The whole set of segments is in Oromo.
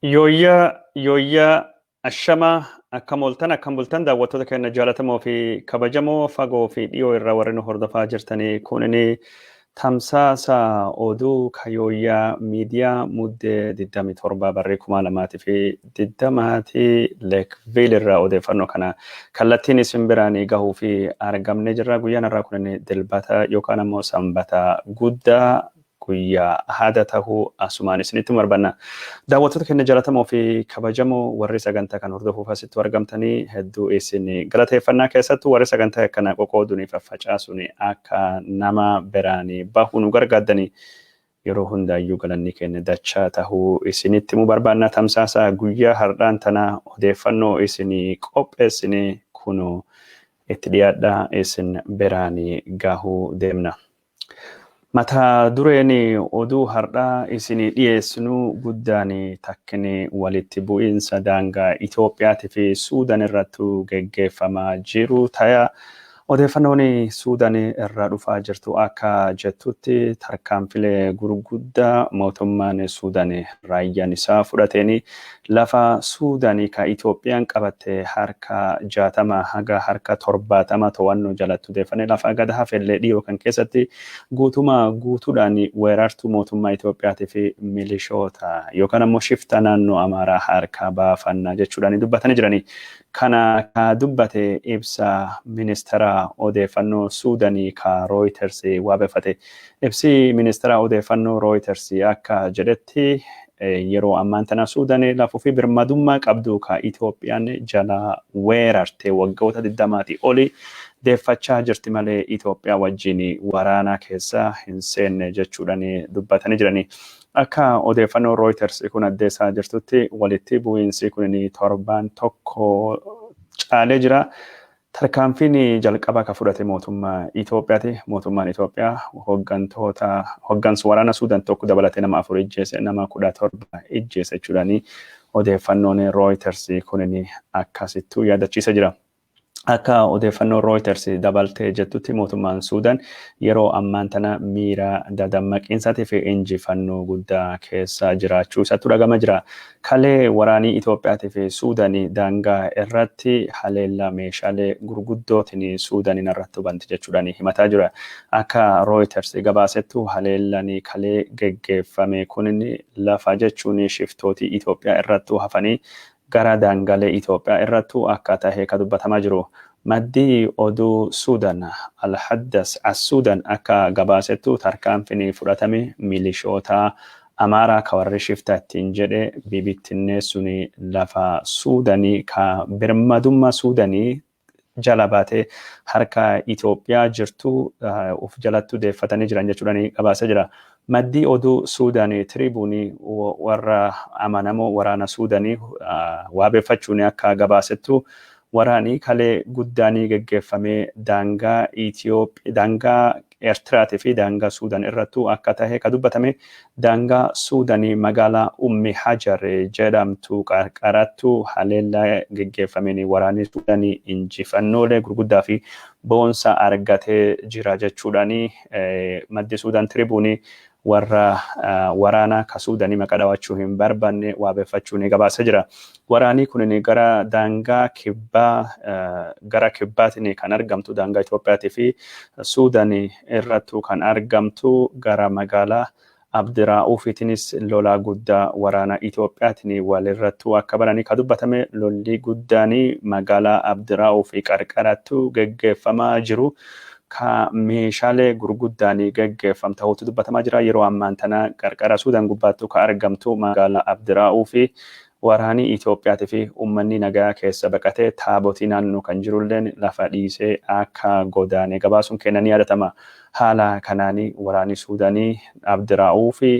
Yooyyaa yooyyaa, ashamaa, akkam ooltan, akkam bultan, daawwattoota keenya jaalatamoo fi kabajamoo fagoo fi dhiyoo irraa warri nu hordofaa jirtanii, kunini tamsaasa oduu ka Yooyyaa Miidiyaa Muddee 27 barrii 2020 Leekviil irraa odeeffannoo kana kallattiin isin biraan gahuu fi argamnee jirra. Guyyaan irraa kunini Dilbata yookaan ammoo Sanbata Guddaa guyyaa Ahada tahuu asumaan isinitti barbaanna. Daawwattoota keenya jaalatamoo fi kabajamoo, warri sagantaa kan hordofuuf asitti argamtanii hedduu isin galateeffannaa. Keessattuu warri sagantaa kana qoqooduun faffacaasuun akka nama biraan bahu nu gargaaddanii yeroo hundaayyuu galanni keenya dachaa tahuu isinitti himuu barbaanna. Tamsaasa guyyaa har'aan tana odeeffannoo isinii qopheessine kunoo itti dhiyaadhaa, isin biraan gahuu deemna. Mata dureen oduu har'aa isinii dhiyeessinu guddaan takkini walitti bu'iinsa daangaa Itoophiyaatii fi Suudaan irratti geggeeffamaa jiru ta'a. Odeeffannoon Suudaan irraa dhufaa jirtu akka jettutti, tarkaanfilee gurguddaa mootummaan Suudaan raayyaan isaa fudhateen lafa Suudaan ka Itoophiyaan qabatte harka 60 haga harka 70 to'annoo jalatti odeeffannee, lafa gad hafellee dhiyoo kan keessatti guutuma guutuudhaan weerartuu mootummaa Itoophiyaatii fi milishoota yookaan ammoo shifta naannoo Amaaraa harka baafannaa jechuudhaan dubbatanii jiranii. Kana ka dubbate ibsa ministeera odeeffannoo Suudanii ka Reuters waabeffate. Ibsi ministeera odeeffannoo Reuters akka jedhetti, yeroo ammaan tana Suudaan lafuu fi birmadummaa qabdu ka Itoophiyaan jala weerarte waggoota 20 oli deeffachaa jirti malee Itoophiyaa wajjin waraana keessa hin seenne jechuudhaan dubbatanii jiranii. Akka odeeffannoo Reuters kun addeessaa jirtutti, walitti bu'iinsi kun torbaan tokko caalee jira. Tarkaanfiin jalqaba ka fudhate mootummaa Itoophiyaati. Mootummaan Itoophiyaa hooggantoota hooggansa waraana Suudaan tokko dabalatee nama afur ijjeese, nama 17 ijjeese jechuudhaan odeeffannoon Reuters kun akkasittuu yaadachiisa jira. Akka odeeffannoo Reuters dabaltee jettutti, mootummaan Suudaan yeroo ammaan tana miira dadammaqiinsaatii fi injifannoo guddaa keessa jiraachuu isaatu dhagama jira. Kalee waraanii Itoophiyaatii fi Suudaan daangaa irratti haleellaa meeshaalee gurguddootiin Suudaaniin irratti hubanti jechuudhaan himataa jira. Akka Reuters gabaasettu, haleellaan kalee geggeeffame kun lafa jechuun shiftootii Itoophiyaa irrattuu hafanii gara daangaalee Itoophiyaa irrattuu akka tahe ka dubbatamaa jiru. Maddii oduu Suudaan Alhaddas as-Suudaan akka gabaasettu, tarkaanfiin fudhatame milishoota Amaaraa ka warri shifta ittiin jedhe bibittinneessuun lafa Suudaanii ka birmadummaa Suudaanii jala baatee harka Itoophiyaa jirtu uf jalattu deeffatanii jiran jechuudhaan gabaasee jira. Maddii oduu Suudaanii Tiribuunii warra amanamoo waraana Suudaanii waabeeffachuun akka gabaasettu, waraanii kalee guddaanii geggeeffamee daangaa Itoophiyaa, daangaa Eertiraatii fi daangaa Suudaan irrattuu akka tahe ka dubbatame, daangaa Suudaanii magaalaa Ummi Hajar jedhamtu qarqarattu haleellaa geggeeffameen waraanni Suudaanii injifannoolee gurguddaa fi boonsa argatee jira jechuudhaan maddi Suudaan Tiribuunii warra waraana ka Suudaanii maqaa dhawachuu hin barbaanne waabeeffachuun gabaasee jira. Waraanni kun gara daangaa kibbaa, gara kibbaatiin kan argamtu, daangaa Itoophiyaatii fi Suudaan irrattu kan argamtu gara magaalaa Abdiraa'uufiitiinis lola guddaa waraana Itoophiyaatiin walirrattu akka baranii ka dubbatame, lolli guddaan magaalaa Abdiraa'uufi qarqarattu geggeeffamaa jiru ka meeshaalee gurguddaan geggeeffam ta'uutu dubbatamaa jira. Yeroo ammaan tana qarqara Suudaan gubbaattu ka argamtu magaalaa Abdiraa'uufi waraanii Itoophiyaatii fi uummanni nagaa keessa baqatee taabotii naannoo kan jirulleen lafa dhiisee akka godaane gabaasuun kenna ni yaadatama. Haala kanaanii waraanni Suudaanii Abdiraa'uu fi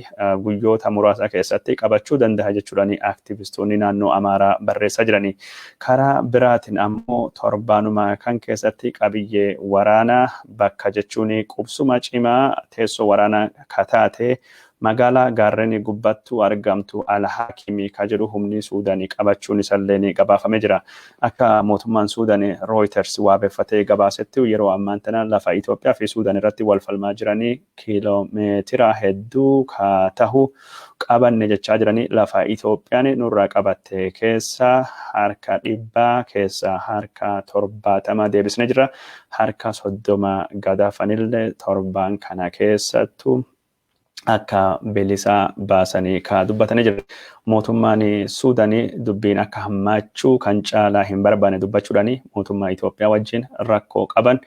guyyoota muraasa keessatti qabachuu danda'a jechuudhaan aktivistoonni naannoo Amaaraa barreessaa jiranii. Karaa biraatiin ammoo torbaanuma kan keessatti qabiyyee waraanaa bakka jechuun qubsuma cimaa teessoo waraanaa kataate Magaalaa gaarreen gubbattu argamtu Alhaakimii ka jedhu humni Suudaanii qabachuun isallee ni gabaafamee jira. Akka mootummaan Suudaan Reuters waabeffatee gabaasetti, yeroo ammaan tana lafa Itoophiyaa fi Suudaan irratti wal falmaa jiranii kiiloomeetira hedduu ka tahu qabanne jechaa jiranii, lafa Itoophiyaan nurraa qabatte keessa 100 keessa 70% deebisnee jira. Harka 30 gadaafanillee torbaan kana keessattu akka bilisa baasanii ka dubbatanii jira. Mootummaan Suudaanii dubbiin akka hammaachuu kan caalaa hin barbaanne dubbachuudhaani mootummaa Itoophiyaa wajjin rakkoo qaban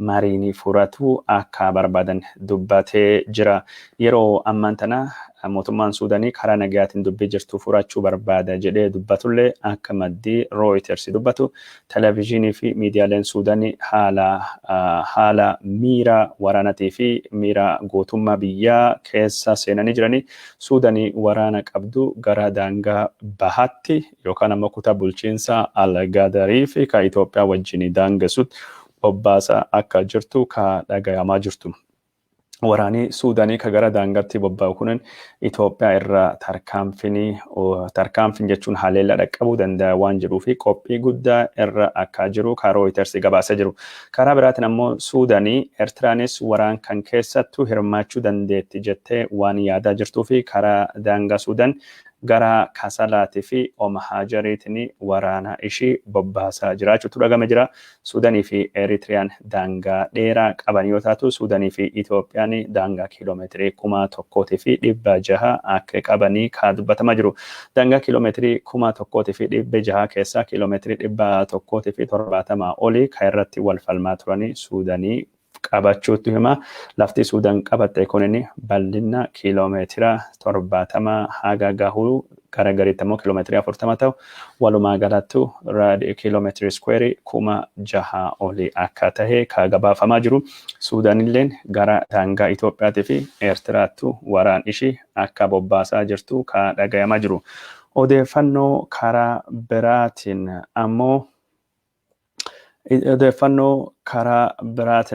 mariin furatu akka barbaadan dubbatee jira. Yeroo ammaan tana mootummaan Suudaanii karaa nagayaatiin dubbii jirtu furachuu barbaada jedhee dubbatullee, akka maddii Reuters dubbatu, televezyiinii fi miidiyaaleen Suudaanii haala miira waraanaatii fi miira gootummaa biyyaa keessa seenanii jiranii, Suudaanii waraana qabdu gara daangaa bahaatti yookaan ammoo kutaa bulchiinsa Algadarii fi ka Itoophiyaa wajjin daangessutti bobbaasa akka jirtu ka dhagayamaa jirtu. Waraanii Suudaanii ka gara daangaatti bobba'u kunin Itoophiyaa irra tarkaanfiin jechuun haleellaa dhaqqabuu danda'a waan jedhuu fi qophii guddaa irra akka jiru ka Reuters gabaasee jiru. Karaa biraatiin ammoo Suudaanii Eertiraanis waraan kan keessattuu hirmaachuu dandeetti jettee waan yaadaa jirtuu fi karaa daangaa Suudaan gara Kasalaatii fi Omahaajariitiin waraana ishii bobbaasaa jiraachuutu dhagame jira. Suudaanii fi Eritiriyaan daangaa dheeraa qaban yoo taatu, Suudaanii fi Itoophiyaan daangaa kiiloomeetirii 1600 akka qabanii ka dubbatamaa jiru. Daangaa kiiloomeetirii 1600 keessaa kiiloomeetirii 170 olii kan irratti wal falmaa turanii Suudaanii qabachuutu hima. Lafti Suudaan qabatte kunin bal'ina kiiloomeetira 70 haga gahuu, gara gariitti ammoo kiiloomeetirii 40 ta'u, walumaa galattu kiiloomeetirii iskweerii 6000 olii akka tahe ka gabaafamaa jiru. Suudaanilleen gara daangaa Itoophiyaatii fi Eertiraattu waraan ishii akka bobbaasaa jirtu ka dhagayamaa jiru. Odeeffannoo karaa biraatiin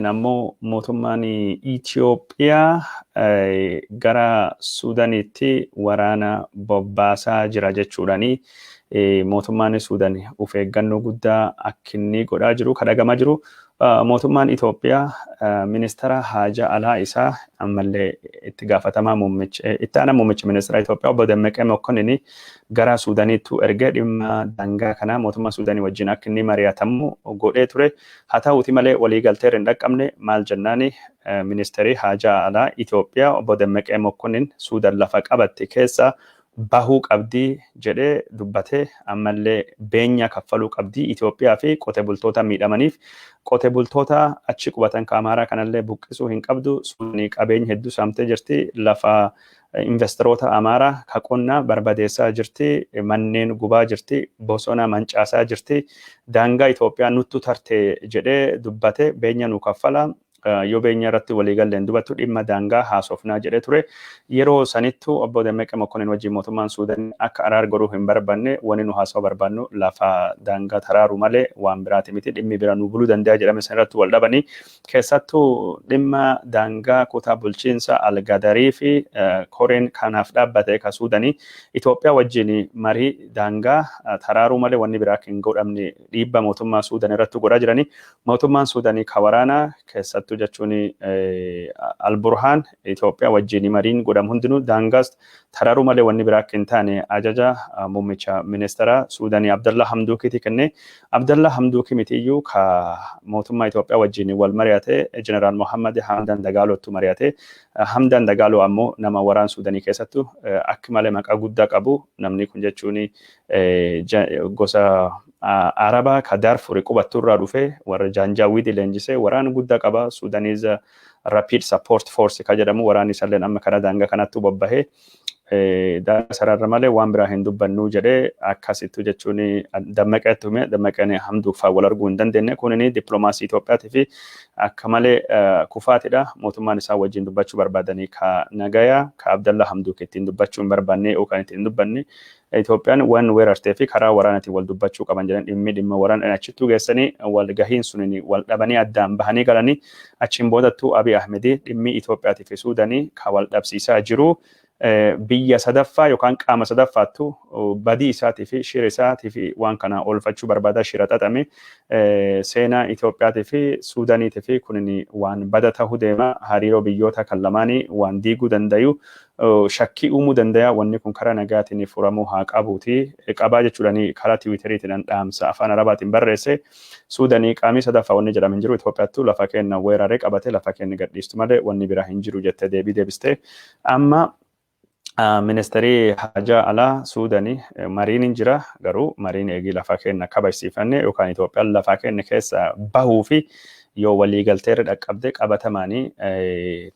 ammoo mootummaan Itoophiyaa gara Suudaaniitti waraana bobbaasaa jira jechuudhaani mootummaan Suudaan of eeggannoo guddaa akka inni godhaa jiru ka dhagamaa jiru. Mootummaan Itoophiyaa ministeera haajaa alaa isaa, ammallee itti gaafatamaa muummicha itti aanaa muummicha ministeera Itoophiyaa obbo Dammaqee Mokonnin gara Suudaaniitti ergee dhimma daangaa kanaa mootummaa Suudaanii wajjin akka inni mari'atamu godhee ture. Haa ta'uuti malee waliigaltee irra hin dhaqqabne. Maal jennaani, ministeerri haajaa alaa Itoophiyaa obbo Dammaqee Mokonnin Suudaan lafa qabatte keessa bahuu qabdii jedhee dubbatee, ammallee beenyaa kaffaluu qabdii Itoophiyaa fi qote bultoota miidhamaniif, qote bultoota achi qubatan ka Amaaraa kanallee buqqisuu hin qabdu. Suudanii qabeenya hedduu saamtee jirti, lafa investoroota Amaaraa ka qonnaa barbadeessaa jirti, manneen gubaa jirti, bosona mancaasaa jirti, daangaa Itoophiyaa nuttu tarte jedhee dubbate. Beenya nu kaffala, yoo beenya irratti waliigalleen dubattu dhimma daangaa haasofnaa jedhee ture. Yeroo sanittu obbo Dammaqee Mokonnin wajjin mootummaan Suudaan akka araar godhuu hin barbaanne, wanni nu haasawaa barbaannu lafa daangaa taraaru malee waan biraati miti, dhimmi bira nu buluu danda'a jedhame san irratti wal dhabanii, keessattuu dhimma daangaa kutaa bulchiinsa Algadarii fi koreen kanaaf dhaabbate ka Suudanii Itoophiyaa wajjin marii daangaa taraaruu malee wanni biraa akka hin godhamne dhiibba mootummaa Suudaan irratti godhaa jiranii. Mootummaan Suudanii ka waraanaa keessattuu jechuun Alburhaan Itoophiyaa wajjin mariin godhamu hundinuu daangaas tararuu malee wanni biraa akka hin taane ajaja muummicha ministeera Suudanii Abdallaa Hamduukiiti kenne. Abdallaa Hamduukii mitiyyuu, ka mootummaa Itoophiyaa wajjin wal mari'ate Jeneraal Mohammad Hamdan Dagaalottu mari'ate. Hamdan Dagaaloo ammoo nama waraan Suudanii keessattu akka malee maqaa guddaa qabu. Namni kun jechuun gosa Arabaa ka Darfur qubatturraa dhufe, warra Jaanjaawidii leenjisee waraana guddaa qaba. Sudanese Rapid Support Force ka jedhamu waraanni isalleen amma karaa daangaa kanatti bobbahee, daangaa sararra malee waan biraa hin dubbannuu jedhee akkasittu jechuun Dammaqeetti hime. Dammaqeen Hamduuffaa wal arguu hin dandeenye. Kunini dippiloomaasii Itoophiyaatii fi akka malee kufaatidha. Mootummaan isaa wajjin dubbachuu barbaadanii ka nagaya ka Abdallaa Hamduuk ittiin dubbachuu hin barbaanne yookaan ittiin dubbanne, Itoophiyaan waan weerartee fi karaa waraanaatiin wal dubbachuu qaban jedhan, dhimmi dhimma waraana achittuu geessanii wal gahiin suniin wal dhabanii addaan bahanii galanii. Achiin boodattuu Abiy Ahmedii dhimmi Itoophiyaatii fi Suudanii ka wal dhabsiisaa jiru. Biyya sadaffaa yookaan qaama sadaffaattu badii isaatii fi shira isaatii fi waan kana oolfachuu barbaada, shira xaxame. Seenaa Itoophiyaatii fi Suudaaniitii fi kunin waan bada ta'uu deema, hariiroo biyyoota kan lamaanii waan diiguu dandayu, shakkii uumuu danda'a. Wanni kun karaa nagaatiin furamuu haa qabuuti qabaa jechuudhaan karaa Tiwiiteriitiin dhaamsa afaan Arabaatiin barreesse. Suudanii qaamii sadaffaa wanni jedhamu hin jiru, Itoophiyaattu lafa keenya weeraree qabate, lafa keenya gadhiistu malee wanni biraa hin jiru jettee deebii deebiste. Amma ministeerii hajaa alaa Suudanii mariin hin jira, garuu mariin eegii lafa keenya kabajsiifanne yookaan Itoophiyaan lafa keenya keessa bahuu fi yoo waliigaltee irra dhaqqabde, qabatamaanii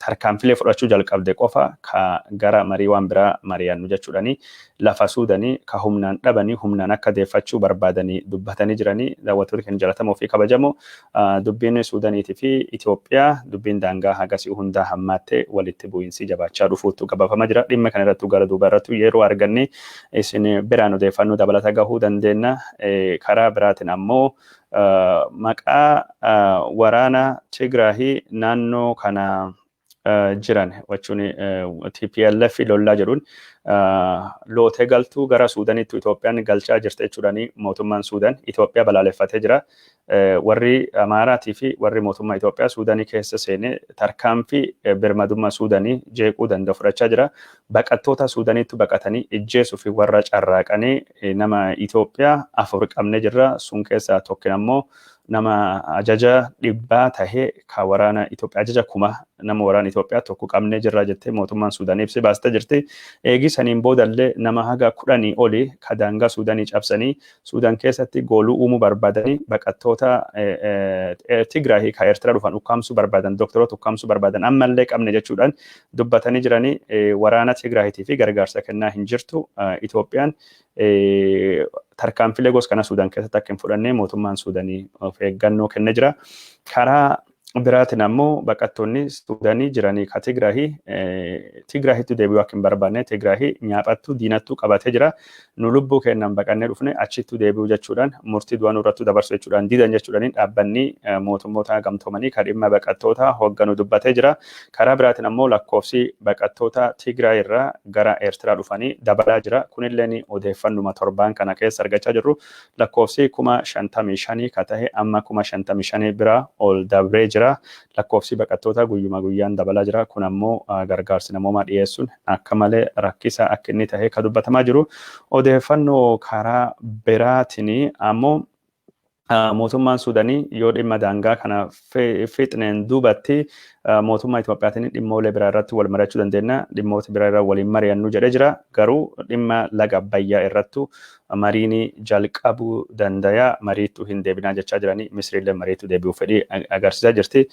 tarkaanfilee fudhachuu jalqabde qofa ka gara marii waan biraa mari'annu jechuudhani lafa Suudanii ka humnaan dhabanii humnaan akka deeffachuu barbaadanii dubbatanii jiranii. Daawwattoota keenya jaallatamoo fi kabajamoo, dubbiin Suudaniitii fi Itoophiyaa, dubbiin daangaa hagasii hundaa hammaattee walitti bu'iinsi jabaachaa dhufuutu gabaafama jira. Dhimma kana irrattu gara duuba irrattu yeroo arganne isin biraan odeeffannoo dabalata gahuu dandeenya. Karaa biraatiin ammoo maqaa waraana Tigraahii naannoo kana jiran jechuun TPLF lollaa jedhuun lootee galtuu gara Suudaanitti Itoophiyaan galchaa jirti jechuudhaan mootummaan Suudaan Itoophiyaa balaaleffatee jira. Warri Amaaraatii fi warri mootummaa Itoophiyaa Suudaanii keessa seenee tarkaanfii birmadummaa Suudaanii jeequu danda'u fudhachaa jira. Baqattoota Suudaaniitti baqatanii ijjeesuu fi warra carraaqanii nama Itoophiyaa 4 qabnee jirra. Sun keessaa tokko ammoo nama ajaja dhibbaa tahee ka waraana Itoophiyaa, ajaja kuma nama waraana Itoophiyaa tokko qabnee jirra jettee mootummaan Suudaanii ibsee baastee jirti. Eegi saniin boodallee nama haga 10 oli ka daangaa Suudaanii cabsanii Suudaan keessatti gooluu uumuu barbaadanii, baqattoota Tigraahii ka Eertiraa dhufan ukkaamsuu barbaadan, doktoroota ukkaamsuu barbaadan ammallee qabne jechuudhaan dubbatanii jiranii. Waraana Tigraahiitii fi gargaarsa kennaa hin jirtu. Itoophiyaan tarkaanfilee gosa kana Suudaan keessatti akka hin fudhanne mootummaan Suudaanii of eeggannoo kennee jira. Karaa biraatiin ammoo baqattoonni Suudaanii jiranii ka Tigraahii Tigraahitti deebi'uu akka hin barbaanne, Tigraahii nyaaphattu diinattuu qabatee jira. Nu lubbuu keennan baqannee dhufne, achittu deebi'uu jechuudhaan murtii du'aa nurrattu dabarsu jechuudhaan didan jechuudhaan dhaabbanni mootummoota gamtoomanii ka dhimma baqattoota hoogganu dubbatee jira. Karaa biraatiin ammoo lakkoofsi baqattoota Tigraay irraa gara Eertiraa dhufanii dabalaa jira. Kunillee odeeffannuma torbaan kana keessa argachaa jirru, lakkoofsi 55,000 ka tahe amma 55,000 bira ol dabree jira. Lakkoofsi baqattoota guyyuma guyyaan dabalaa jira. Kun ammoo gargaarsi namoomaa dhiyeessuun akka malee rakkisaa akka inni tahe ka dubbatamaa jiru. Odeeffannoo karaa biraatiin ammoo mootummaan Suudanii yoo dhimma daangaa kana fixneen duubatti mootummaa Itoophiyaatiin dhimmoolee biraa irratti wal mari'achuu dandeenya. Dhimmoota biraa irra waliin mari'annu jedhee jira. Garuu dhimma laga Abbayyaa irrattu mariin jalqabuu danda'a. Mariittu hin deebinaa jechaa jiranii. Misriillee mariitu deebi'uu fedhii agarsiisaa jirti.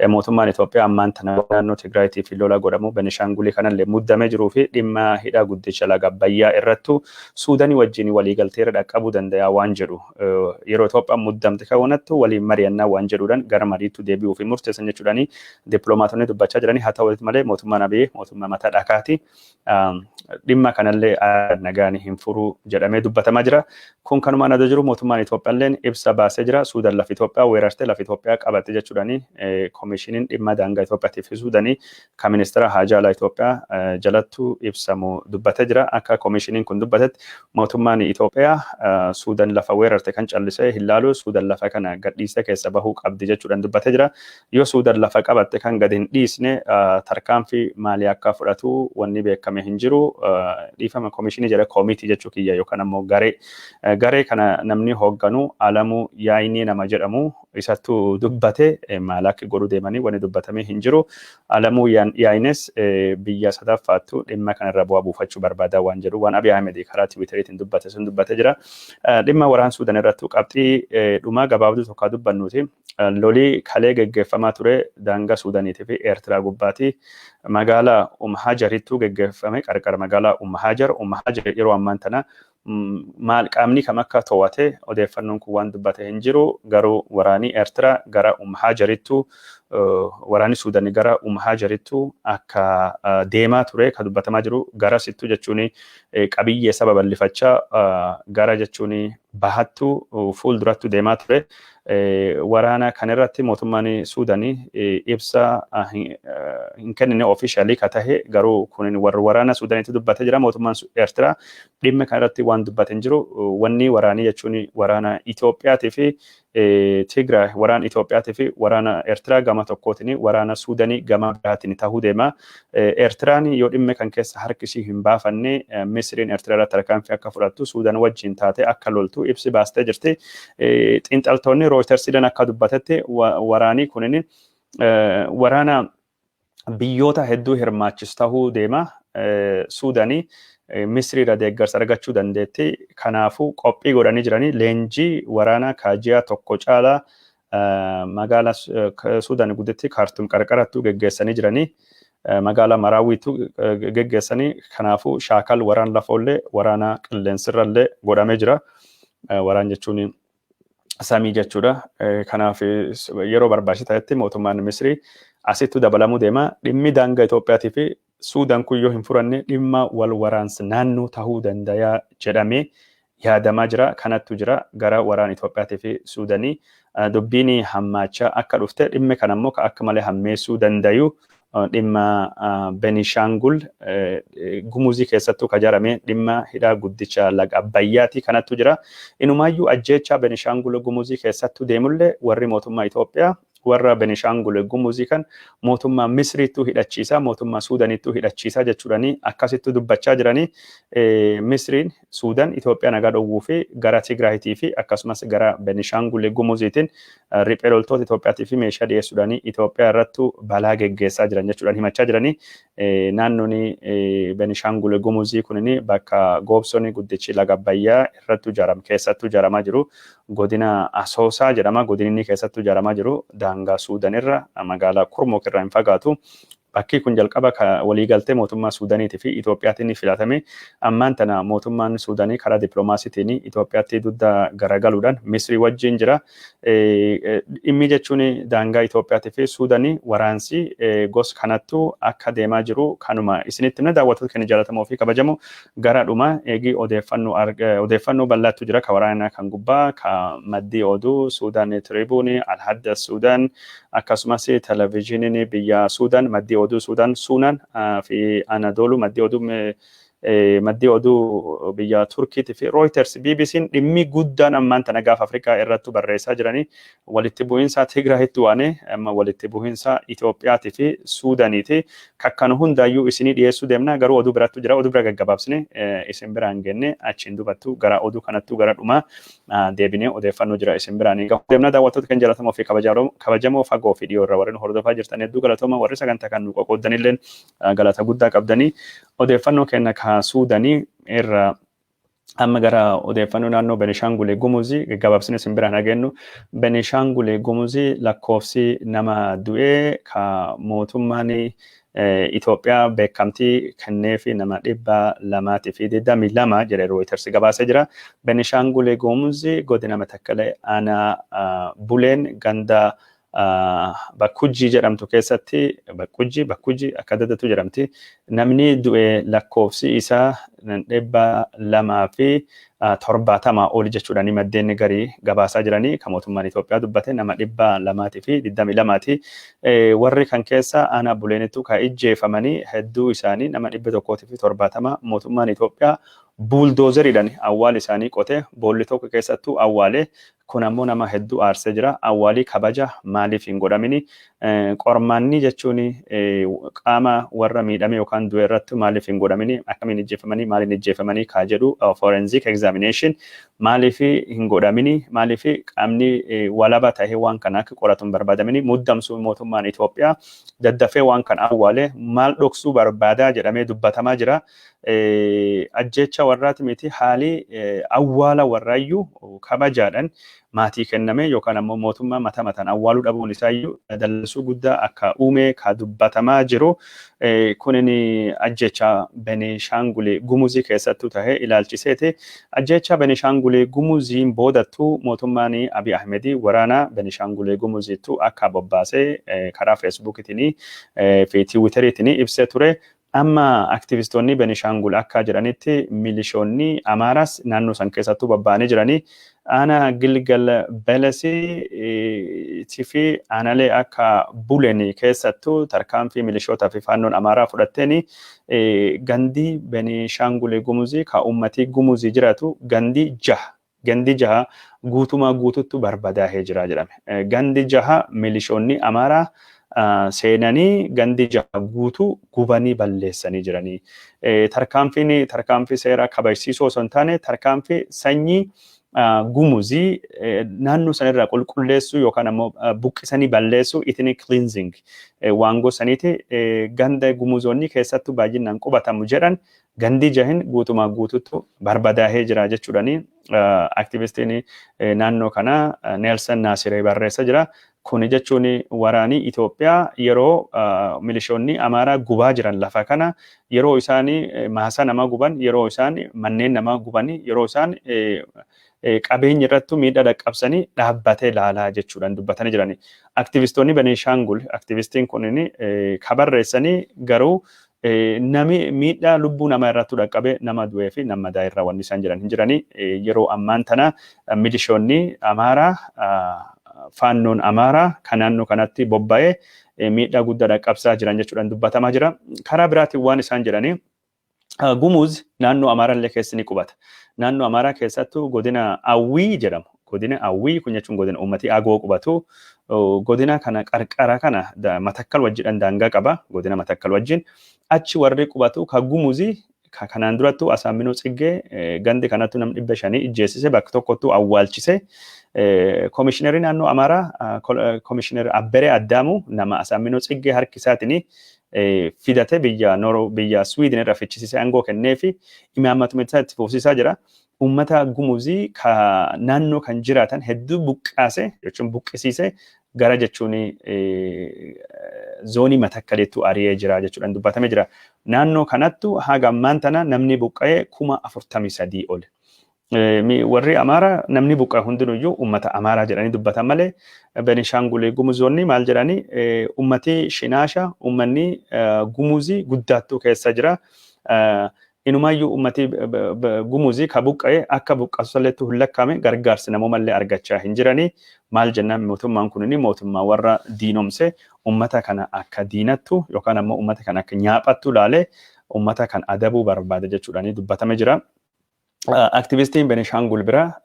Mootummaan Itoophiyaa ammaan tana naannoo Tigraayitii fi lola godhamu Benishaangulii kanallee muddamee jiruu fi dhimma hidha guddicha laga Abbayyaa irrattu Suudanii wajjin waliigalteerra dhaqqabuu danda'a waan jedhu, yeroo Itoophiyaan muddamte kanattu waliin mari'annaa waan jedhuudhaan gara mariitu deebi'uu fi murteessan jechuudhaani dippiloomaatonni dubbachaa jiranii. Haa ta'u malee mootummaan Abiy mootummaa mataa dhakaati. Dhimma kanallee nagaan hin furuu jedhamee dubbatamaa jira. Kun kanumaan adda jiru mootummaan Itoophiyaalleen ibsa baasee jira. Suudaan lafa Itoophiyaa weerartee lafa Itoophiyaa qabatte jechuudhaani koomishiniin dhimma daangaa Itoophiyaatii fi Suudaanii kan ministeera haajaa alaa Itoophiyaa jalattu ibsamu dubbatee jira. Akka koomishiniin kun dubbatetti mootummaan Itoophiyaa Suudaan lafa weerarte kan callisee hin laalu, Suudaan lafa kana gadhiisee keessa bahuu qabdi jechuudhaan dubbatee jira. Yoo Suudaan lafa qabatte kan gadi hin dhiisne tarkaanfii maalii akka fudhatu wanni beekame hin jiru. Dhiifama, koomishinii jedha, koomitii jechuu kiyya, yookaan ammoo garee. Garee kana namni hoogganu Alamuu Yaayinii nama jedhamu isattu dubbate. Maal akka godhu deemanii wanni dubbatamee hin jiru. Alamuu Yaayines biyya sadaffaattu dhimma kanarra bu'aa buufachuu barbaada waan jedhu waan Abiy Ahmed karaa Tiwiiteriitiin dubbate sun dubbate jira. Dhimma waraan Suudaan irrattu qabxii dhumaa gabaabduu tokko dubbannuuti. Lolii kalee geggeeffamaa ture daangaa Suudaaniitii fi Eertiraa gubbaati. Magaalaa Umhajarittu geggeeffame, qarqara magaalaa Umhajar. Umhajar yeroo ammaan tana maal qaamni kam akka to'ate odeeffannoon kun waan dubbate hin jiru. Garuu waraanii Eertiraa gara Umhajarittu, waraanni Suudaanii gara Umhajarittu akka deemaa ture ka dubbatamaa jiru. Gara sittu jechuun qabiyyee saba bal'ifachaa gara jechuun Bahattu fuuldurattu deemaa ture. Waraana kanarratti mootummaan Suudanii ibsa hin kennine officially ka tahe, garuu kun warra waraana Suudaniitti dubbatee jira. Mootummaan Eertiraa dhimma kanarratti waan dubbate hin jiru. Wanni waraanii jechuun waraana Itoophiyaatii fi Tigraay, waraana Itoophiyaatii fi waraana Eertiraa gama tokkootiin, waraana Suudanii gama biraatiin tahuu deema. Eertiraan yoo dhimma kan keessa harki ishii hin baafanne, Misiriin Eertiraa irratti tarkaanfii akka fudhattu, Suudaan wajjin taate akka loltu ibsi baastee jirti. Xiinxaltoonni Rooyitersiidhaan akka dubbatetti, waraanii kunin waraana biyyoota hedduu hirmaachisu tahuu deema. Suudanii Misiriirra deeggarsa argachuu dandeetti. Kanaafuu qophii godhanii jiranii, leenjii waraanaa kaajiyaa tokko caalaa magaalaa Suudaan gudditti Kaartum qarqarattu geggeessanii jiranii. Magaalaa Maraawwiitu geggeessanii, kanaafuu shaakal waraan lafoollee waraana qilleensirrallee godhamee jira. Waraan jechuun samii jechuudha. Kanaaf yeroo barbaachisaa ta'etti mootummaan Misrii asittu dabalamuu deema. Dhimmi daangaa Itoophiyaatii fi Suudaan kun yoo hin furanne, dhimma wal waraansa naannoo tahuu danda'a jedhamee yaadamaa jira. Kanattu jira gara waraana Itoophiyaatii fi Suudanii dubbiin hammaachaa akka dhufte. Dhimmi kana immoo akka malee hammeessuu dandayu dhimma Benishaangul Gumuzii keessattuu ka jarame dhimma hidhaa guddicha laga Abbayyaati, kanattu jira. Inumaayyuu ajjeechaa Benishaangul Gumuzii keessattuu deemullee, warri mootummaa Itoophiyaa warra Benishaangul Gumuzii kan mootummaa Misriittuu hidhachiisaa, mootummaa Suudaniittuu hidhachiisaa jechuudhani akkasittuu dubbachaa jiranii. Misriin, Suudan Itoophiyaa nagaa dhowwuu fi gara Tigraayitii fi akkasumas gara Benishaangul Gumuziitiin riphee loltoota Itoophiyaatii fi meeshaa dhiyeessuudhaan Itoophiyaa irrattu balaa geggeessaa jiran jechuudhaan himachaa jiranii. Naannoon Benishaangul Gumuzii kunin bakka goobsonni guddichi laga Abbayyaa irrattu ijaarame keessattuu ijaaramaa jiru. Godina Asoosaa jedhama. Godinni inni keessattuu ijaaramaa jiru daangaa Suudan irra, magaalaa Kurmuk irraa hin fagaatu. Bakki kun jalqaba waliigaltee mootummaa Suudaniitii fi Itoophiyaatiin ni filatame. Ammaan tana mootummaan Suudanii karaa dippiloomaasiitiin Itoophiyaatti dugda garagaluudhaan Misrii wajjin jira. Dhimmi jechuun daangaa Itoophiyaatii fi Suudanii waraansi gos kanattu akka deemaa jiru kanuma isinitti himna. Daawwattoota keenya jaallatamoo fi kabajamoo, gara dhuma eegi odeeffannoo bal'aatu jira, ka waraana kan gubbaa ka maddii oduu Suudaan Tiribuun, Alhadda Suudaan, akkasumas televezyiiniin biyya Suudaan, maddii oduu Suudaan Suunaan fi Anadolu, maddii oduu biyya Turkiitii fi Reuters, BBC'n dhimmi guddaan ammaan tana gaafa Afrikaa irratti barreessaa jiranii walitti bu'iinsa Tigraayitti waane amma walitti bu'iinsa Itoophiyaatii fi Suudaaniiti. Kakkanu hundaayyuu isinii dhiyeessuu deemna, garuu oduu birattu jira. Oduu bira gaggabaabsine isin biraan genne, achiin dubattu gara oduu kanattu gara dhumaa deebinee odeeffannoo jira isin biraan gahu deemna. Daawwattoota kan jaallatamoo fi kabajamoo, fagoo fi dhiyoo irra warri nu hordofaa jirtan, hedduu galatooma. Warri sagantaa kan nu qoqqooddanilleen galata guddaa qabdanii. Odeeffannoo keenya ka Suudanii irra amma gara odeeffannoo naannoo Benishaangul Gumuzii gabaabsine isin biraan dhageenyu. Benishaangul Gumuzii lakkoofsi nama du'ee ka mootummaan Itoophiyaa beekamtii kenneefi nama 222 jedhe Reuters gabaasee jira. Benishaangul Gumuzii godina Matakkalee, aanaa Buleen, ganda Bakkujjii jedhamtu keessatti, Bakkujjii, Bakkujjii akka daddatu jedhamti. Namni du'e lakkoofsi isaa 270 ol jechuudhaan maddeen garii gabaasaa jiranii. Kan mootummaan Itoophiyaa dubbate nama 222ti. Warri kan keessa aanaa Buleenittu kan ijjeefamanii hedduu isaanii nama 170 mootummaan Itoophiyaa buuldoozeriidhaan awwaal isaanii qote, boolli tokko keessattuu awwaale. Kun ammoo nama hedduu aarsee jira. Awwaalii kabaja maaliif hin godhamini? Qormaanni jechuun qaama warra miidhame yookaan du'e irratti maaliif hin godhamini? Akkamiin ijjeefamanii, maaliin ijjeefamanii kaa jedhu forensic examination maaliif hin godhamini? Maaliif qaamni walaba tahee waan kana akka qoratu hin barbaadamini? Muddamsuu mootummaan Itoophiyaa daddafee waan kana awwaale maal dhoksuu barbaadaa jedhamee dubbatamaa jira. Ajjecha warraati miti, haali awwaala warraayyuu kabajaadhaan maatii kenname yookaan ammoo mootummaa mata mataan awwaaluu dhabuun isaayyuu dallansuu guddaa akka uume ka dubbatamaa jiru. Kunin ajjecha Benishaangul Gumuzii keessattuu tahe ilaalchiseeti. Ajjecha Benishaangul Gumuziin boodattuu mootummaan Abiy Ahmedii waraana Benishaangul Gumuziittuu akka bobbaasee karaa Feesbuukiitiin fi Tiwiiteriitiin ibsee ture. Amma aktivistoonni Benishaangul akka jedhanitti milishoonni Amaaraas naannoo san keessattuu babba'anii jiranii aanaa Gilgal Balasii fi aanaalee akka Bulen keessattuu tarkaanfii milishootaa fi faannoon Amaaraa fudhatteen gandii Benishaangul Gumuzii ka uummatii Gumuzii jiraatu gandi 6 guutumaa guututtu barbadaahee jira jedhame. Gandi 6 milishoonni Amaaraa seenanii gandi 6 guutuu gubanii balleessanii jiranii. Tarkaanfiin tarkaanfii seeraa kabajsiisuu osoo hin taane, tarkaanfii sanyii Gumuzii naannoo sanirraa qulqulleessuu yookaan ammoo buqqisanii balleessuu, ethnic cleansing waan gosaniiti. Ganda Gumuzoonni keessattuu baay'inaan qubatamu jedhan gandi jahin guutumaa guututtu barbadaahee jira jechuudhani aktivistiin naannoo kanaa Neelsan Naasiree barreessa jira. Kuni jechuun waraanii Itoophiyaa yeroo milishoonni Amaaraa gubaa jiran lafa kana, yeroo isaan maasaa namaa guban, yeroo isaan manneen namaa guban, yeroo isaan qabeenya irrattu miidhaa dhaqqabsanii dhaabbatee laalaa jechuudhaan dubbatanii jirani. Aktivistoonni Benishaangul, aktivistiin kunin ka barreessanii garuu nami miidhaa lubbuu namaa irrattu dhaqqabe, nama du'ee fi nama madaa irraa wanni isaan jiran hin jiranii. Yeroo ammaan tana milishoonni Amaaraa, faannoon Amaaraa kan naannoo kanatti bobba'ee miidhaa guddaa dhaqqabsaa jiran jechuudhaan dubbatamaa jira. Karaa biraatiin waan isaan jedhanii, Gumuz naannoo Amaaraa illee keessa ni qubata. Naannoo Amaaraa keessattuu godina Awwii jedhamu. Godina Awwii kun jechuun godina uummatii Agoo qubatu. Godina kana qarqara kana Matakkal wajjidhaan daangaa qaba. Godina Matakkal wajjin. Achi warri qubatu ka Gumuzii ka kanaan durattu Asaaminoo Tsiggee gandi kanattu nam 500 ijjeessise, bakka tokkottu awwaalchise. Koomishinerii naannoo Amaaraa, Koomishinerii Abberee Addaamuu, nama Asaaminoo Tsiggee harki isaatiin fidate biyya Nooroo, biyya Swiidin irra fichisise, aangoo kennee fi imaammatuma isaa itti fufsiisaa jira. Uummata Gumuzii ka naannoo kan jiraatan hedduu buqqaase jechuun buqqisiise, gara jechuun zoonii Matakkaleettu ari'ee jira jechuudhaan dubbatamee jira. Naannoo kanattu haga ammaan tana namni buqqa'ee 43,000 oli. Warri Amaaraa namni buqqa'e hundinuyyuu uummata Amaaraa jedhanii dubbatan malee, Benishaangul Gumuzoonni maal jedhanii, uummati Shinaasha, uummanni Gumuzii guddaattuu keessa jira. Inumaayyuu uummati Gumuzii ka buqqa'e akka buqqaasu hin lakkaa'ame, gargaarsi namoomallee argachaa hin jiranii. Maal jennaan, mootummaan kunini mootummaa warra diinomse, uummata kana akka diinattu yookaan ammoo uummata kana akka nyaaphattu laalee uummata kan adabuu barbaada jechuudhaan dubbatame jira. Aktivistiin Benishaangul bira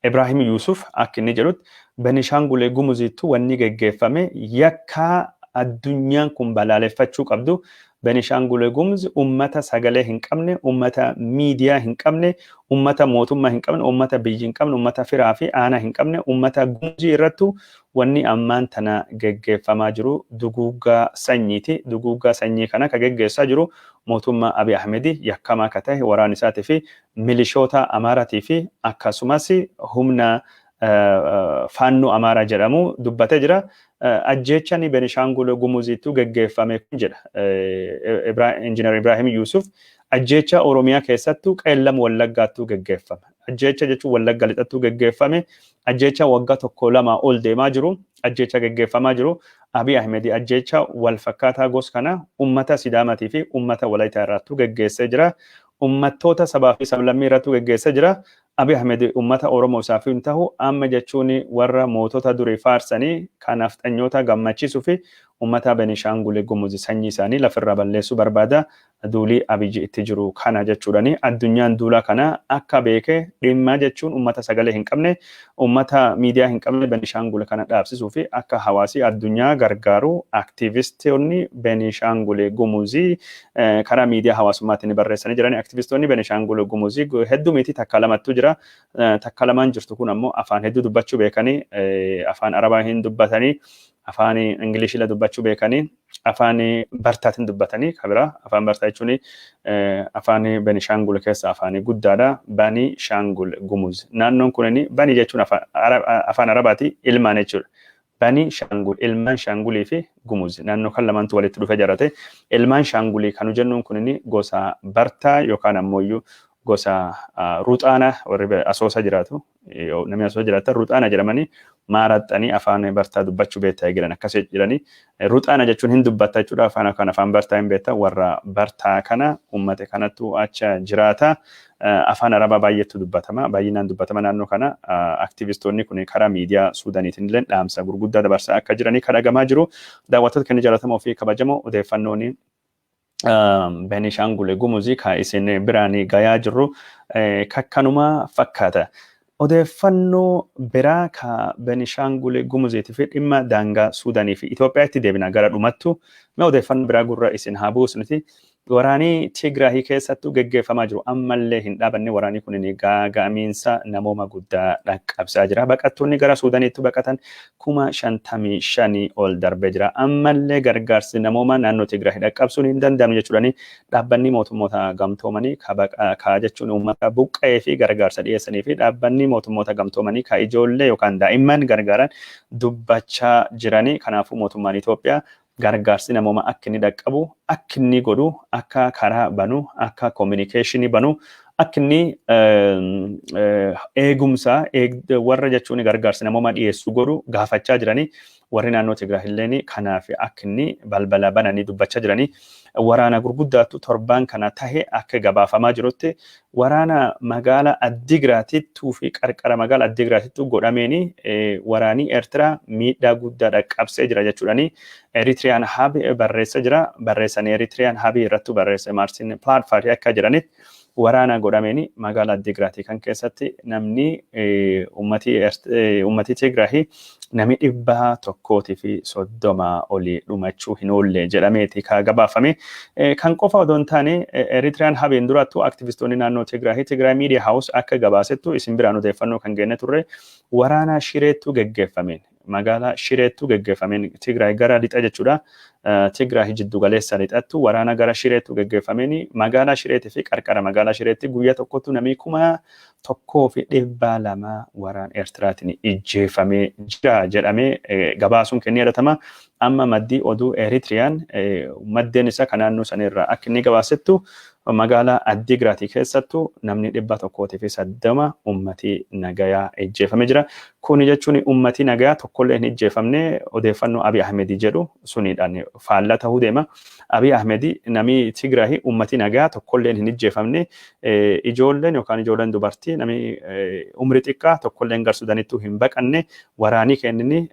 Ibrahim Yusuf akka inni jedhutti, Benishaangul Gumuziittu wanni geggeeffame yakka addunyaan kun balaaleffachuu qabdu. Benishaangul Gumuz ummata sagalee hin qabne, ummata miidiyaa hin qabne, ummata mootummaa hin qabne, ummata biyyi hin qabne, ummata firaa fi aanaa hin qabne, ummata Gumuzii irrattu wanni ammaan tana geggeeffamaa jiru duguuggaa sanyiiti. Duguuggaa sanyii kana ka geggeessaa jiru mootummaa Abiy Ahmedi yakkamaa ka ta'e, waraan isaatii fi milishoota Amaaraatii fi akkasumas humna faannoo Amaaraa jedhamu dubbatee jira. Ajjeechani Benishaangul Gumuziittu geggeeffame kun jedha Injiinar Ibrahim Yusuf, ajjeecha Oromiyaa keessattuu Qeellam Wallaggaattuu geggeeffame. Ajjeecha jechuun Wallagga Lixattuu geggeeffame. Ajjeecha waggaa tokko lama ol deemaa jiru. Ajjeecha geggeeffamaa jiru. Abiy Ahmed ajjeecha wal fakkaataa gos kana ummata Sidaamatii fi ummata Walaayitaa irrattuu geggeessee jira. Ummattoota sabaa fi sablammii irrattuu geggeessee jira. Abiy Ahmed ummata Oromoo isaaf hin tahu amma jechuun warra mootota durii faarsanii kan nafxanyoota gammachiisuu fi ummata Benishaangul Gumuz sanyii isaanii lafirraa balleessuu barbaada. Duulii Abiyyi itti jiru kana jechuudhani addunyaan duula kana akka beeke dhimma jechuun ummata sagalee hin qabne, ummata miidiyaa hin qabne Benishaangul kana dhaabsisuu fi akka hawaasi addunyaa gargaaru aktiivistoonni Benishaangul Gumuzii karaa miidiyaa hawaasummaatiin barreessanii jirani. Aktiivistoonni Benishaangul Gumuzii hedduu miti, takka lamattu jira. Takka lamaan jirtu kun ammoo afaan hedduu dubbachuu beekanii, afaan Arabaa hin dubbatanii, afaan Ingilishila dubbachuu beekanii, afaan Bartaatiin dubbatanii. Kabira afaan Bartaa jechuun afaan Benishaangul keessa afaan guddaadha. Bani Shaangul Gumuz. Naannoon kunin Bani jechuun afaan Arabaati ilmaan jechuudha. Bani Shaangul, ilmaan Shaangulii fi Gumuz. Naannoo kan lamaantu walitti dhufe jarate. Ilmaan Shaangulii kanu jennuun kunin gosa Bartaa yookaan ammoo Gosa Ruxaana warri Asoosa jiraatu, namni Asoosa jiraatan Ruxaana jedhamanii, maaraxxanii afaan bartaa dubbachuu beektaa jiran akkas jedhanii. Ruxaana jechuun hin dubbatta jechuudha, afaan kan afaan bartaa hin beekta. Warra bartaa kana ummate kanattu acha jiraata. Afaan Arabaa baay'eetu dubbatama, baay'inaan dubbatama naannoo kana. Aktivistoonni kun karaa miidiyaa Suudaaniitiin illee dhaamsa gurguddaa dabarsaa akka jiranii kan dhagamaa jiru. Daawwattoota keenya jaallatamoo fi kabajamoo, odeeffannoon Beenishaangul Gumuzii kan isin biraan gayaa jirru kakkanuma fakkaata. Odeeffannoo biraa ka Beenishaangul Gumuziitii fi dhimma daangaa Suudaanii fi Itoophiyaatti deebina gara dhumattu. Mee odeeffannoo biraa gurra isin haa buusnuti. Waraanii Tigraahii keessattuu geggeeffamaa jiru ammallee hin dhaabanne. Waraanii kun gaaga'amiinsa namooma guddaa dhaqqabsaa jira. Baqattoonni gara Suudaaniitti baqatan 55,000 ol darbee jira. Ammallee gargaarsi namooma naannoo Tigraahii dhaqqabsuun hin danda'amne jechuudhaan dhaabbanni mootummoota gamtoomanii ka jechuun uummata buqqa'ee fi gargaarsa dhiyeessanii fi dhaabbanni mootummoota gamtoomanii ka ijoollee yookaan daa'imman gargaaran dubbachaa jiranii. Kanaafuu mootummaan Itoophiyaa gargaarsi namooma akka inni dhaqqabu akka inni godhu, akka karaa banu, akka communication banu, akka inni eegumsa warra jechuun gargaarsi namooma dhiyeessu godhu gaafachaa jiranii. Warri naannoo Tigraay illeen kanaaf akka inni balbala bananii dubbachaa jiranii. Waraana gurguddaatu torbaan kana tahe. Akka gabaafamaa jirutti waraana magaala Addigraatittuu fi qarqara magaala Addigraatittuu godhameeni waraanii Eertiraa miidhaa guddaa dhaqqabsee jira jechuudhani Eritrean Hub barreessa jira. Barreessanii Eritrean Hub irrattu barreesse Maartin Pilaatfaar akka jedhanitti, waraana godhameeni magaala Addigraatii kan keessatti namni uummatii Tigraahii namni 130 olii dhumachuu hin oolle jedhameeti ka gabaafame. Kan qofa odoo hin taane, Eritrean Hubiin durattu aktivistoonni naannoo Tigraahii, Tigraay Media House akka gabaasettu, isin biraan odeeffannoo kan genne turre, waraana Shireettu geggeeffameen, magaalaa Shireettu geggeeffameen, Tigraay gara lixa jechuudha. Tigraay jiddu galeessa lixattu waraana gara Shireettu geggeeffameen magaalaa Shireetii fi qarqara magaalaa Shireetti guyyaa tokkotti namni 1,200 waraan Eertiraatiin ijjeefamee jira jedhamee gabaasuun kennee yadatama. Amma maddii oduu Eritriyaan maddeen isaa kan naannoo sanirraa akka inni gabaasettu, magaalaa Addigraatii keessattu namni 130 ummatii nagayaa ijjeefamee jira. Kuni jechuun ummatii nagayaa tokkollee hin ijjeefamne odeeffannoo Abiy Ahmedii jedhu suniidhaan faallaa ta'uu deema. Abiy Ahmedii namni Tigraahii ummatii nagayaa tokkollee hin ijjeefamne, ijoolleen yookaan ijoolleen dubartii, namni umri xiqqaa tokkolleen gar Sudaanittuu hin baqanne, waraanii kennini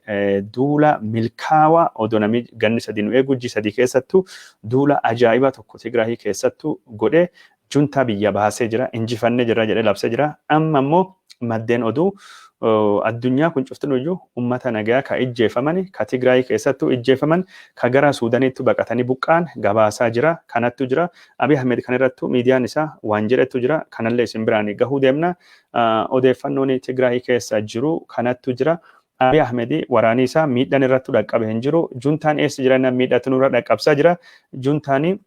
duula milkaawaa odoo namni ganni 3 nu eegu ji'a 3 keessattuu duula ajaa'iba tokko Tigraahii keessattuu godhee juntaa biyya baasee jira, injifannee jira jedhee labsee jira. Amma immoo maddeen oduu addunyaa kun cuftinuyyuu ummata nagayaa ka ijjeefamani, ka Tigraay keessattuu ijjeefaman, ka gara Suudaaniitti baqatanii buqqaan gabaasaa jira. Kanattu jira. Abiy Ahmed kan irrattu miidiyaan isaa waan jedhetu jira. Kanallee isin biraan gahuu deemna. Odeeffannoon Tigraay keessa jiru kanattu jira. Abiy Ahmed waraanii isaa miidhaan irrattu dhaqqabe hin jiru. Juntaan eessa jira? Miidhatu nurra dhaqqabsaa jira. Juntaanii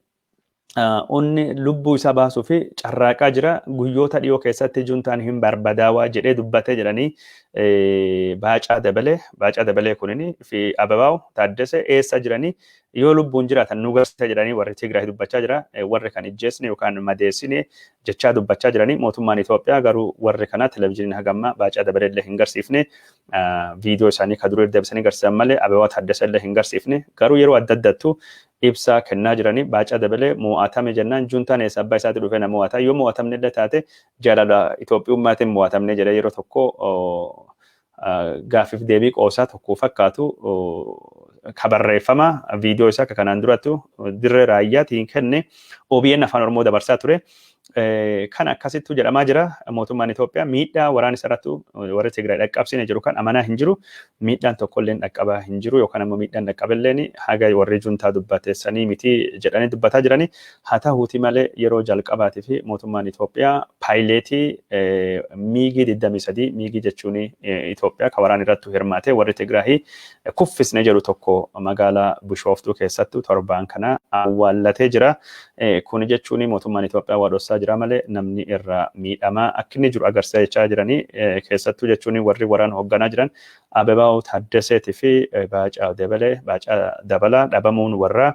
onni lubbuu isaa baasuu fi carraaqaa jira. Guyyoota dhiyoo keessatti juntaan hin barbadaawaa jedhee dubbatee jedhanii Baacaa Dabalee. Baacaa Dabalee kunini fi Ababaaw Taaddasee eessa jiranii? Yoo lubbuun jiraatan nu garsiisa jedhanii warri Tigraay dubbachaa jira. Warri kan ijjeesne yookaan madeessine jechaa dubbachaa jiranii. Mootummaan Itoophiyaa garuu warri kana televizyiiniin hagamma Baacaa Dabalee illee hin garsiifne. Viidiyoo isaanii ka durii deebisanii garsiisan malee Ababaaw Taaddasee illee hin garsiifne. Garuu yeroo adda addattu ibsa kennaa jiranii. Baacaa Dabalee mo'atame jennaan, juntaan eessa abbaa isaatti dhufee na mo'ata, yoo mo'atamne illee taate jaalala Itoophiyummaatiin mo'atamne jedhee yeroo tokko gaaffiif deebii qoosaa tokko fakkaatu ka barreeffama viidiyoo isaa akka kanaan durattu dirree raayyaatiin kenne OBN Afaan Oromoo dabarsaa ture. Kan akkasittu jedhamaa jira. Mootummaan Itoophiyaa miidhaa waraana isarrattu warri Tigraay dhaqqabsiine jiru kan amanaa hin jiru. Miidhaan tokkollee dhaqqabaa hin jiru yookaan ammoo miidhaan dhaqqabilleen haga warri juntaa dubbateessanii miti jedhanii dubbataa jirani. Haa ta'uuti malee, yeroo jalqabaatii fi mootummaan Itoophiyaa paayileetii Miigii 23, Miigii jechuun Itoophiyaa kan waraana irrattu hirmaate warri Tigraahii kuffisne jedhu tokko magaalaa Bishooftuu keessattu torbaan kana awwaallatee jira. Kuni jechuun mootummaan Itoophiyaa waa dhossaa jira malee namni irraa miidhamaa akka inni jiru agarsiisa jechaa jiranii. Keessattuu jechuun warri waraana hoogganaa jiran Abebaw Taaddaseetii fi Baacaa Dabalee, Baacaa Dabalaa dhabamuun warra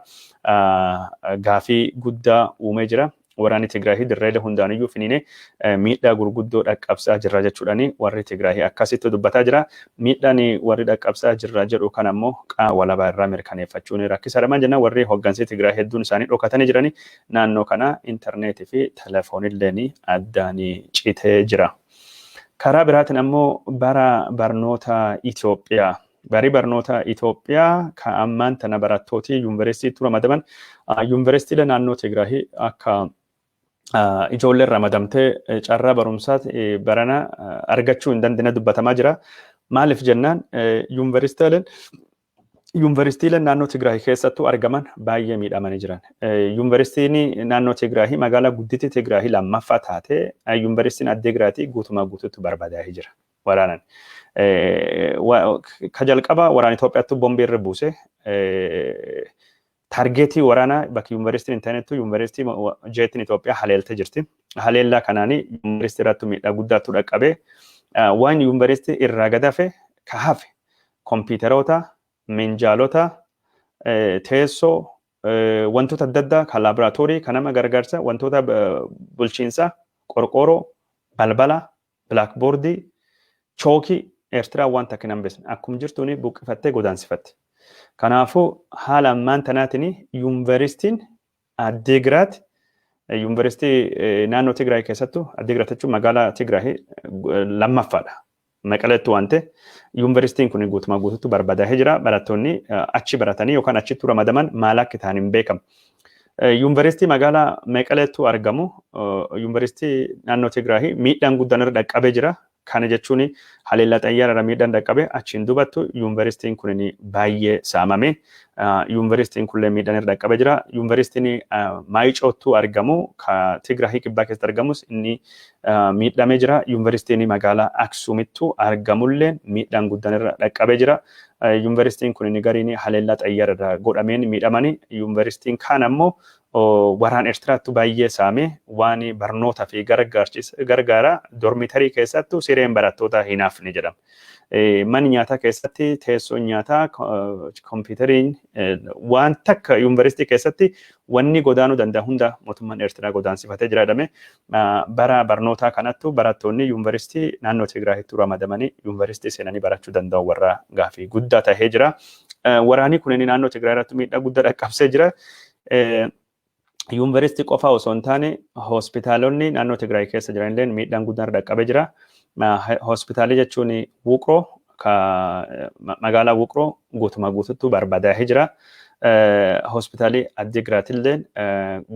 gaafii guddaa uumee jira. Waraanni Tigraahii dirreelee hundaaniyyuu finiinee miidhaa gurguddoo dhaqqabsaa jirra jechuudhaani warri Tigraahii akkasitti dubbataa jira. Miidhaan warri dhaqqabsaa jirra jedhu kan ammoo qaama walabaa irraa mirkaneeffachuun rakkisaadha. Maal jennaan, warri hoggansi Tigraay hedduun isaanii dhokatanii jiranii. Naannoo kana intarneetii fi telefoonilleen addaan citee jira. Karaa biraatiin ammoo bara barnoota Itoophiyaa, barii barnoota Itoophiyaa kan ammaan tana barattooti yuunivarsiitiitti ramadaman, yuunivarsiitiilee naannoo Tigraahii akka ijoolleen ramadamtee carraa barumsaa barana argachuu hin dandeenye dubbatamaa jira. Maaliif jennaan, yuunivarsiitiileen naannoo Tigraay keessattuu argaman baay'ee miidhamanii jiran. Yuunivarsiitiin naannoo Tigraay magaalaa guddittii Tigraay lammaffaa taate, yuunivarsiitiin Addeegiraatii guutumaa guutuutti barbadaa'ee jira waraanan. Ka jalqaba waraana Itoophiyaatti bombii irra buuse, target waraanaa bakka yuunivarsiitiin hin ta'inettu yuunivarsiitii jeettiin Itoophiyaa haleeltee jirti. Haleellaa kanaanii yuunivarsiitii irratti miidhaa guddaatu dhaqqabe. Waan yuunivarsiitii irraa gadafe ka hafe kompiitaroota, minjaalota, teessoo, wantoota adda addaa kan laaboraatoorii, kan nama gargaarsa, wantoota bulchiinsaa, qorqooroo, balbala, blackboard, chookii Eertiraa waan takka hin hambisne, akkuma jirtuun buqqifattee godaansifatte. Kanaafuu haala ammaan tanaatiin yuunivarsiitiin Addeegiraat, yuunivarsiitii naannoo Tigraay keessattuu Addeegiraat jechuun magaalaa Tigraay lammaffaadha. Maqaleetti waan ta'e yuunivarsiitiin kun guutumaa guutuutti barbadaa'ee jira. Barattoonni achi baratanii yookaan achitti ramadaman maal akka ta'an hin beekamu. Yuunivarsiitii magaalaa Maqaleettu argamu, yuunivarsiitii naannoo Tigraay, miidhaan guddaan irra dhaqqabee jira. Kana jechuun haleellaa xayyaara miidhaan dhaqqabe, achiin dubattu yuunivarsiitiin kun baay'ee saamame. Yuunivarsiitiin kunillee miidhaan irra dhaqqabee jira. Yuunivarsiitiin Maayicoottuu argamu, ka Tigraay kibbaa keessatti argamus, inni miidhamee jira. Yuunivarsiitiin magaalaa Aksuumittuu argamullee miidhaan guddaan irra dhaqqabee jira. Yuunivarsiitiin kun gariin haleellaa xayyaara irra godhameen miidhamanii, yuunivarsiitiin kaan ammoo waraan Eertiraattu baay'ee saame. Waan barnootaa fi gargaara dormitory keessattuu sireen barattootaa hin hafne jedhama. Mana nyaataa keessatti teessoon nyaataa, kompiitariin, waan takka yuunivarsiitii keessatti wanni godaanuu danda'a hunda mootummaan Eertiraa godaansifatee jira jedhame. Bara barnootaa kanattu barattoonni yuunivarsiitii naannoo Tigraayitti ramadamanii yuunivarsiitii seenanii barachuu danda'u warra gaafii guddaa tahee jira. Waraanni kunneen naannoo Tigraay irratti miidhaa guddaa dhaqqabsee jira. Yuunivarsiitii qofa osoo hin taane hospitaalonni naannoo Tigraay keessa jiran illee miidhaan guddaan dhaqqabee jira. Hospitaalli jechuun Wuqroo, magaalaa Wuqroo guutumaa guututti barbadaa'ee jira. Hospitaalli Addigiraat illee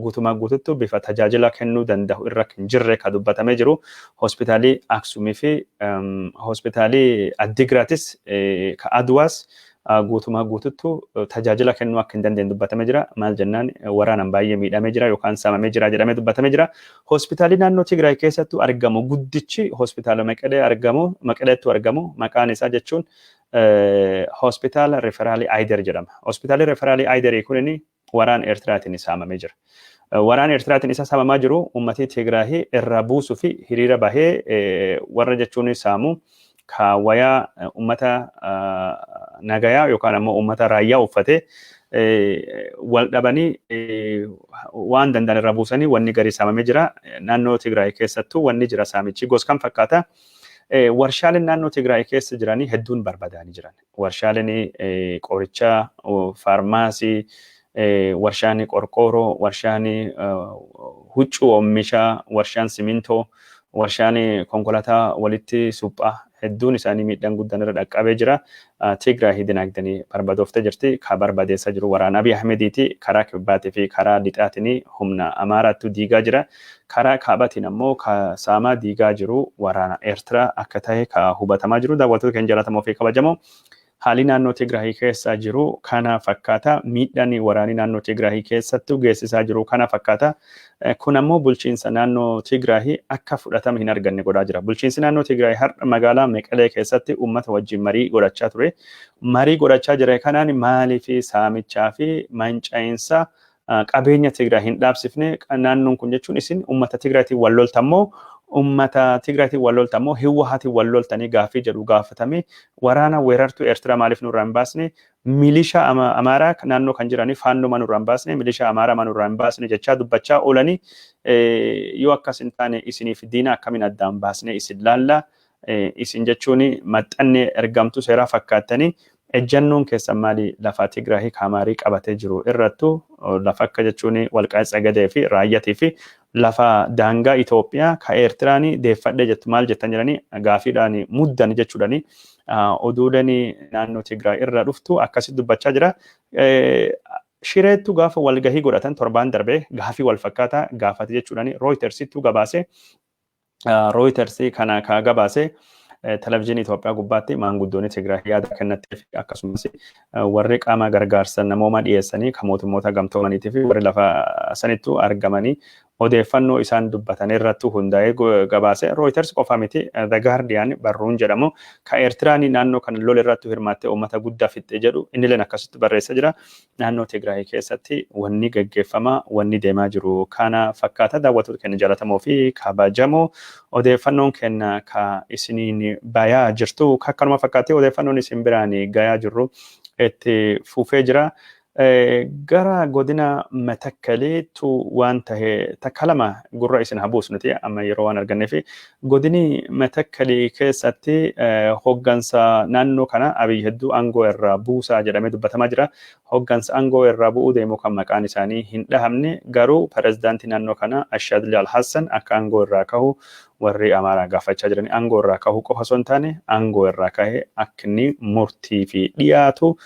guutumaa guututti bifa tajaajila kennuu danda'u irra hin jirre kan dubbatamee jiru. Hospitaalli Aksumii fi hospitaalli Addigiraatis ka Adwaas guutumaa guututtu tajaajila kennuu akka hin dandeenye dubbatamee jira. Maal jennaan, waraanaan baay'ee miidhamee jira yookaan saamamee jira jedhamee dubbatamee jira. Hospitaalli naannoo Tigraay keessattuu argamu guddichi hospitaala Maqalee argamu, Maqaleettu argamu, maqaan isaa jechuun hospitaala Referral Ayder jedhama. Hospitaalli Referral Ayderii kun waraan Eertiraatiin saamamee jira. Waraan Eertiraatiin isa saamamaa jiru uummatni Tigraay irraa buusuu fi hiriira bahee warra jechuun saamu ka wayaa uummata nagayaa yookaan ammoo uummata raayyaa uffatee wal dhabanii waan danda'an irraa buusanii wanni garii saamamee jira. Naannoo Tigraay keessattuu wanni jira saamichi gos kan fakkaata. Warshaaleen naannoo Tigraay keessa jiranii hedduun barbadaanii jiran. Warshaaleen qorichaa, faarmaasii, warshaan qorqooroo, warshaan huccuu oomishaa, warshaan simintoo, warshaan konkolaataa walitti suphaa hedduun isaanii miidhaan guddaan irra dhaqqabee jira. Tigraay dinagdanii barbadooftee jirti. Ka barbadeessaa jiru waraana Abiy Ahmediiti. Karaa kibbaatii fi karaa lixaatiin humna Amaaraattu diigaa jira. Karaa kaabaatiin ammoo ka saamaa diigaa jiru waraana Eertiraa akka ta'e ka hubatamaa jiru. Daawwattoota keenya jaallatamoo fi kabajamoo, haalli naannoo Tigraay keessa jiru kana fakkaata. Miidhaan waraanni naannoo Tigraay keessattuu geessisaa jiru kana fakkaata. Kun ammoo bulchiinsa naannoo Tigraay akka fudhatama hin arganne godhaa jira. Bulchiinsi naannoo Tigraay har'a magaalaa Meqalee keessatti uummata wajjin marii godhachaa ture. Marii godhachaa jira kanaan maalii fi saamichaa fi manca'iinsa qabeenya Tigraay hin dhaabsifne, naannoon kun jechuun isin uummata Tigraayitiin wal loltammoo Ummata Tigraatiin wal loltan moo Hiwwahaatiin wal loltanii gaaffii jedhu gaafatame, waraana weerartuu Eertiraa maaliif nurraa hin baasne, milishaa Amaaraa naannoo kan jiranii Faannoo ma nurraa hin baasne, milishaa Amaaraa ma nurraa hin baasne jechaa dubbachaa oolanii, yoo akkas hin taane isiniif diina akkamiin addaan baasne isin laalla, isin jechuun maxxanne ergamtuu seeraa fakkaattanii, ejjannoon keessan maali lafa Tigraahii Kaamaarii qabatee jiru irrattu, lafa akka jechuun Walqaayit Tsagadee fi Raayyatii fi lafa daangaa Itoophiyaa ka Eertiraan deeffadhee jettu maal jettan jedhanii gaafiidhaan muddan jechuudhani oduuleen naannoo Tigraay irra dhuftu akkasitti dubbachaa jira. Shireettu gaafa walgahii godhatan torbaan darbee gaafii wal fakkaataa gaafate jechuudhani Rooyitersitti gabaase. Reuters kana ka gabaase televizyiinii Itoophiyaa gubbaatti maanguddoonni Tigraay yaada kennattee fi akkasumas warri qaama gargaarsa namoomaa dhiyeessanii kan mootummoota gamtoomaniitii fi warri lafa sanittu argamanii odeeffannoo isaan dubbatan irratti hundaa'ee gabaase. Reuters qofa miti, The Guardian barruun jedhamu ka Eertiraan naannoo kana lola irratti hirmaattee uummata guddaa fixxe jedhu innilleen akkasitti barreessa jira. Naannoo Tigraay keessatti wanni gaggeeffamaa, wanni deemaa jiru kana fakkaata. Daawwattoota keenya jaallatamoo fi kabajamoo, odeeffannoon keenya ka isiniin bayaa jirtu akkanuma fakkaatee odeeffannoon isin biraan gayaa jirru itti fufee jira. Gara godina Matakkaliitu waan tahe takka lama gurra isin habuus nuti amma yeroo waan arganneef, godini Matakkalii keessatti hoggansa naannoo kana Abiy hedduu aangoo irraa buusaa jedhamee dubbatamaa jira. Hoggansa aangoo irraa bu'uu deemu kan maqaan isaanii hin dhahamne garuu pirezidaantii naannoo kana Ashaadli Alhassan akka aangoo irraa kahu warri Amaaraa gaafachaa jiran, aangoo irraa kahuu qofa osoo hin taane aangoo irraa kahee akka inni murtii fi dhiyaatu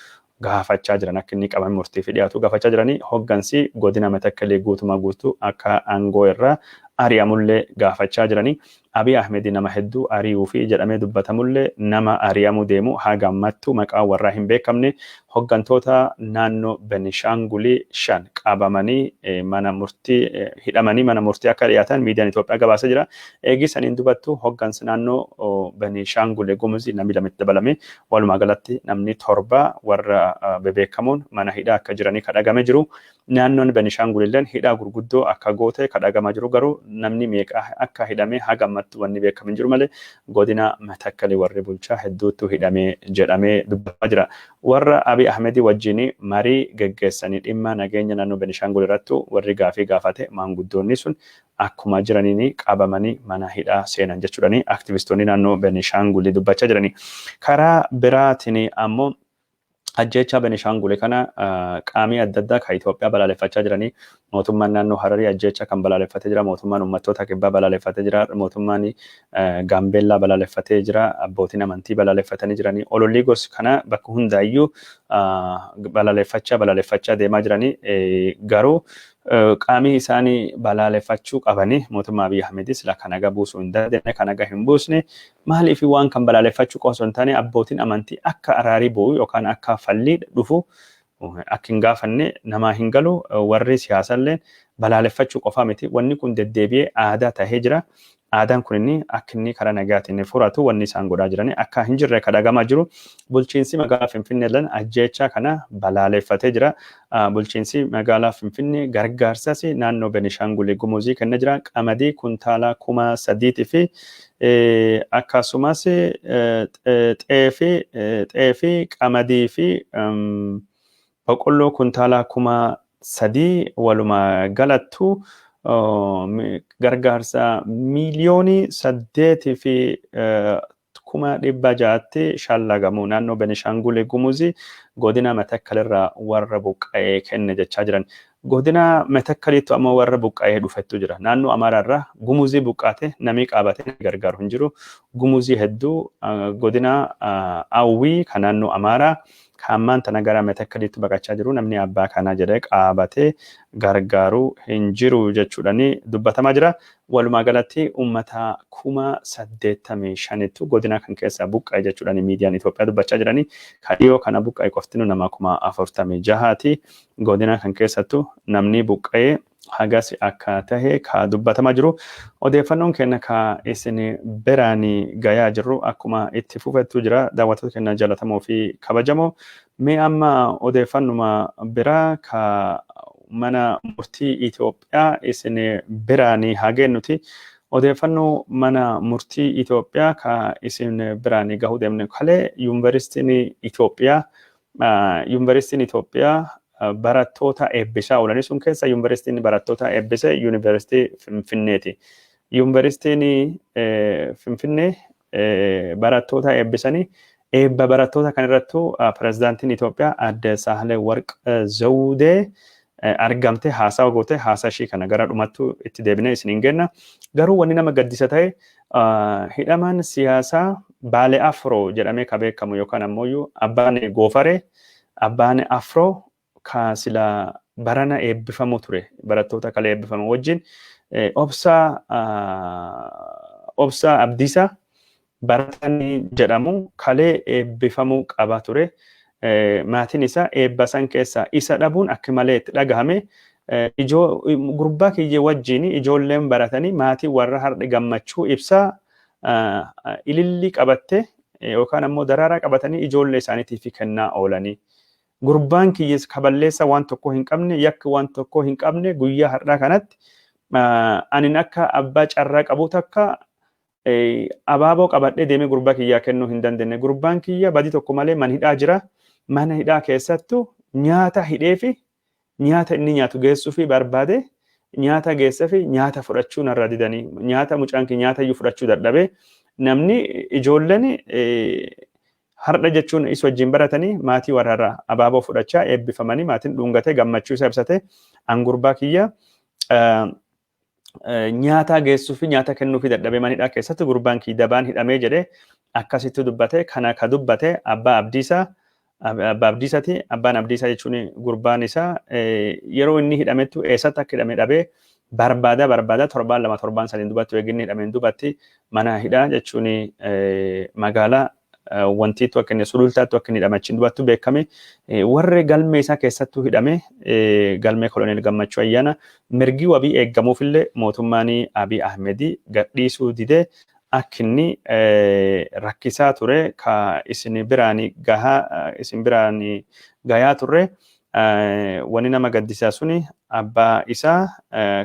gaafachaa jiran, akka inni qabame murtii fi dhiyaatu gaafachaa jiranii, hoggansi godina Matakkalii guutumaa guutuu akka aangoo irraa ari'amullee gaafachaa jiranii. Abiy Ahmed nama hedduu ari'uu fi jedhamee dubbatamullee nama ari'amuu deemu haga ammattu maqaan warraa hin beekamne, hoggantoota naannoo Benishaangulii 5 qabamanii mana murtii hidhamanii mana murtii akka dhiyaatan miidiyaan Itoophiyaa gabaasee jira. Eegii saniin dubattu hoggansi naannoo Benishaangul Gumuz namni lama itti dabalame walumaa galatti namni 7 warra bebeekamoon mana hidhaa akka jiranii kadhagame jiru. Naannoon Benishaangul illeen hidhaa gurguddoo akka goote kadhagamaa jiru, garuu namni meeqa akka hidhame haga ammatti wanni beekamu hin jiru malee godina Matakkalii warri bulchaa hedduutu hidhamee jedhamee dubbatamaa jira. Warra Abiy Ahmedii wajjin marii geggeessanii dhimma nageenya naannoo Benishaangul irrattu warri gaafii gaafate maanguddoonni sun akkuma jiraniin qabamanii mana hidhaa seenan jechuudhani aktivistoonni naannoo Benishaangul dubbachaa jirani. Karaa biraatiin ammoo ajjeechaa Benishaangul kana qaamii adda addaa kan Itoophiyaa balaaleffachaa jiranii, mootummaan naannoo Hararii ajjeechaa kan balaaleffatee jira, mootummaan uummattoota kibbaa balaaleffatee jira, mootummaan Gaambeellaa balaaleffatee jira, abbootiin amantii balaaleffatanii jiranii, olollii gos kana bakka hundaayyuu balaaleffachaa balaaleffachaa deemaa jiranii, garuu qaamii isaanii balaaleffachuu qabanii mootummaa Abiy Ahmedis sila kan nagaa buusuu hin dandeenye, kan nagaa hin buusne. Maaliif waan kan balaaleffachuu qofa osoo hin taane abbootiin amantii akka araarii bu'u yookaan akka fallii dhufu akka hin gaafanne namaa hin galu. Warri siyaasallee balaaleffachuu qofaa miti, wanni kun deddeebi'ee aadaa tahee jira. Aadaan kun inni akka inni karaa nagaatiin furatu wanni isaan godhaa jiran akka hin jirre kadhagamaa jiru. Bulchiinsi magaalaa Finfinnee illee ajjeechaa kana balaaleffatee jira. Bulchiinsi magaalaa Finfinnee gargaarsas naannoo Benishaangul Gumuzii kennee jira. Qamadii kuntaala 3,000 fi akkasumas xeefii, qamadii fi boqqolloo kuntaala 3,000, walumaa galattu gargaarsa 8,600,000tti shallagamu naannoo Benishaangul Gumuzii godina Matakkalirraa warra buqqa'ee kenne jechaa jiran. Godina Matakkaliitti ammoo warra buqqa'ee dhufettu jira. Naannoo Amaaraarraa Gumuzii buqqaate namni qabatee gargaaru hin jiru. Gumuzii hedduu godina Awwii kan naannoo Amaaraa kaammaan tana gara Matakkaliitti baqachaa jiru, namni abbaa kanaa jedhee qaabatee gargaaru hin jiru jechuudhani dubbatamaa jira. Walumaa galatti uummata 85,000ttu godina kan keessaa buqqa'e jechuudhani miidiyaan Itoophiyaa dubbachaa jirani. Kan dhiyoo kana buqqa'e qoftinu nama 46,000ti. Godina kan keessattu namni buqqa'ee hagas akka tahe ka dubbatamaa jiru. Odeeffannoon keenya ka isin biraan gayaa jirru akkuma itti fufettu jira. Daawwattoota keenya jaallatamoo fi kabajamoo. Mee amma odeeffannuma biraa ka mana murtii Itoophiyaa isin biraan haa geennuti. Odeeffannoo mana murtii Itoophiyaa ka isin biraan gahuu deemne, kalee Yuunivarsiitiin Itoophiyaa barattoota eebbisaa oolanii sun keessa yuunivarsiitiin barattoota eebbise Yuunivarsiitii Finfinneeti. Yuunivarsiitiin Finfinnee barattoota eebbisanii, eebba barattoota kan irrattu pirezidaantiin Itoophiyaa Aadde Saahilee Warq Zawudee argamte, haasawa goote. Haasaa ishii kana gara dhumattu itti deebinee isiniin kenna. Garuu wanni nama gaddisa ta'e, hidhamaan siyaasaa Baalee Afroo jedhamee ka beekamu yookaan ammoo abbaan goofaree, abbaan Afroo, ka sila barana eebbifamu ture barattoota kalee eebbifamu wajjin, Obsaa Abdiisaa baratanii jedhamu, kalee eebbifamuu qaba ture. Maatiin isaa eebba san keessaa isa dhabuun akka malee itti dhagahame. Gurbaa kiyyee wajjin ijoolleen baratanii maatii warra har'i gammachuu ibsaa ilillii qabattee yookaan ammoo daraaraa qabatanii ijoollee isaaniitiif kennaa oolanii. Gurbaan kiyyees kaballeessa waan tokko hin qabne, yakki waan tokko hin qabne, guyyaa har'aa kanatti anin akka abbaa carraa qabu takka abaaboo qabadhee deemee gurbaa kiyyaa kennuu hin dandeenye. Gurbaan kiyya badii tokko malee mana hidhaa jira. Mana hidhaa keessattuu nyaata hidhee fi nyaata inni nyaatu geessuu fi barbaade, nyaata geessee fi nyaata fudhachuu narra didanii, nyaata mucaan kiyya nyaata iyyuu fudhachuu dadhabee. Namni ijoolleen har'a jechuun isa wajjin baratanii maatii warrarraa abaaboo fudhachaa eebbifamanii, maatiin dhungatee gammachuu isa ibsate, an gurbaa kiyya nyaata geessuu fi nyaata kennuu fi dadhabee mana hidhaa keessatti gurbaan kiyya dabaan hidhamee jedhee akkasitti dubbate. Kana ka dubbate abbaa Abdiisaa, abbaa Abdiisaati. Abbaan Abdiisaa jechuun gurbaan isaa yeroo inni hidhamettu eessatti akka hidhame dhabee barbaada barbaada torbaan 2, torbaan 3 dubbatti, eeginni hidhameen dubbatti mana hidhaa jechuun magaalaa wantiitu akka inni Sulultaattu akka inni hidhame achiin dubattu beekame. Warri galmee isaa keessattuu hidhame, galmee Koloneel Gammachuu Ayyaana, mirgi wabii eeggamuufillee mootummaan Abiy Ahmedii gadhiisuu didee akka inni rakkisaa ture ka isin biraan gahaa isin biraan gayaa turre. Wanni nama gaddisaa suni abbaa isaa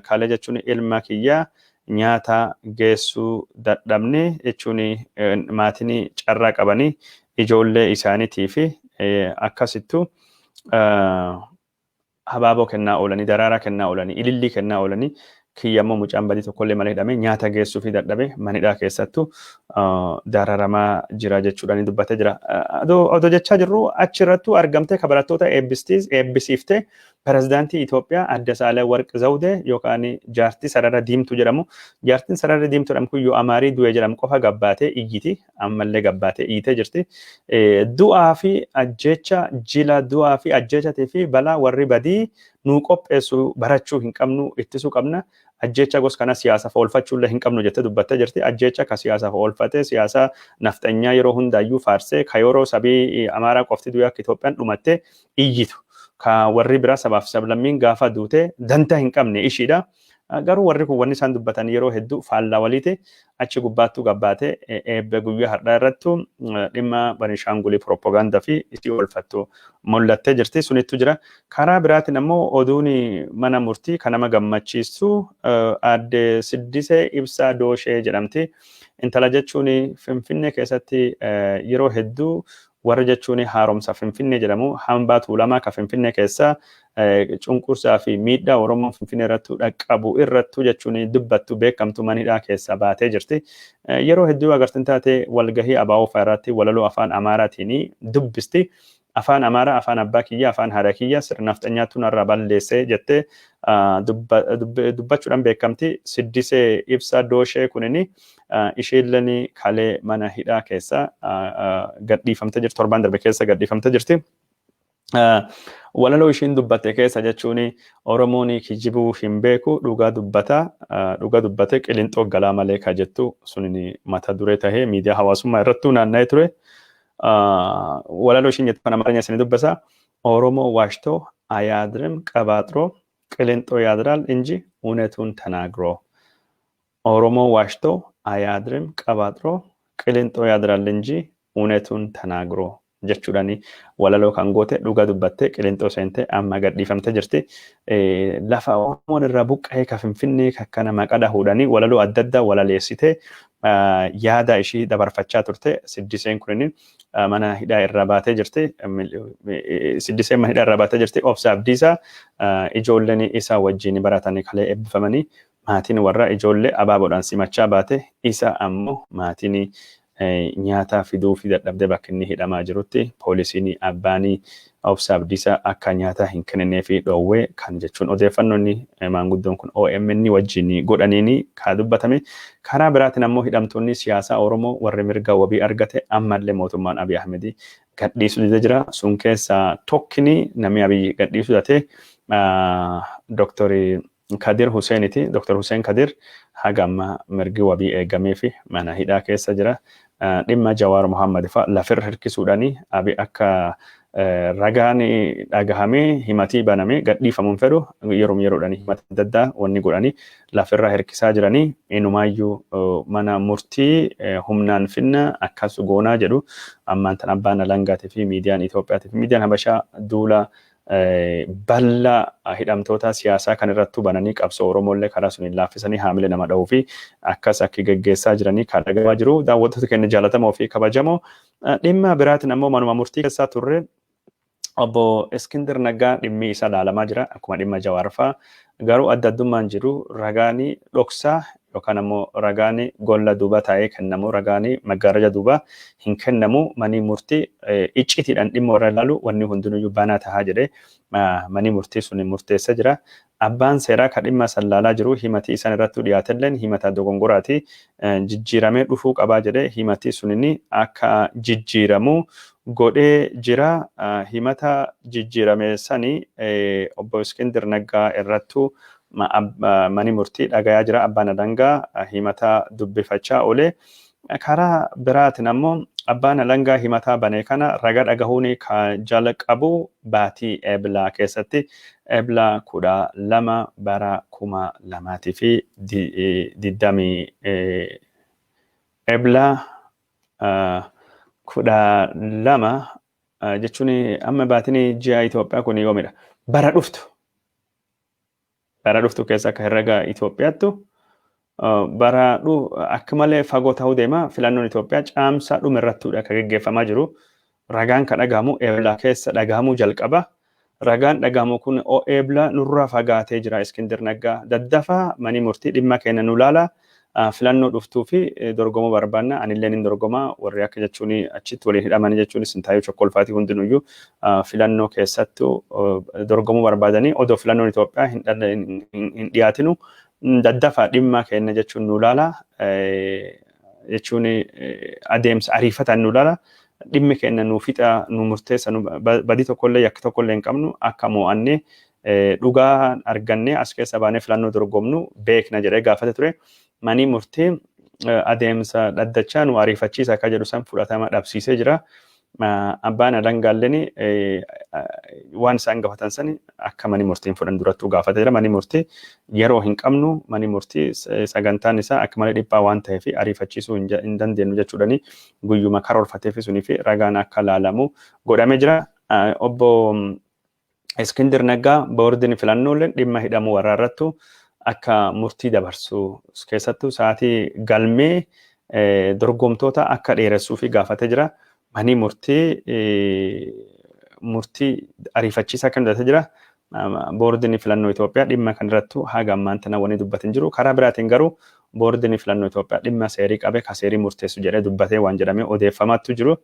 kalee jechuun ilma kiyyaa nyaata geessuu dadhabne jechuun maatiin carraa qabanii ijoollee isaaniitii fi akkasittu habaaboo kennaa oolanii, daraaraa kennaa oolanii, ilillii kennaa oolanii, kiyyammoo mucaan badii tokkollee malee hidhamee nyaata geessuu fi dadhabe manidhaa keessattuu dararamaa jira jechuudhaan dubbatee jira. Odoo jechaa jirru achirrattuu argamtee ka barattoota eebbisiiftee pirezidaantii Itoophiyaa Adde Saahilewarq Zawudee yookaan jaartii sarara diimtuu jedhamu. Jaartiin sarara diimtuu jedhamu kun yoo Amaarii du'e jedhamu qofa gabbaatee iyyiti. Ammallee gabbaatee iyyitee jirti. Du'aa fi ajjecha jila, du'aa fi ajjechatii fi balaa warri badii nuu qopheessu barachuu hin qabnu, ittisuu qabna. Ajjecha gos kana siyaasaaf oolfachuullee hin qabnu jettee dubbattee jirti. Ajjecha ka siyaasaaf oolfatee siyaasa nafxanyaa yeroo hundaayyuu faarsee, ka yeroo sabii Amaaraa qofti du'e akka Itoophiyaan dhumattee iyyitu, ka warri biraa sabaaf sablammiin gaafa duute dantaa hin qabne ishiidha. Garuu warri kun wanni isaan dubbatan yeroo hedduu faallaa waliiti. Achi gubbaattuu gabbaatee eebba guyyaa har'aa irrattu dhimma Banishaangulii propagaandaa fi isii oolfattu mul'attee jirti. Sunittu jira. Karaa biraatiin ammoo oduun mana murtii kan nama gammachiistu, Aadde Siddisee Ibsaa Dooshee jedhamti. Intala jechuun Finfinnee keessatti yeroo hedduu warra jechuun haaromsa Finfinnee jedhamu, hambaa Tuulamaa ka Finfinnee keessa cunqursaa fi miidhaa Oromoon Finfinnee irrattu dhaqqabu irrattu jechuun dubbattu beekamtu manidhaa keessa baatee jirti. Yeroo hedduu agartan taate walgahii ABO fa'a irratti walaloo afaan Amaaraatiin dubbisti. Afaan Amaaraa afaan abbaa kiyya, afaan haadha kiyya sirna nafxanyaatu narraa balleessee jettee dubbachuudhaan beekamti. Siddisee Ibsaa Dooshee kunini isheelleen kalee mana hidhaa keessa gadhiifamtee jirti. Torbaan darbe keessa gadhiifamtee jirti. Walaloo ishiin dubbatte keessa jechuun Oromoon kijibuu hin beeku, dhugaa dubbata, dhugaa dubbate qilinxoo galaa malee ka jettu sunin mata duree tahee miidiyaa hawaasummaa irrattuu naanna'ee ture. Walaloo ishiin jettu kana Amaarኛ isin dubbisa. ኦሮሞ ዋሽቶ አያድርም ቀባጥሮ፣ ቅሊንጦ ያድራል እንጂ እውነቱን ተናግሮ። ኦሮሞ ዋሽቶ አያድርም ቀባጥሮ፣ ቅሊንጦ ያድራል እንጂ እውነቱን ተናግሮ። jechuudhaan walaloo kan goote dhugaa dubbatte Qilinxoo seente amma gadhiifamtee jirti. Lafa Oromoon irraa buqqa'ee ka Finfinnee kana maqaa dhahuudhaan walaloo adda addaa walaleessitee yaada ishii dabarfachaa turte. Siddiseen kunin mana hidhaa irraa baatee jirti. Siddiseen mana hidhaa irraa baatee jirti. Obsa Abdiisaa ijoolleen isaa wajjin baratanii kalee eebbifamanii maatiin warra ijoollee abaaboodhaan simachaa baate, isa ammoo maatiin nyaata fiduu fi dadhabdee bakka inni hidhamaa jirutti poolisiin abbaanii Obsa Abdiisaa akka nyaata hin kenninee fi dhoowwee kan jechuun odeeffannoon maanguddoon kun OMN wajjin godhaniin kaa dubbatame. Karaa biraatiin ammoo hidhamtoonni siyaasaa Oromoo warri mirga wabii argate ammallee mootummaan Abiy Ahmed gadhiisuu dide jira. Sun keessaa tokkini namni Abiy gadhiisuu date Dr. Kadir Huseeniti. Dr. Huseen Kadir haga amma mirgi wabii eegamee fi mana hidhaa keessa jira. Dhimma Jawaar Mohammad fa'a lafirra hirkisuudhaan Abiy akka ragaan dhagahamee himatii banamee gadhiifamuun fedhu yeroo yeroodhaan himata adda addaa wanni godhanii lafirra hirkisaa jiranii, inumaayyuu mana murtii humnaan finna akkas goonaa jedhu. Ammaan tan abbaan alangaatii fi miidiyaan Itoophiyaatii fi miidiyaan Habashaa duula bal'aa hidhamtoota siyaasaa kan irrattuu bananii qabsoo Oromollee karaa suniin laaffisanii haamile nama dha'uu fi akkas akki geggeessaa jiranii kan dhagamaa jiru. Daawwattoota keenya jaallatamoo fi kabajamoo, dhimma biraatiin ammoo manuma murtii keessaa turre, obbo Iskindir Naggaa dhimmi isaa ilaalamaa jira akkuma dhimma Jawaar fa'aa. Garuu adda addummaan jiru ragaanii dhoksaa yookaan ammoo ragaanii golla duuba taa'ee kennamu, ragaanii maggaaraja duuba hin kennamu. Manii murtii iccitiidhaan dhimma warra ilaalu wanni hundinuyyuu banaa tahaa jedhee manii murtii sun murteessa jira. Abbaan seeraa ka dhimma san laalaa jiru himatii isaan irrattuu dhiyaatelleen himata dogongoraati, jijjiiramee dhufuu qabaa jedhee himatii sunini akka jijjiiramu godhee jira. Himata jijjiirame sani obbo Iskindir Naggaa irrattuu mani murtii dhagayaa jira. Abbaan alangaa himata dubbifachaa oole. Karaa biraatiin ammoo abbaan alangaa himataa bane kana raga dhagahuun ka jalqabu baatii Eblaa keessatti, Ebla 12 bara 2020, Ebla 12 jechuun amma baatiin ji'a Itoophiyaa kun yoomidha? Bara dhuftu. Bara dhuftu keessa akka herrega Itoophiyaattu bara akka malee fagoo ta'uu deema. Filannoon Itoophiyaa caamsaa dhuma irrattudha akka geggeeffamaa jiru. Ragaan kan dhagahamu Eblaa keessa dhagahamuu jalqaba. Ragaan dhagahamu kun Ebla nurraa fagaatee jira. Iskindir Naggaa daddafaa manii murtii dhimma keenya nu laala. Filannoo dhuftuu fi dorgomuu barbaanna. Anillee nin dorgoma. Warri akka jechuun achitti waliin hidhamanii jechuun Sintaayuu Chokkolfaatii hundinuyyuu filannoo keessattuu dorgomuu barbaadanii odoo filannoon Itoophiyaa hin dhiyaatinu daddafaa dhimma keenya jechuun nu laala jechuun adeemsa ariifataan nu laala. Dhimmi keenya nu fixa, nu murteessa, badii tokkollee yakki tokkollee hin qabnu, akka mo'annee dhugaa argannee as keessa baanee filannoo dorgomnu beekna jedhee gaafate ture. Manii murtii adeemsa dhaddachaa nu ariifachiisa akka jedhu san fudhatama dhabsiisee jira. Abbaan alangaalleen waan isaan gaafatan sani akka mani murtiin fudhan durattuu gaafate jira. Mani murtii yeroo hin qabnu, mani murtii sagantaan isaa akka malee dhiphaa waan ta'eef ariifachiisuu hin dandeenyu jechuudhani guyyuma karoorfatee fi sunii fi ragaan akka laalamu godhamee jira. Obbo Iskindir Naggaa boordiin filannooleen dhimma hidhamuu warraa irrattu akka murtii dabarsu, keessattuu sa'aatii galmee dorgomtoota akka dheeressuu fi gaafatee jira. Manii murtii murtii ariifachiisaa akka muddatee jira. Boordiin filannoo Itoophiyaa dhimma kanarrattu haga ammaan tana wanni dubbatin jiru. Karaa biraatiin garuu boordiin filannoo Itoophiyaa dhimma seerii qabe ka seerii murteessu jedhee dubbatee waan jedhamee odeeffamaattu jiru.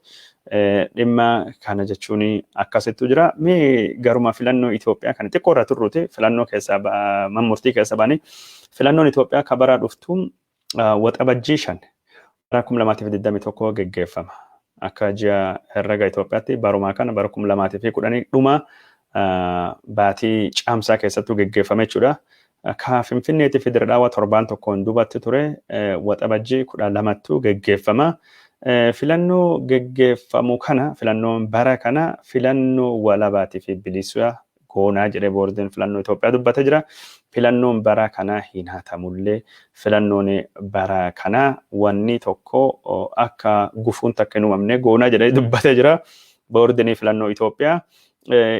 Dhimma kana jechuun akkasittu jira. Mee garuma filannoo Itoophiyaa kana xiqqoo irra turruuti, filannoo keessaa murtii keessa baanii, filannoon Itoophiyaa ka bara dhuftu Waxabajjii 5 bara 2021 geggeeffama. Akka ji'a herrega Itoophiyaatti barumaa kana bara 2010 dhuma baatii caamsaa keessattuu geggeeffame jechuudha. Ka Finfinneetii fi Dirredhaawaa torbaan tokkoon duubatti ture, Waxabajjii 12ttu geggeeffama. Filannoo geggeeffamu kana, filannoon bara kana filannoo walabaatii fi bilisa goonaa jedhee boordiin filannoo Itoophiyaa dubbatee jira. Filannoon bara kana hin hatamullee, filannoon bara kana wanni tokko akka gufuun takka hin uumamne goonaa jedhee dubbatee jira. Boordiin filannoo Itoophiyaa.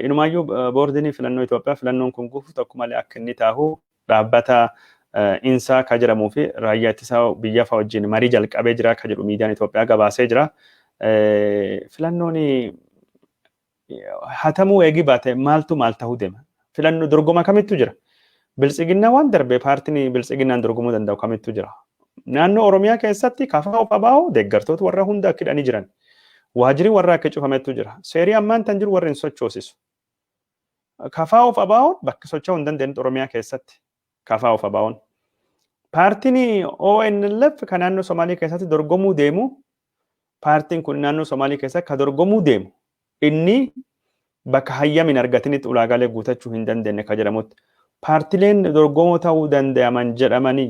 Inumaayyuu boordiin filannoo Itoophiyaa filannoon kun gufuu tokko malee akka inni taahu dhaabbata Insaa ka jedhamuu fi raayyaa ittisaa biyya fa'aa wajjin marii jalqabee jira ka jedhu miidiyaan Itoophiyaa gabaasee jira. Filannoon hatamuu eegi baate maaltu maal ta'uu deema? Filannoo dorgoma kamittu jira? Biltsiginnaa waan darbe paartiin biltsiginnaan dorgomuu danda'u kamittu jira? Naannoo Oromiyaa keessatti KFO fi ABO deeggartoota warra hunda akka hidhanii jiran. Waajjirri warra akka cufamettu jira. Seerii ammaan tan jiru warri hin sochoosisu. KFO fi ABO bakka socho'uu hin dandeenye Oromiyaa keessatti. KFO fi ABO'n. Paartiin ONLF kan naannoo Somaalii keessatti dorgomuu deemu, paartiin kun naannoo Somaalii keessatti kan dorgomuu deemu, inni bakka hayyama hin argatinitti ulaagaalee guutachuu hin dandeenye kan jedhamutti. Paartileen dorgomoo ta'uu danda'aman jedhamanii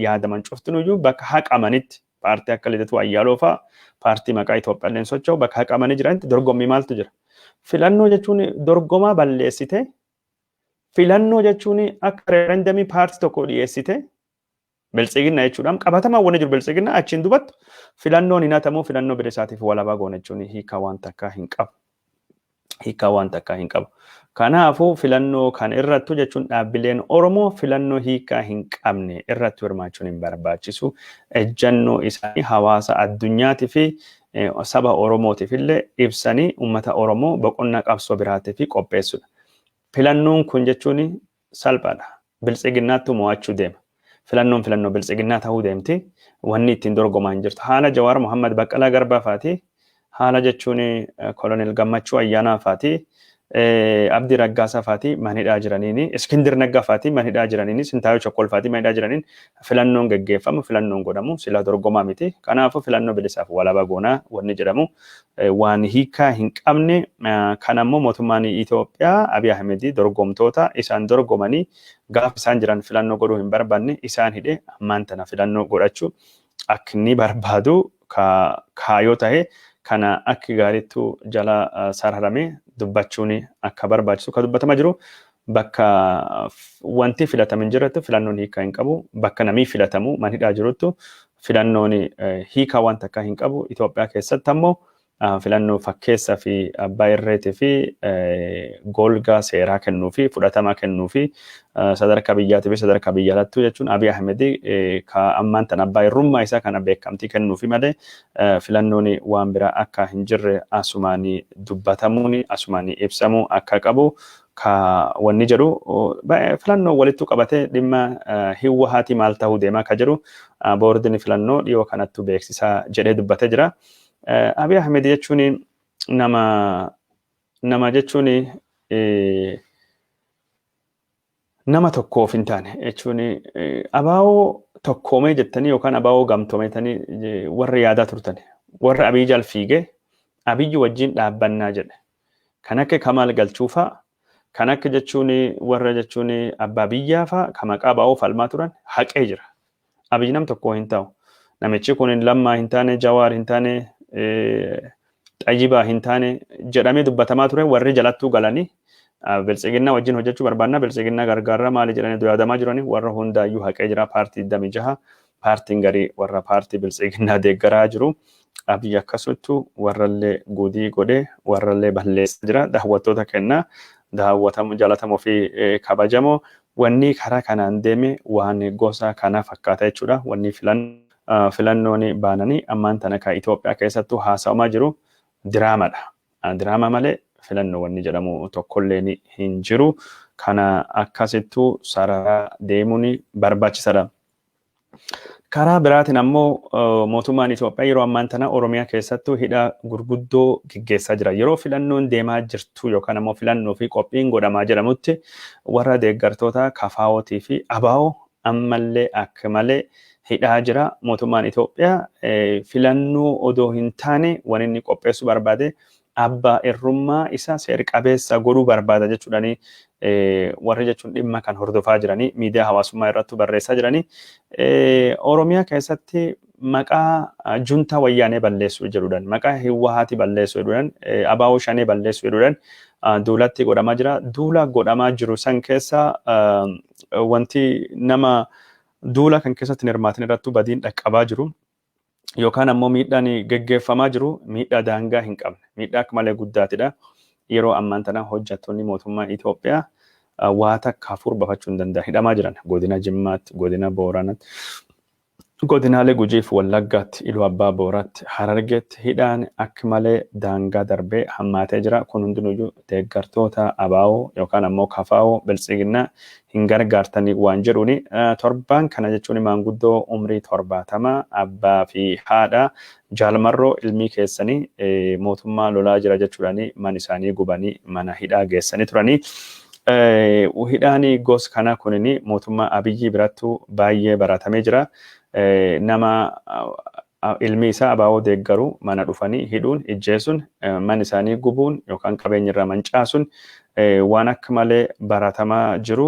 yaadaman cuftinuyyuu bakka haqamanitti, paartii akka Lidatuu Ayyaaloo fa'a, paartii maqaa Itoophiyaalleen socho'u bakka haqamanii jiranitti dorgommii maaltu jira? Filannoo jechuun dorgomaa balleessite, filannoo jechuun akka referendamii paartii tokko dhiyeessite biltsiginna jechuudhaan qabatamaan wanni jiru biltsiginna achiin dubattu filannoon hin hatamu, filannoo bilisaatiif walabaa goona jechuun hiikaa waan takkaa hin qabu. Hiikaa waan takkaa hin qabu. Kanaafuu filannoo kan irrattu jechuun dhaabbileen Oromoo filannoo hiikaa hin qabne irratti hirmaachuun hin barbaachisu. Ejjannoo isaanii hawaasa addunyaatii fi saba Oromootiif illee ibsanii uummata Oromoo boqonnaa qabsoo biraatii fi qopheessudha. Filannoon kun jechuun salphaadha. Biltsiginnaattu mo'achuu deema. Filannoon filannoo biltsiginnaa ta'uu deemti. Wanni ittiin dorgomaa hin jirtu. Haala Jawaar Mohammad, Baqqalaa Garbaa faati. Haala jechuun Kolonel Gammachuu Ayyaanaa faati. Abdii Raggaasaa faati manhidhaa jiraniini. Iskindir Naggaa faati manhidhaa jiraniini. Sintaayoo Chokkol faati manhidhaa jiraniin filannoon geggeeffamu, filannoon godhamu sila dorgomaa miti. Kanaafuu filannoo bilisaaf walaba goonaa wanni jedhamu waan hiikaa hin qabne. Kan ammoo mootummaan Itoophiyaa Abiy Ahmed dorgomtoota isaan dorgomanii gaafa isaan jiran filannoo godhuu hin barbaanne isaan hidhe ammaan tana filannoo godhachuu akka inni barbaadu kaayoo ta'e kana akka gaariittu jala sararame dubbachuun akka barbaachisu ka dubbatamaa jiru. Bakka wanti filatamu hin jirrettu filannoon hiikaa hin qabu. Bakka namii filatamu man hidhaa jiruttu filannoon hiikaa waan takkaa hin qabu. Itoophiyaa keessatti ammoo filannoo fakkeessa fi abbaa irreetii fi golgaa seeraa kennuu fi fudhatama kennuu fi sadarkaa biyyaatii fi sadarkaa biyya alattuu jechuun Abiy Ahmed ka ammaan tan abbaa irrummaa isaa kana beekamtii kennuu fi malee filannoon waan biraa akka hin jirre asumaanii dubbatamuun asumaanii ibsamuu akka qabu ka wanni jedhu. Filannoo walittu qabatee dhimma hiwwahaatii maal ta'uu deemaa ka jedhu boordiin filannoo dhiyoo kanattu beeksisaa jedhee dubbatee jira. Abiy Ahmed jechuun nama jechuun nama tokkoof hin taane jechuun abaa'oo tokkoomee jettanii yookaan abaa'oo gamtoomee jettanii warra yaadaa turtan, warra Abiy jal fiigee Abiyyi wajjin dhaabbannaa jedhe. Kan akka Kamaal Galchuu fa'a, kan akka jechuun warra jechuun abbaa biyyaa fa'a kan maqaa abaa'oo falmaa turan haqee jira. Abiyyi nam tokko hin ta'u. Namichi kun Lammaa hin taane, Jawaar hin taane, Xayyibaa hin taane jedhamee dubbatamaa ture warri jalattuu galanii biltsiginnaa wajjin hojjechuu barbaannaa, biltsiginnaa gargaarraa maali jedhanii yaadamaa jiranii warra hundaayyuu haqee jira. Paartii 26 paartiin garii warra paartii biltsiginnaa deeggaraa jiru. Abiyyi akkasuttu warrallee gudii godhee warrallee balleessaa jira. Daawwattoota kennaa daawwatamu jaalatamoo fi kabajamoo, wanni karaa kanaan deeme waan gosa kana fakkaata jechuudha. Wanni filannoon baananii ammaan tana kan Itoophiyaa keessattuu haasa'amaa jiru diraamadha. Diraamaa malee filannoo wanni jedhamu tokkolleen hin jiru. Kana akkasittuu sararaa deemuun barbaachisaadha. Karaa biraatiin ammoo mootummaan Itoophiyaa yeroo ammaan tana Oromiyaa keessattuu hidha gurguddoo geggeessaa jira. Yeroo filannoon deemaa jirtu yookaan ammoo filannoo fi qophiin godhamaa jedhamutti warra deeggartoota KFO'tii fi ABO ammallee akka malee hidhaa jira. Mootummaan Itoophiyaa filannoo odoo hin taane waan inni qopheessuu barbaade abbaa irrummaa isa seer-qabeessa godhuu barbaada jechuudhaani warri jechuun dhimma kan hordofaa jiranii miidiyaa hawaasummaa irratti barreessaa jiranii. Oromiyaa keessatti maqaa juntaa wayyaanee balleessuu jedhuudhaan, maqaa hiwwahaati balleessuu jedhuudhaan, abaa'oo shanee balleessuu jedhuudhaan duulatti godhamaa jira. Duula godhamaa jiru san keessa wanti nama duula kan keessatti hin hirmaatin irrattuu badiin dhaqqabaa jiru. Yookaan ammoo miidhaan geggeeffamaa jiru miidhaa daangaa hin qabne, miidhaa akka malee guddaatidha. Yeroo ammaan tana hojjettoonni mootummaa Itoophiyaa waa takka hafuur baafachuu hin danda'an, hidhamaa jiran godina Jimmaatti, godina Booranaatti, godinaalee Gujii fi Wallaggaatti, Iluu Abbaa Booraatti, Harargeetti hidhaan akka malee daangaa darbee hammaatee jira. Kun hundinuyyuu deeggartoota ABO yookaan ammoo KFO Biltsiginnaa hin gargaartanii waan jedhuuni. Torbaan kana jechuun maanguddoo umrii 70, abbaa fi haadha Jaalmarroo, ilmii keessanii mootummaa lolaa jira jechuudhaani mana isaanii gubanii mana hidhaa geessanii turanii. Hidhaan gos kana kunini mootummaa Abiyyi birattuu baay'ee baratamee jira. Nama ilmi isaa ABO deeggaru mana dhufanii hidhuun, ijjeesuun, mana isaanii gubuun yookaan qabeenya irraa mancaasuun waan akka malee baratamaa jiru.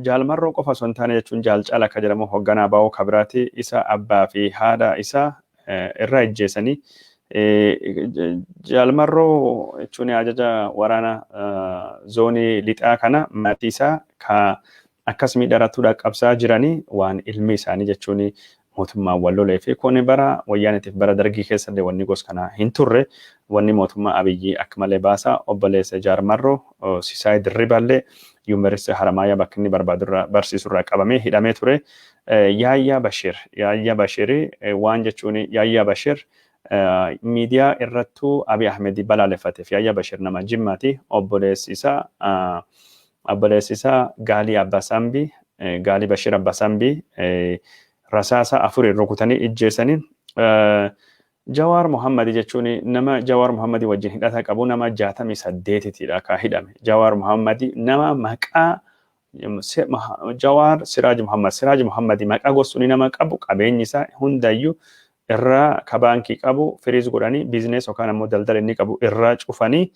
Jaalmarroo qofa osoo hin taane jechuun Jaalcaala akka jedhamu hoogganaa ABO kabiraati, isa abbaa fi haadha isaa irraa ijjeesanii. Jaalmarroo jechuun ajaja waraana zoonii lixaa kana maatii isaa ka akkas miidhaa dhaqqabsaa jiranii waan ilmi isaanii jechuun mootummaan wal lolee fi kun bara Wayyaanitiif bara Dargii keessallee wanni gos kana hin turre. Wanni mootummaa Abiyyi akka malee baasa. Obboleessa Jaarmarroo Sisaay Dirribaallee Yuunivarsiitii Haramaayaa bakka inni barbaadurraa barsiisurraa qabamee hidhamee ture. Yaayyaa Bashir, Yaayyaa Bashir waan jechuun Yaayyaa Bashir miidiyaa irrattuu Abiy Ahmed balaaleffateef, Yaayyaa Bashir nama Jimmaati. Obboleessi isaa Gaalii Abbaasambii, Gaalii Bashir Abbaasambii rasaasa afurii rukutanii ijjeessanii. Jawaar Muhammadi jechuun nama Jawaar Muhammadi wajjin hidhata qabu nama 68tidha ka hidhame. Jawaar Muhammadi nama maqaa Jawaar Siraaj Muhammad, Siraaj Muhammadi maqaa gosuun nama qabu qabeenyi isaa hundayyuu irraa ka baankii qabu freeze godhanii, business yookaan ammoo daldala inni qabu irraa cufanii.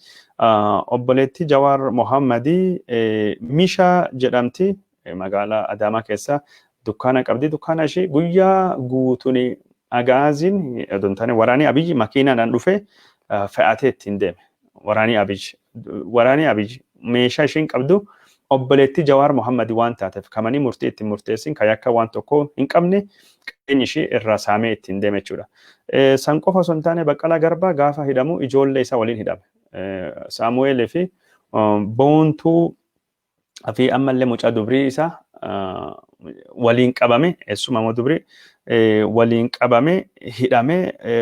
Obboleettii Jawaar Muhammadi Mishaa jedhamti, magaalaa Adaamaa keessa dukkaana qabdi. Dukkaana ishee guyyaa guutuun agaaziin odoo hin taane waraanni Abiyyi makiinaadhaan dhufee fe'atee ittiin deeme. Waraanni Abiyyi meeshaa isheen qabdu, obboleettii Jawaar Muhammad waan taateef, kamanii murtii ittiin murteessin, kan yakka waan tokko hin qabne, qabeenyi ishee irraa saamee ittiin deeme jechuudha. San qofa osoo hin taane, Baqqalaa Garbaa gaafa hidhamu ijoollee isaa waliin hidhame. Saamu'eelii fi Boontuu fi ammallee mucaa dubrii isaa waliin qabame, eessuma immoo dubrii waliin qabame hidhame.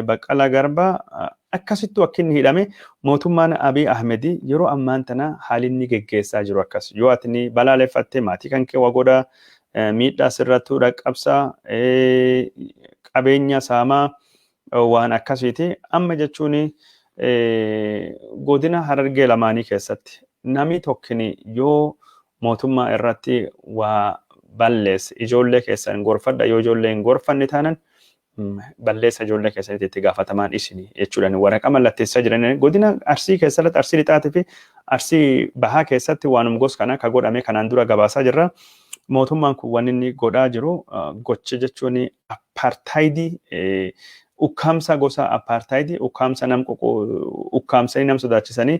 Baqqalaa Garbaa akkasittuu akka inni hidhame. Mootummaan Abiy Ahmed yeroo ammaan tana haalli inni geggeessaa jiru akkas. Yoo ati ni balaaleffatte, maatii kan kee wagoda miidhaa sirrattuu dhaqqabsaa, qabeenya saamaa, waan akkasiiti. Amma jechuun godina Harargee lamaanii keessatti namni tokkini yoo mootummaa irratti waa balleesse, ijoollee keessan gorfadha, yoo ijoollee hin gorfanne taanan balleessa ijoollee keessanitti itti gaafatamaan isini jechuudhaan waraqaa mallatteessaa jiran. Godina Arsii keessatti, Arsii Lixaatii fi Arsii Bahaa keessatti waanum gos kana ka godhame kanaan dura gabaasaa jirra. Mootummaan kun wanni inni godhaa jiru gocha jechuun apartaayidii, ukkaamsa gosa apartaayidii, ukkaamsa nam ukkaamsanii nam sodaachisanii,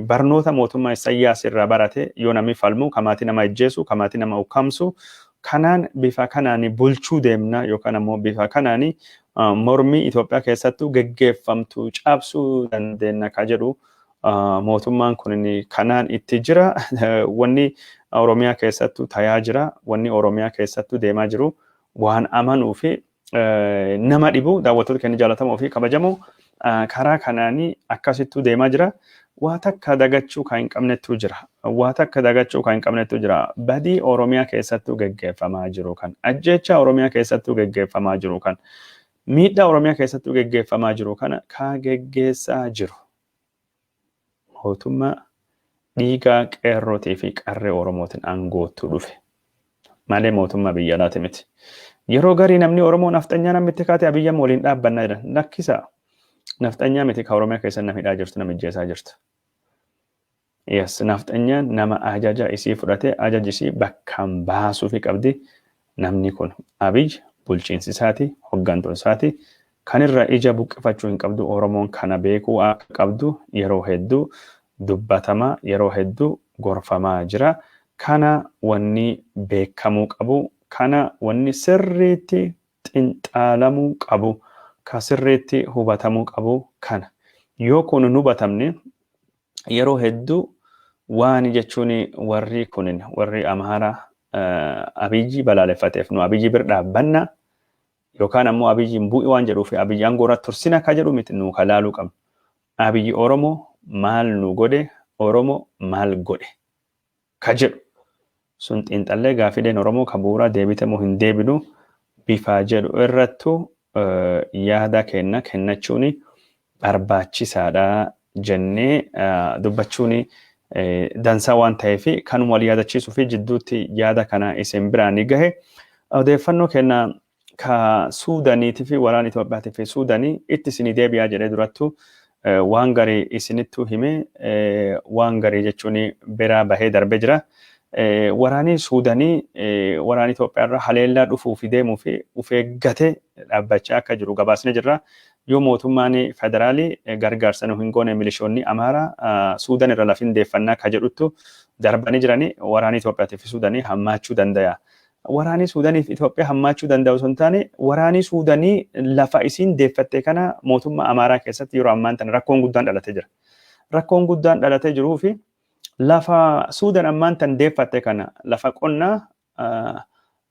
barnoota mootummaa Isaayyaas irraa barate, yoo namni falmu kamaatii nama ajjeesu, kamaatii nama ukkaamsu kanaan bifa kanaan bulchuu deemna yookaan ammoo bifa kanaan mormii Itoophiyaa keessattuu geggeeffamtu cabsuu dandeenya ka jedhu mootummaan kun kanaan itti jira. Wanni Oromiyaa keessattuu tayaa jira. Wanni Oromiyaa keessattuu deemaa jiru waan amanuu fi nama dhibu. Daawwattoota keenya jaallatamoo fi kabajamoo, karaa kanaanii akkasittuu deemaa jira. Waa takka dagachuu kan hin qabnettu jira. Waa takka dagachuu kan hin qabnettu jira. Badii Oromiyaa keessattuu geggeeffamaa jiru kan, ajjeechaa Oromiyaa keessattuu geggeeffamaa jiru kan, miidhaa Oromiyaa keessattuu geggeeffamaa jiru kana ka geggeessaa jiru mootummaa dhiigaa qeerrootii fi qarree Oromootiin aangoottu dhufe malee mootummaa biyya alaati miti. Yeroo garii namni Oromoo nafxanyaa namni itti kaate Abiyyi amma waliin dhaabbannaa jedhan, lakkisaa. Nafxanyaa miti ka Oromiyaa keessa nama hidhaa jirtu, nama ijjeesaa jirtu. Yes, nafxanyaan nama ajaja isii fudhatee ajaji isii bakkaan baasuufi qabdi. Namni kun Abiy, bulchiinsi isaati, hoggantoon isaati kanirra ija buqqifachuu hin qabdu. Oromoon kana beekuu akka qabdu yeroo hedduu dubbatamaa, yeroo hedduu gorfamaa jira. Kana wanni beekamuu qabu, kana wanni sirriitti xinxaalamuu qabu, ka sirriitti hubatamuu qabu kana. Yoo kun hin hubatamne, yeroo hedduu waan jechuun warri kunin, warri Amaaraa Abiyyi balaaleffateef nu Abiyyi bira dhaabbanna yookaan ammoo Abiyyiin bu'i waan jedhuuf Abiyyi aangoo irratti tursina ka jedhu miti nu ka laaluu qabnu. Abiyyi Oromoo maal nu godhe, Oromoo maal godhe ka jedhu sun xiinxallee, gaafileen Oromoo ka bu'uuraa deebite moo hin deebinu bifa jedhu irrattu yaada kenna kennachuun barbaachisaadha jennee dubbachuun dansaa waan ta'eef, kanuma wal yaadachiisuu fi jidduutti yaada kana isin biraan ni gahe. Odeeffannoo kenna ka Suudaniitii fi waraana Itoophiyaatii fi Suudanii itti isinii deebi'aa jedhee durattu waan garii isinittu hime, waan garii jechuun biraa bahee darbee jira. Waraanni Suudanii waraana Itoophiyaa irra haleellaa dhufuu fi deemuu fi of eeggatee dhaabbachaa akka jiru gabaasnee jirra. Yoo mootummaan federaalii gargaarsa nu hin goone, milishoonni Amaaraa Suudan irra lafin deeffannaa ka jedhuttu darbanii jiranii, waraanni Itoophiyaatii fi Suudanii hammaachuu danda'a. Waraanni Suudanii fi Itoophiyaa hammaachuu danda'u osoo hin taane, waraanni Suudanii lafa isiin deeffatte kana mootummaa Amaaraa keessatti yeroo ammaan tana rakkoon guddaan dhalatee jira. Rakkoon guddaan dhalatee jiruu fi lafa Suudan ammaan tan deeffatte kana, lafa qonnaa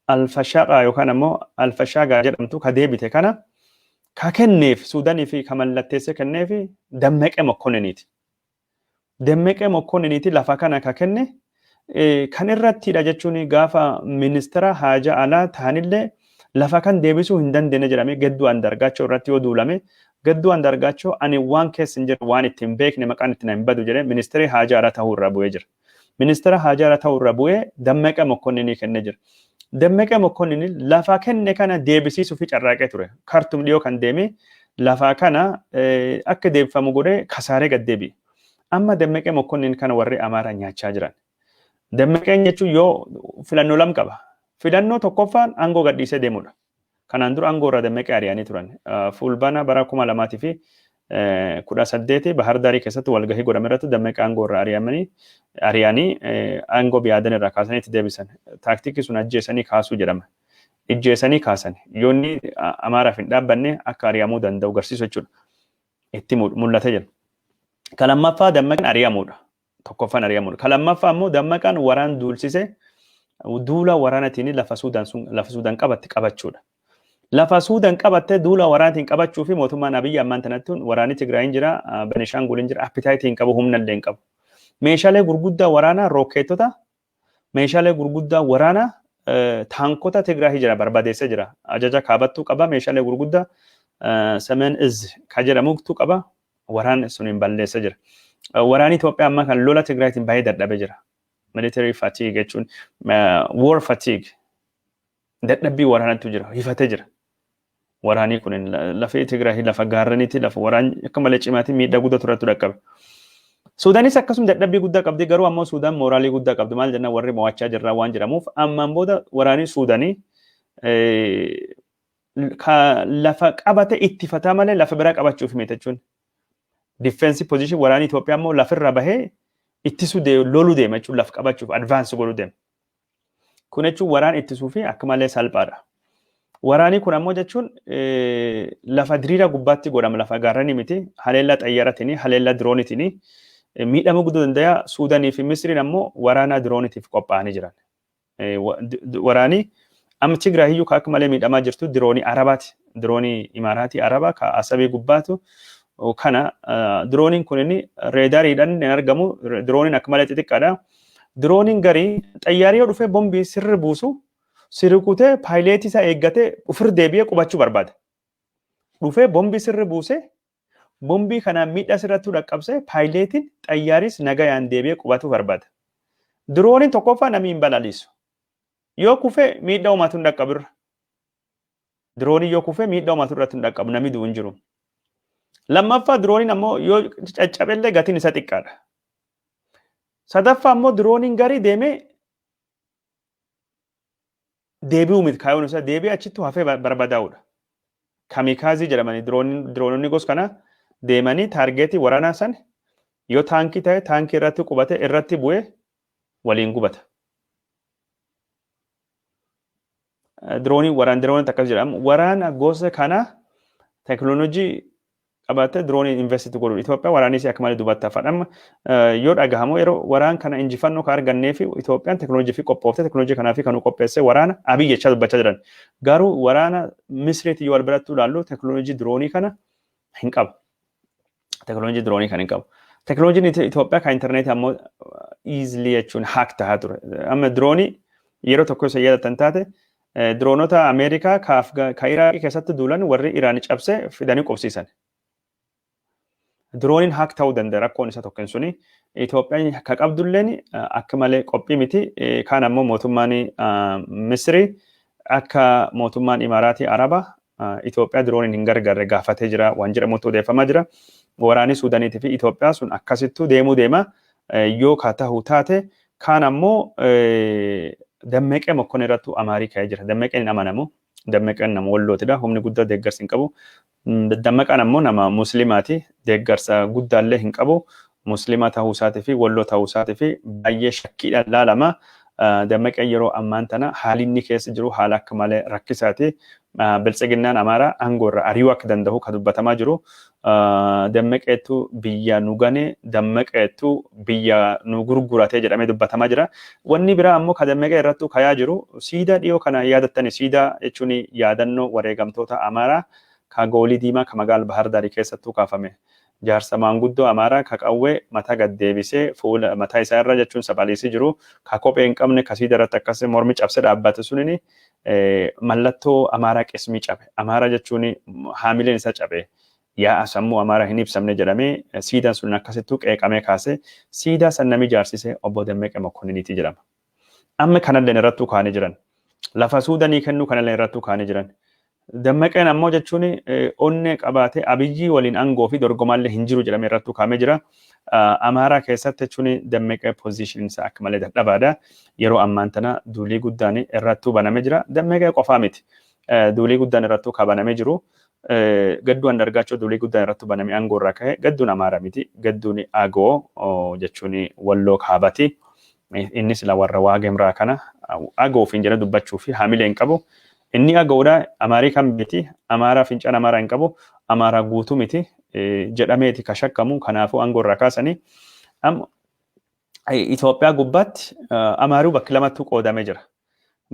Alfashaqaa yookaan ammoo Alfashaagaa jedhamtu ka deebite kana, ka kenneef Suudanii fi ka mallatteessee kenneef Dammaqee Mokkonniniiti. Dammaqee Mokkonniniiti lafa kana ka kenne. Kan irrattidha jechuun gaafa ministeera haajaa alaa ta'anillee lafa kan deebisuu hin dandeenye jedhamee Gedduu Andargaachoo irratti yoo duulame, Gedduu Andargaachoo ani waan keessa hin jirre, waan ittiin beekne maqaan ittiin hin badu jedhee ministeerri haajaa alaa ta'uu irraa bu'ee jira. Ministeera haajaa alaa ta'uu irraa bu'ee Dammaqee Mokkonninii kennee jira. Dammaqee Mokkonninii lafa kenne kana deebisiisuu fi carraaqee ture. Kartum dhiyoo kan deeme lafa kana akka deebifamu godhee kasaaree gad deebi'e. Amma Dammaqee Mokkonnin kana warri Amaaraa nyaachaa jiran. Dammaqeen jechuun yoo filannoo lam qaba. Filannoo tokkoffaan aangoo gadhiisee deemudha. Kanaan dura aangoo irraa Dammaqee ari'anii turan. Fulbaana bara 2018 Bahar Daarii keessatti walgahii godhame irratti Dammaqee aangoo irraa ari'anii aangoo biyaadan irraa kaasanii itti deebisan. Taaktikii sun ajjeesanii kaasuu jedhama. Ijjeesanii kaasan. Yoo inni Amaaraaf hin dhaabbanne akka ari'amuu danda'u garsiisu jechuudha. Itti mul'atee jira. Ka lammaffaa Dammaqeen ari'amuudha. Tokkoffaan ari'amuudha. Ka lammaffaa immoo Dammaqaan waraan duulsise duula waraanatiin lafa Suudaan sun lafa Suudaan qabatte qabachuudha. Lafa Suudaan qabatte duula waraanatiin qabachuu fi mootummaan Abiyyi ammaan tanatti waraanni Tigraayin jira, Benishaangulin jira, appetite hin qabu, humna illee hin qabu. Meeshaalee gurguddaa waraanaa, rookeetota, meeshaalee gurguddaa waraanaa, taankota Tigraay jira barbadeessee jira. Ajaja kaabattuu qaba, meeshaalee gurguddaa Semeen Iz ka jedhamutu qaba, waraan sun hin balleessee jira. Waraanni Itoophiyaa ammaa kan lola Tigraayitiin baay'ee dadhabee jira. Military fatigue jechuun war fatigue, dadhabbii waraanatu jira, hifatee jira. Waraanni kun lafee Tigraay lafa gaarreniiti, lafa waraan akka malee cimaatiin miidhaa guddaa turetu dhaqqabe. Suudaanis akkasuma dadhabbii guddaa qabdi, garuu ammoo Suudaan mooraalii guddaa qabdi. Maal jenna, warri mo'achaa jirra waan jedhamuuf, ammaan booda waraanni Suudaanii lafa qabate ittifataa malee lafa biraa qabachuuf miti jechuun. Defensive position, waraanni Itoophiyaa immoo lafirra bahee ittisuu loluu deema jechuun, lafa qabachuuf advance godhuu deema. Kun jechuun waraan ittisuu fi akka malee salphaadha. Waraanni kun ammoo jechuun lafa diriiraa gubbaatti godhama, lafa gaarranii miti, haleellaa xayyaaratiin, haleellaa diroonitiin miidhamuu guddoo danda'a. Suudaanii fi Misriin ammoo waraana diroonitiif qophaa'anii jiran. Waraanii amma Tigraay iyyuu akka malee miidhamaa jirtu diroonii Arabaati. Diroonii Imaaraatii Arabaa ka Asabee gubbaatu kana. Dirooniin kun inni reedariidhaan hin argamu. Dirooniin akka malee xixiqqaadha. Dirooniin garii xayyaarri yoo dhufee bombii sirri buusu si rukutee paayileetii isaa eeggatee ofirra deebi'ee qubachuu barbaada. Dhufee bombii sirri buusee, bombii kanaan miidhaa sirrattuu dhaqqabsee, paayileetiin xayyaaris nagayaan deebi'ee qubatuu barbaada. Dirooniin tokkoffaa namni hin balaliisu. Yoo kufee miidhaa uumaatu hin dhaqqabirra. Dirooniin yoo kufee miidhaa uumaatu irratti hin dhaqqabu, namni du'u hin jiru. Lammaffaa, dirooniin ammoo yoo caccabellee gatiin isa xiqqaadha. Sadaffaa ammoo dirooniin garii deemee deebi'uu miti, kaayyoon isaa deebi'ee achittu hafee barbadaa'uudha. Kamikaze jedhamanii diroononni gos kana deemanii target waraanaa san, yoo taankii ta'e taankii irratti qubate irratti bu'ee waliin gubata. Diroonii waraan diroonii akkas jedhamu. Waraana gosa kana teekinooloojii qabaattee diroonii invest godhu. Itoophiyaa waraanni isii akka malee duubatti hafadha. Amma yoo dhagahamu yeroo waraan kana injifannoo kan argannee fi Itoophiyaan teekinooloojii fi qophoofte, teekinooloojii kanaa fi kan qopheesse waraana Abiy jechaa dubbachaa jiran. Garuu waraana Misriitti yoo wal biratti ilaallu, teekinooloojii diroonii kana hin qabu. Teekinooloojii diroonii kana hin qabu. Teekinooloojiin Itoophiyaa kan intarneetii ammoo easily jechuun hack tahaa ture. Amma diroonii yeroo tokko isa yaadatan taate, diroonota Ameerikaa ka Iraaqii keessatti duulan warri Iraanii cabsee fidanii qubsiisan. Dirooniin hack ta'uu danda'a, rakkoon isa tokko suni. Itoophiyaan ka qabdulleen akka malee qophii miti. Kaan ammoo mootummaan Misrii akka mootummaan Imaaraatii Arabaa Itoophiyaa dirooniin hin gargaarre gaafatee jira waan jedhamutti odeeffamaa jira. Waraanni Suudaaniitii fi Itoophiyaa sun akkasittuu deemuu deema. Yoo ka ta'u taate, kaan ammoo Dammaqee Mokkon irrattu Amaarii ka'ee jira. Dammaqeen hin amanamu. Dammaqeen nama Wallootidha. Humni guddaa deeggarsa hin qabu. Dammaqaan ammoo nama Musliimaati. Deeggarsa guddaallee hin qabu. Muslima ta'uu isaatii fi Walloo ta'uu isaatii fi baay'ee shakkiidhaan laalama. Dammaqeen yeroo ammaan tana haalli inni keessa jiru haala akka malee rakkisaati. Biltsiginnaan Amaaraa aangoo irra ari'uu akka danda'u kan dubbatamaa jiru. Dammaqeetu biyya nu gane, Dammaqeetu biyya nu gurgurate jedhamee dubbatamaa jira. Wanni biraa ammoo ka Dammaqee irrattuu kayaa jiru, siidaa dhiyoo kana yaadattani, siidaa jechuun yaadannoo wareegamtoota Amaaraa ka goolii diimaa ka magaala Bahar Daarii keessattuu kaafame. Jaarsa maanguddoo Amaaraa ka qawwee mataa gad deebisee fuula mataa isaa irra jechuun saphaliisii jiru, ka kophee hin qabne, ka siidaa irratti akkas mormi cabsee dhaabbate sunini mallattoo Amaaraa qismii cabe. Amaaraa jechuun haamileen isaa cabe. Yaa'a sammuu Amaaraa hin ibsamne jedhamee siidaan sun akkasittuu qeeqamee kaase, siidaa san nami ijaarsise obbo Dammaqee Mokkonniniiti jedhama. Amma kanalleen irrattuu kaanii jiran. Lafa Suudanii kennuu kanallee irrattuu kaanii jiran. Dammaqeen ammoo jechuun onnee qabaatee Abiyyii waliin aangoo fi dorgomaallee hin jiru jedhamee irrattuu kaa'amee jira. Amaaraa keessatti jechuun Dammaqee position isaa akka malee dadhabaadha. Yeroo ammaan tana duulii guddaan irrattuu banamee jira. Dammaqee qofaa miti. Duulii guddaan irrattuu kabanamee jiru. Gadduu Andargaachoo duulii guddaan irrattuu banamee aangoo irraa ka'e. Gadduun Amaaraa miti. Gadduun Agoo jechuun Walloo kaabati. Inni sila warra Waagemraa kana Agoo ofiin jedhee dubbachuu fi haamilee hin qabu. Inni Agoodha, Amaarii kan miti, Amaaraa fincaan Amaaraa hin qabu, Amaaraa guutuu miti jedhameeti ka shakkamu, kanaafuu aangoo irraa kaasanii. Itoophiyaa gubbaatti Amaaruu bakki lamattuu qoodamee jira.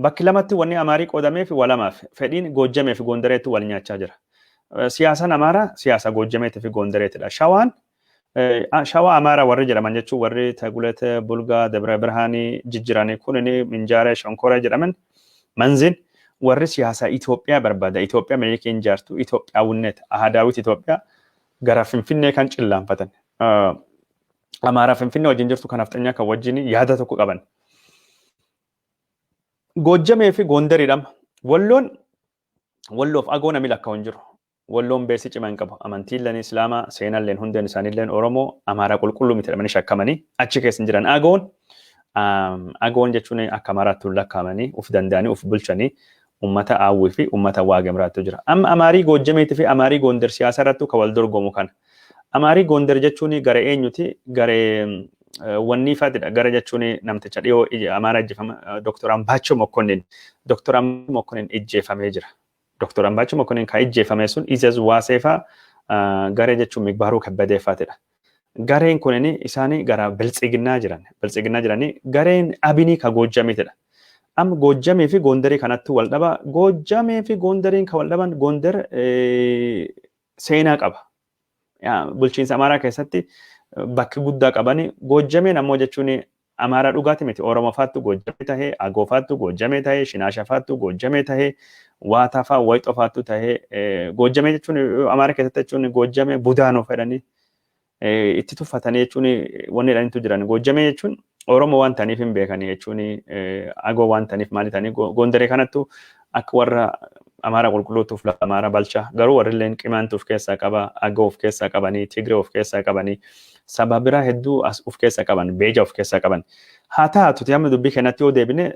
Bakki lamatti wanni Amaarii qoodamee fi walamaaf fedhiin Goojjamee fi Goondareetti wal nyaachaa jira. Siyaasaan Amaaraa siyaasa Goojjameetii fi Goondareetidha. Shawaan Shawaa Amaaraa warri jedhaman jechuun warri Tagulete, Bulgaa, Dabra Birhaanii jijjiiranii kunini Minjaaree, Shonkoree jedhaman, Manzin warri siyaasa Itoophiyaa barbaada. Itoophiyaa Minilikiin ijaartu Itoophiyaawunnet Ahadaawit Itoophiyaa gara Finfinnee kan cillaanfatan. Amaaraa Finfinnee wajjin jirtu kan nafxanyaa kan wajjin yaada tokko qaban. Goojjamee fi Goondariidha. Walloon Walloof Agoo namni lakkaa'u hin jiru. Walloon beessi cimaa hin qabu. Amantiilleen Islaamaa, seenalleen hundeen isaaniilleen Oromoo, Amaaraa qulqulluu miti jedhamanii shakkamanii achi keessa hin jiran. Agoon jechuun akka Amaaraatti hin lakkaa'amanii, uf danda'anii uf bulchanii, ummata Aawwii fi ummata Waagemraattu jira. Amma Amaarii Goojjameetii fi Amaarii Goonder siyaasa irrattuu kan wal dorgomu kana. Amaarii Goonder jechuun gara eenyuti? Garee wanni faatidha. Gara jechuun namticha dhiyoo Amaaraa ijjeefama Dr. Ambaachoo Mokkonnin. Dr. Ambaachoo Mokkonnin ijjeefamee jira. Dr. Ambaachoo Mokkonnin kan ijjeefame sun Izaz Waaseefaa garee jechuun Migbaaruu Kabbadee faatidha. Gareen kunin isaanii gara Biltsiginnaa jiran. Biltsiginnaa jiranii gareen Abinii ka Goojjameetidha. Amma Goojjamee fi Goondarii kanatti wal dhaba. Goojjamee fi Goondariin kan wal dhaban, Goondar seenaa qaba. Bulchiinsa Amaaraa keessatti bakki guddaa qabani. Goojjameen ammoo jechuun Amaaraa dhugaati miti. Oromoo faattu Goojjamee tahee, Agoo faattu Goojjamee tahee, Shinaasha faattu Goojjamee tahee, Waataa faa, Wayxoo faattu tahee. Goojjamee jechuun Amaaraa keessatti jechuun Goojjamee budaanoo fedhanii itti tuffatanii jechuun wanni jedhanitu jiran. Goojjamee jechuun Oromoo waan ta'aniif hin beekanii jechuun Agoo waan ta'aniif maali ta'anii Goondaree kanattu akka warra Amaaraa qulqulluutu of Amaaraa balcha. Garuu warri illeen Qimaantu of keessaa qaba, Agoo of keessaa qabanii, Tigree of keessaa qabanii, saba biraa hedduu as of keessaa qaban, Beeja of keessaa qaban. Haa taatuti, amma dubbii keenyatti yoo deebine,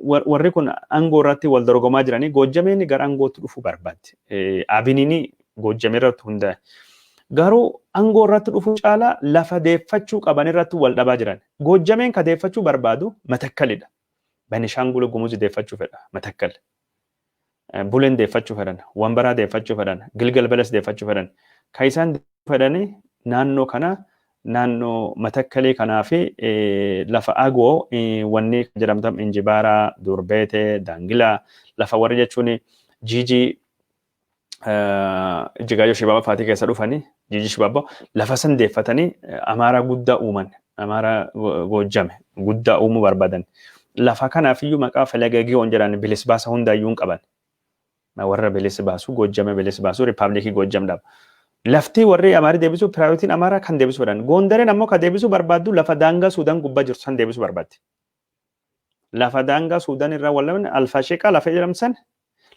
warri kun aangoo irratti wal dorgomaa jiranii, Goojjameen gara aangootti dhufuu barbaaddi. Abiniin Goojjamee irratti hundaa'e. Garuu aangoo irratti dhufuu caalaa lafa deeffachuu qaban irratti wal dhabaa jiran. Goojjameen ka deeffachuu barbaadu Matakkalidha. Benishaangul Gumuz deeffachuu fedha Matakkal. Buleen deeffachuu fedhan, Wambaraa deeffachuu fedhan, Gilgal Beles deeffachuu fedhan. Kan isaan fedhani naannoo kana, naannoo Matakkalii kanaa fi lafa Agoo wanni jedhamtu Injibaaraa, Durbeetee, Daangilaa, lafa warri jechuun Jiijii Ijjigaayyoo Shibaabaa faatii keessa dhufanii, Jiijii Shibaabaa lafa san deeffatanii Amaaraa guddaa uuman, Amaaraa Goojjame guddaa uumuu barbaadan. Lafa kanaaf iyyuu maqaa Felaga Giyoon jedhan bilis baasa hundaayyuu hin qaban. Warra bilis baasu, Goojjame bilis baasu, Riippaabilikii Goojjam dhaba. Lafti warri Amaarii deebisuu, priority n Amaaraa kan deebisuu fedhan. Goondareen ammoo kan deebisuu barbaaddu lafa daangaa Suudaan gubbaa jirtu san deebisuu barbaaddi. Lafa daangaa Suudaan irraa wallamne Alfaashiqaa lafa jedhamsan,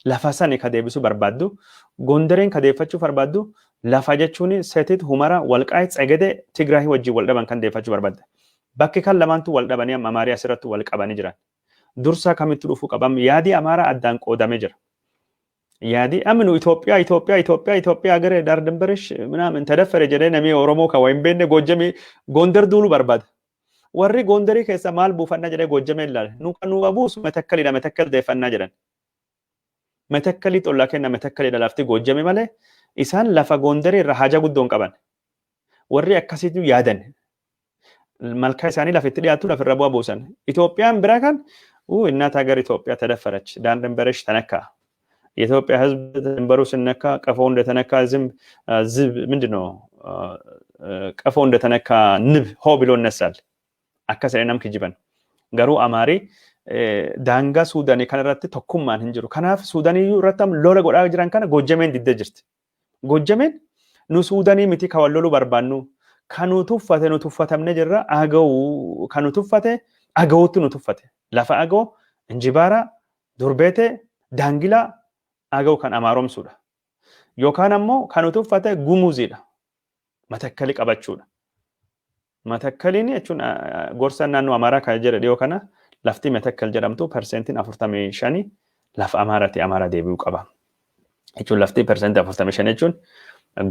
lafa sani ka deebisuu barbaaddu. Gondareen ka deeffachuu barbaaddu lafa jechuun Setit, Humara, Walqaayit, Tsegede, Tigraahii wajjin wal dhaban kan deeffachuu barbaadde. Bakki kan lamaantu wal dhabanii amma Amaarii asirratti wal qabanii jiran. Dursaa kamittu dhufuu qabam? Yaadii Amaaraa addaan qoodamee jira. Yaadii amma nu Itoophiyaa, Itoophiyaa, Itoophiyaa, Itoophiyaa garee daar ድንበርሽ ምናምን ተደፈረ jedhee namni Oromoo kan waa hin beekne Goojjamii Gondar duuluu barbaada. Warri Gondarii keessa maal buufannaa jedhee Goojjamee ilaale. Nu kan nu buusu Matakkaliidha, Matakkal deeffannaa jedhan. Matakkalii xollaa kenna, Matakkaliidha lafti Goojjame malee isaan lafa Gondarii irra haja guddoo hin qaban. Warri akkasiitu yaadan. Malkaa isaanii lafa itti dhiyaatu lafa irra bu'aa buusan. Itoophiyaan biraa kan እናት ሀገር ኢትዮጵያ ተደፈረች፣ ዳር ድንበርሽ ተነካ፣ የኢትዮጵያ ሕዝብ ድንበሩ ሲነካ ቀፎ እንደተነካ ዝንብ ዝብ ምንድን ነው፣ ቀፎ እንደተነካ ንብ ሆ ብሎ ይነሳል። Akkas jedhee nam kijiban. Garuu Amaarii daangaa Suudaanii kana irratti tokkummaan hin jiru. Kanaaf Suudaanii irratti lola godhaa jiran kana Goojjameen diddee jirti. Goojjameen nu Suudaanii miti kan wal loluu barbaannu. Kan nu tuffate nu tuffatamne jirra, Agawuu kan nu tuffate, Agawuutti nu tuffate. Lafa Agoo, Injibaaraa, Durbeetee, Daangilaa, Agaw kan Amaaromsuudha. Yookaan ammoo kan nu tuffate Gumuziidha. Matakkali qabachuudha. Matakkaliin jechuun gorsa naannoo Amaaraa kan jedhe dhiyoo kana, lafti Matakkal jedhamtu persentiin 45 lafa Amaaraati, Amaaraa deebi'uu qaba. Jechuun lafti 45% jechuun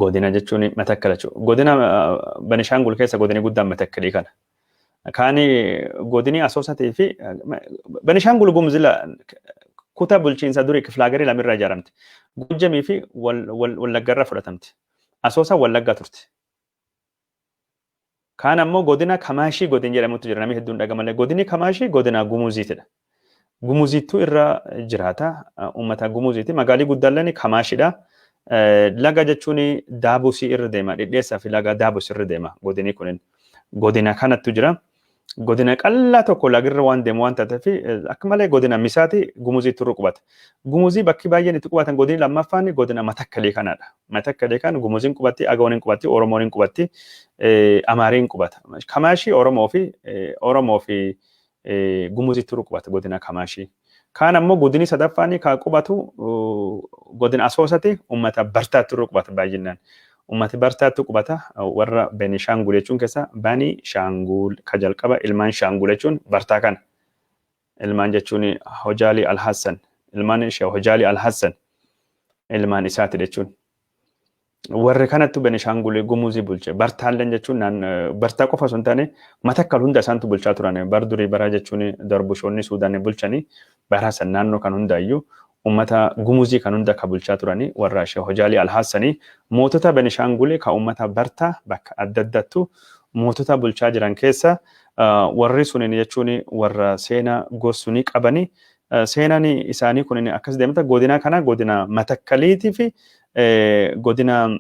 godina jechuun Matakkal jechuudha. Godina Benishaangul keessa godini guddaan Matakkalii kana. Kaani godini Asoosatii fi Benishaangul Gumuzila kutaa bulchiinsa durii kiflaagarii lamirraa ijaaramte. Gojjamii fi Wallaggarraa fudhatamte. Asoosaa Wallaggaa turte. Kaan ammoo godina Kamaashii godin jedhamutu jira. Namni hedduun dhaga malee. Godinni Kamaashii godina Gumuziitidha. Gumuziittuu irra jiraata. Uummata Gumuziiti. Magaalii guddaalleen Kamaashidha. Laga jechuun Daabusii irra deema. Dhidheessaa fi laga Daabus irra deema godinni kunin. Godina kanattu jira. Godina qal'aa tokko lagirra waan deemu waan taateef akka malee godina misaati, Gumuziitti irra qubata. Gumuzii bakki baay'een itti qubatan godinni lammaffaan godina Matakkalii kanadha. Matakkalii kan Gumuziin qubatti, Agawoon hin qubatti, Oromoon hin qubatti, Amaariin qubata. Kamaashii Oromoo fi Gumuziitti irra qubata godina Kamaashii. Kaan ammoo godinni sadaffaan kan qubatu godina Asoosati, uummata Bartaatti irra qubata baay'inaan. Uummati Bartaatti qubata warra Benishaangul jechuun keessa Bani Shaangul ka jalqaba ilmaan Shaangul jechuun Bartaa kana. Ilmaan jechuun Hojaalii Alhassan, ilmaan ishee Hojaalii Alhassan, ilmaan isaati jechuun. Warri kanattu Benishaangul Gumuzii bulche. Bartaalleen jechuun Bartaa qofa osoo hin taane Matakkal hunda isaantu bulchaa turan. Bar durii bara jechuun darbushoonni Suudaan bulchanii bara san naannoo kan hundaayyuu ummata Gumuzii kan hunda ka bulchaa turanii warra ishee Hojaalii Alhaassanii. Mootota Benishaangul ka ummata Bartaa bakka adda addattu mootota bulchaa jiran keessa warri sunin jechuun warra seenaa gosunii qabanii, seenaan isaanii kun akkas deemta. Godina kana, godina Matakkaliitii fi godina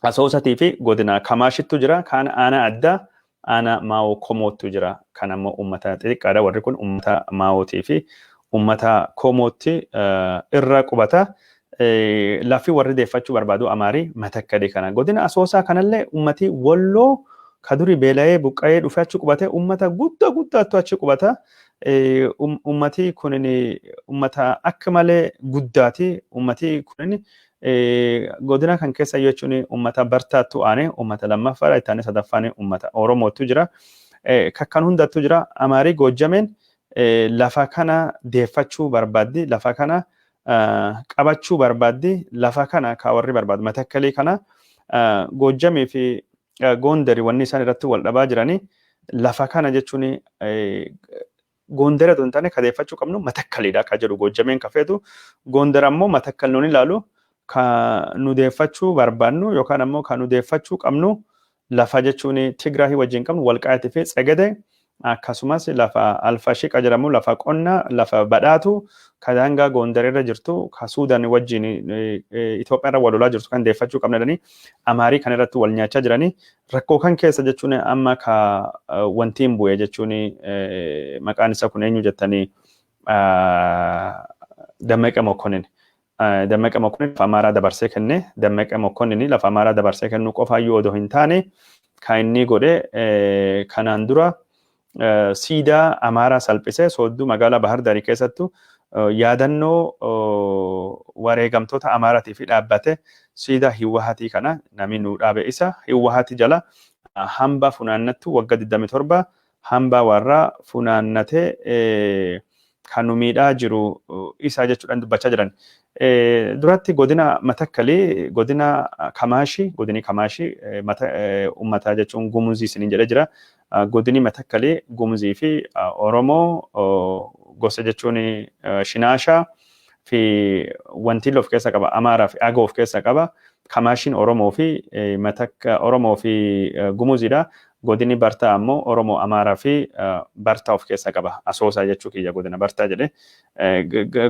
Asoosatii fi godina Kamaashittu jira. Kaan aanaa addaa aanaa Maawoo Komoottu jira. Kan ammoo uummata xixiqqaadha. Warri kun uummata Maawootii fi uummata Komootti irra qubata. Lafi warri deeffachuu barbaadu Amaarii Matakkalii kana. Godina Asoosaa kanallee uummati Walloo ka duri beela'ee buqqa'ee dhufee achi qubate, uummata guddaa guddaattu achi qubata. Uummati kunin uummata akka malee guddaati. Uummati kunin godina kan keessa jechuun uummata Bartaattu aane uummata lammaffaadha. Itti aanee sadaffaan uummata Oromootu jira. Kakkan hundattu jira. Amaarii Goojjameen lafa kana deeffachuu barbaaddi. Lafa kana qabachuu barbaaddi. Lafa kana ka warri barbaadu Matakkalii kana. Goojjamii fi Gondari wanni isaan irratti wal dhabaa jiranii lafa kana jechuun Gondar otoo hin taane ka deeffachuu qabnu Matakkalidha ka jedhu Goojjameen ka feetu. Gondar ammoo Matakkal nuun ilaalu, ka nu deeffachuu barbaannu yookaan ammoo ka nu deeffachuu qabnu lafa jechuun Tigraahii wajjin qabnu Walqaayitii fi Tsegede, akkasumas lafa Alfashiqa jedhamu, lafa qonna, lafa badhaatu ka daangaa Gondar irra jirtu, ka Suudaan wajjin Itoophiyaa irra wal lolaa jirtu kan deeffachuu qabna jedhanii Amaarii kan irratti wal nyaachaa jiranii. Rakkoo kan keessa jechuun amma ka wantiin bu'e jechuun maqaan isa kun eenyu jettanii, Dammeeqa Mokonnin. Dammeeqa Mokonnin lafa Amaaraa dabarsee kenne. Dammeeqa Mokonnin lafa Amaaraa dabarsee kennuu qofaayyuu odoo hin taane, kan inni godhe kanaan dura siidaa Amaaraa salphisee Soodduu magaalaa Bahar Daarii keessattu yaadannoo wareegamtoota Amaaraatii fi dhaabbate siidaa Hiwwahatii kana namni nu dhaabe isa Hiwwahati jala hambaa funaannattu waggaa 27 hambaa warraa funaannatee kan nu miidhaa jiru isaa jechuudhaan dubbachaa jiran. Duratti godina Matakkalii, godina Kamaashii, godini Kamaashii uummataa jechuun Gumuzii isiniin jedhee jira. Godini Matakkalii Gumuzii fi Oromoo gosa jechuun Shinaashaa fi wantiillee of keessa qaba. Amaaraa fi Agoo of keessa qaba. Kamaashiin Oromoo fi Matakka Oromoo fi Gumuziidha. Godini Bartaa ammoo Oromoo, Amaaraa fi Bartaa of keessa qaba. Asoosaa jechuu kiyya, godina Bartaa jedhe.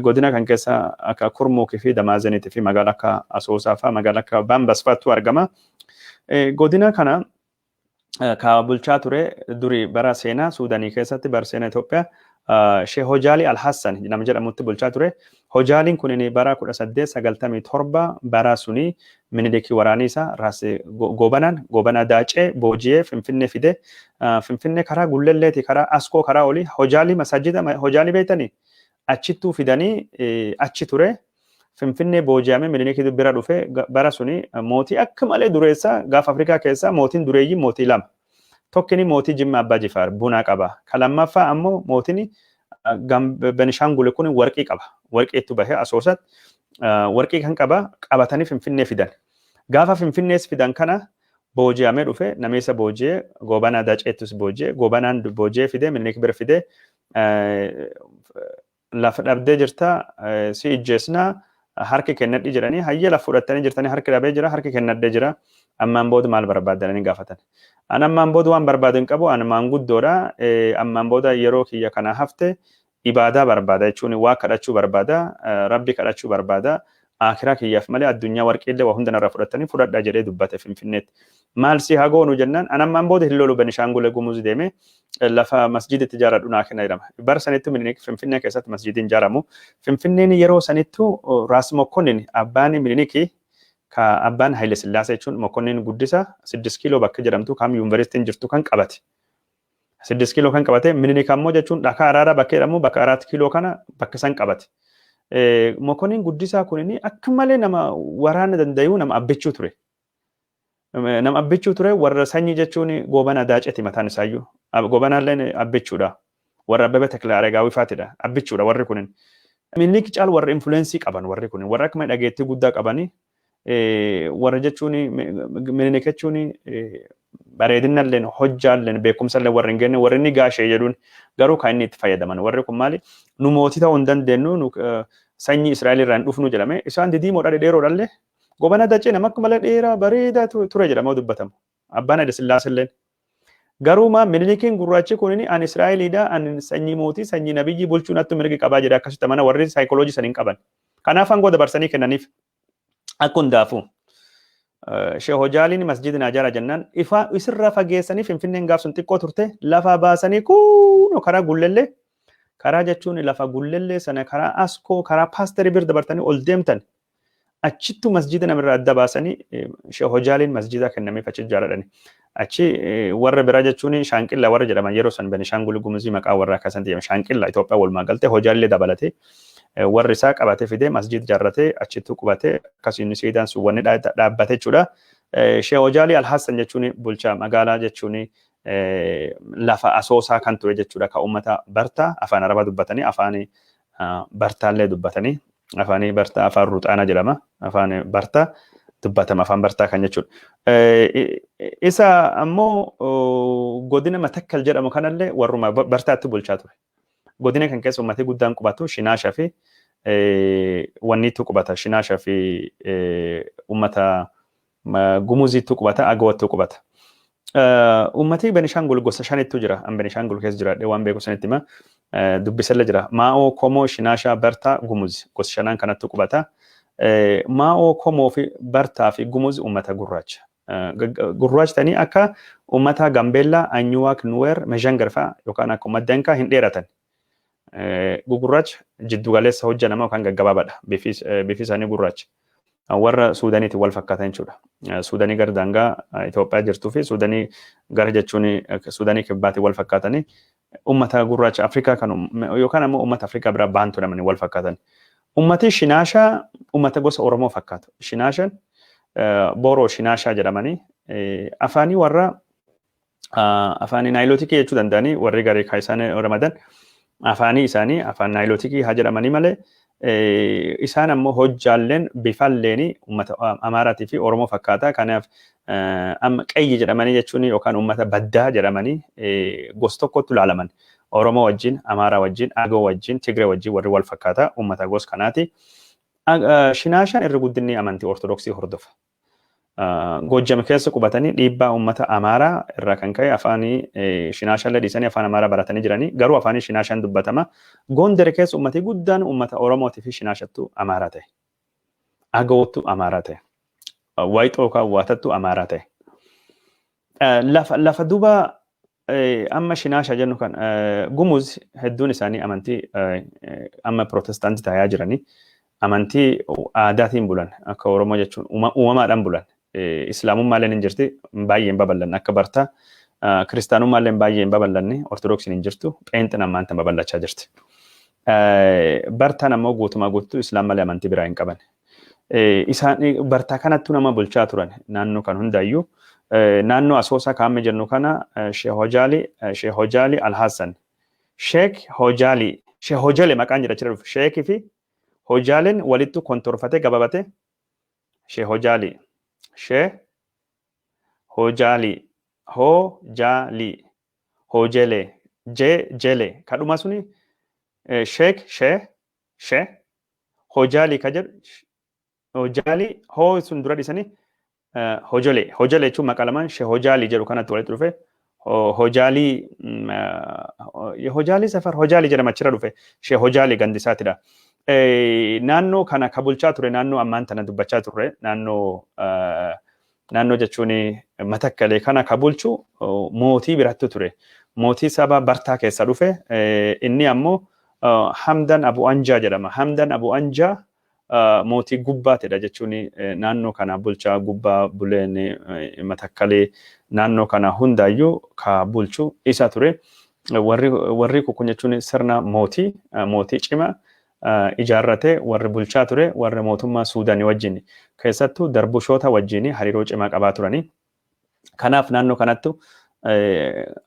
Godina kan keessa akka Kurmuukii fi Damaazeniitii fi magaalaa akka Asoosaa fa'a, magaalaa akka Baambas fa'atu argama. Godina kana ka bulchaa ture duri bara seenaa Suudanii keessatti, bara seenaa Itoophiyaa, Sheeh Hojaalii Alhassan nama jedhamutti bulchaa ture. Hojaaliin kun bara 1897 bara suni Minilikii waraanii isaa Raas Goobanaan Goobanaa Daacee booji'ee Finfinnee fide. Finfinnee karaa Gullelleeti, karaa Askoo, karaa olii Hojaalii masaajida Hojaalii beektanii achittuu fidanii achi ture. Finfinnee booji'amee Minilikii bira dhufe. Bara suni mootii akka malee dureessa gaafa Afrikaa keessaa mootiin dureeyyii mootii lama. Tokkini mootii Jimma Abbaa Jifaar buna qaba. Ka lammaffaa ammoo mootiin Benishaangul kun warqii qaba. Warqiitu bahee Asoosatti warqii kan qaba qabatanii Finfinnee fidan. Gaafa Finfinnees fidan kana booji'amee dhufe. Nameessa booji'ee Goobanaa Daceettus booji'ee, Goobanaan booji'ee fide, Minilik bira fide. Lafa dhabdee jirta, si ijjeesnaa, harki kennadhi jedhanii. Hayyee, lafa fudhattanii jirtanii, harki dhabee jira, harki kennadhee jira, ammaan booda maal barbaadanii gaafatan. An ammaan booda waan barbaadu hin qabu, an maanguddoodha, ammaan booda yeroo kiyya kana hafte ibaadaa barbaada jechuun waa kadhachuu barbaada, Rabbi kadhachuu barbaada, akiraa kiyyaaf malee addunyaa warqiillee waa hunda narraa fudhattanii fudhadhaa jedhee dubbate Finfinneetti. Maal si haa goonu jennaan, an ammaan booda hin lolu, Benishaangul Gumuz deeme lafa masjiiditti ijaaradhu naa kenna jedhama. Bara sanittu Minilik Finfinnee keessatti masjiidiin ijaaramu. Finfinneen yeroo sanittu Raas Mokkonnin abbaan Minilikii ka abbaan Haile Sillaasee jechuun Mokkonnin Guddisa 6 kiiloo bakka jedhamtu kam yuunivarsiitiin jirtu kan qabate. 6 kiiloo kan qabate. Minilik ammoo jechuun Dhakaa Araaraa bakka jedhamu, bakka 4 kiiloo kana bakka san qabate. Mokkonnin Guddisaa kunini akka malee nama waraana danda'u, nama abbichuu ture. Nama abbichuu ture, warra sanyii jechuun Goobana Daaceti mataan isaayyuu. Goobanaalleen abbichuudha. Warra Abbebe Tekle Aregaawii faatidha. Abbichuudha warri kunin. Minilik caal warra influence qaban warri kunin. Warra akkuma dhageettii guddaa qabanii warra jechuun Minilik jechuun bareedinalleen, hojjaalleen, beekumsallee warra hin genne, warri inni gaashee jedhuun garuu kan inni itti fayyadaman. Warri kun maali? Nu mootii ta'uu hin dandeenyu, nu sanyii Israa'el irraa hin dhufnu jedhame. Isaan didiimoodha, dhedheeroodhallee. Goobana Dacee nama akka malee dheeraa bareedaa ture jedhamee dubbatamu. Abbaan Haile Sillaaselleen. Garuu maa Minilikiin gurraachi kun ani Israa'eliidha, ani sanyii mootii, sanyii nabiyyi bulchuu nattu mirgi qabaa jedhe akkasitti mana warri saayikooloojii san hin qaban. Kanaaf aangoo dabarsanii kennaniif. Akka hundaafuu. Sheeh Hojaaliin masjiida naa ijaara jennaan ifa isirraa fageessanii, Finfinneen gaaf sun xiqqoo turte, lafa baasanii kunoo karaa Gullellee, karaa jechuun lafa Gullellee sana, karaa Askoo, karaa paasterii bira dabartanii ol deemtan achittu masjiida namirraa adda baasanii Sheeh Hojaaliin masjiida kennameef achi ijaaradhani. Achi warra biraa jechuun Shaanqillaa warra jedhaman yeroo san Benishaangul Gumuzii maqaa warra akkasan jedhama. Shaanqillaa Itoophiyaa walumaa galtee Hojaalillee dabalatee warri isaa qabatee fidee masjiida ijaarratee achittu qubatee akkasiin siidaan sun wanni dhaabbate jechuudha. Sheeh Hojaalii Alhassan jechuun bulchaa magaalaa jechuun lafa Asoosaa kan ture jechuudha. Kan uummata Bartaa afaan Arabaa dubbatanii, afaan Bartaallee dubbatanii, afaanii Bartaa afaan Ruxaana jedhama. Afaan Bartaa dubbatama, afaan Bartaa kan jechuudha. Isa ammoo godina Matakkal jedhamu kanallee warruma Bartaatti bulchaa ture. Godina kan keessa uummatni guddaan qubatu Shinaashaa fi wanniitu qubata. Shinaashaa fi uummata Gumuziitu qubata, Agawattu qubata. Uummati Benishaangul gosa shanittu jira. An Benishaangul keessa jiraadhee waan beeku sanitti hima. Dubbisallee jira. Maa'oo, Komoo, Shinaashaa, Bartaa, Gumuz gosa shanaan kanattu qubata. Maa'oo, Komoo fi Bartaa fi Gumuz uummata gurraacha. Gurraacha ta'anii akka uummata Gambeellaa, Anyuwaak, Nuweer, Mezhangar fa'a yookaan akka uummata Dankaa hin dheeratan. Gugurraacha jiddu galeessa hojja namaa yookaan gaggabaabaadha. Bifi isaanii gurraacha. Warra Suudaniitiin wal fakkaatan jechuudha. Suudanii gara daangaa Itoophiyaa jirtuu fi Suudanii gara jechuun Suudanii kibbaatiin wal fakkaatanii uummata gurraacha Afrikaa kan yookaan ammoo uummata Afrikaa biraa baantu namni wal fakkaatan. Uummati Shinaashaa uummata gosa Oromoo fakkaatu. Shinaashaan Booroo Shinaashaa jedhamanii afaanii warra afaanii Naayilotikii jechuu danda'anii warri garee kan isaan ramadan afaanii isaanii afaan Naayilotikii haa jedhamanii malee, isaan ammoo hojjaalleen bifalleen uummata Amaaraatii fi Oromoo fakkaata. Kanaaf amma qayyi jedhamanii jechuun yookaan uummata baddaa jedhamanii gosa tokkotti ilaalaman. Oromoo wajjin, Amaaraa wajjin, Agoo wajjin, Tigree wajjin warri wal fakkaata uummata gosa kanaati. Shinaashaan irri guddinni amantii Ortodoksii hordofa. Goojjam keessa qubatanii dhiibbaa uummata Amaaraa irraa kan ka'e afaanii Shinaashaallee dhiisanii afaan Amaaraa baratanii jiranii, garuu afaanii Shinaashaan dubbatama. Gondar keessa uummati guddaan uummata Oromootii fi Shinaashattu Amaaraa ta'e. Agawottu Amaaraa ta'e. Waayixoo yookaan Waatattu Amaaraa ta'e. Lafa duba amma Shinaasha jennu kan Gumuz hedduun isaanii amantii amma Pirootestaantii ta'aa jiranii, amantii aadaatiin bulan, akka Oromoo jechuun uumamaadhaan bulan. Islaamummaalleen hin jirti, baay'ee hin babal'anne akka Bartaa. Kiristaanummaalleen baay'ee hin babal'anne, Ortodoksiin hin jirtu, Pheenxin ammaan tan babal'achaa jirti. Bartaan ammoo guutumaa guutuu Islaam malee amantii biraa hin qaban. Isaan Bartaa kanattuu nama bulchaa turan naannoo kan hundaayyuu. Naannoo Asoosaa kaa'ame jennu kana Sheekh Hojaali Alhassan. Sheek Hojaali, Sheekh Hojale maqaan jedha achirra dhufe. Sheekii fi Hojaaleen walittu kontorfatee gababate Sheekh Hojaali. Sheekh Hojaali. Hojaali. Hojele. Je jele. Kadhuma suni Sheek Shee Shee Hojaali ka jedhu Hojaali hoo sun dura dhisanii Hojole. Hojole jechuun maqaa lamaan Shee Hojaali jedhu kanatti walitti dhufe. Hojaalii Hojaalii safar Hojaalii jedhama, achirra dhufe. Shee Hojaalii gandisaatidha. Naannoo kana ka bulchaa ture, naannoo ammaan tana dubbachaa turre, naannoo jechuun Matakkalee kana ka bulchu mootii birattu ture. Mootii saba Bartaa keessa dhufe, inni ammoo Hamdan Abu Anjaa jedhama. Hamdan Abu Anjaa mootii gubbaatidha jechuun naannoo kana bulchaa gubbaa buleen Matakkalee naannoo kana hundaayyuu ka bulchu isa ture. Warri kun jechuun sirna mootii cimaa ijaarrate warri bulchaa ture, warri mootummaa Suudaanii wajjin, keessattuu Darbushoota wajjin hariiroo cimaa qabaa turanii. Kanaaf naannoo kanattu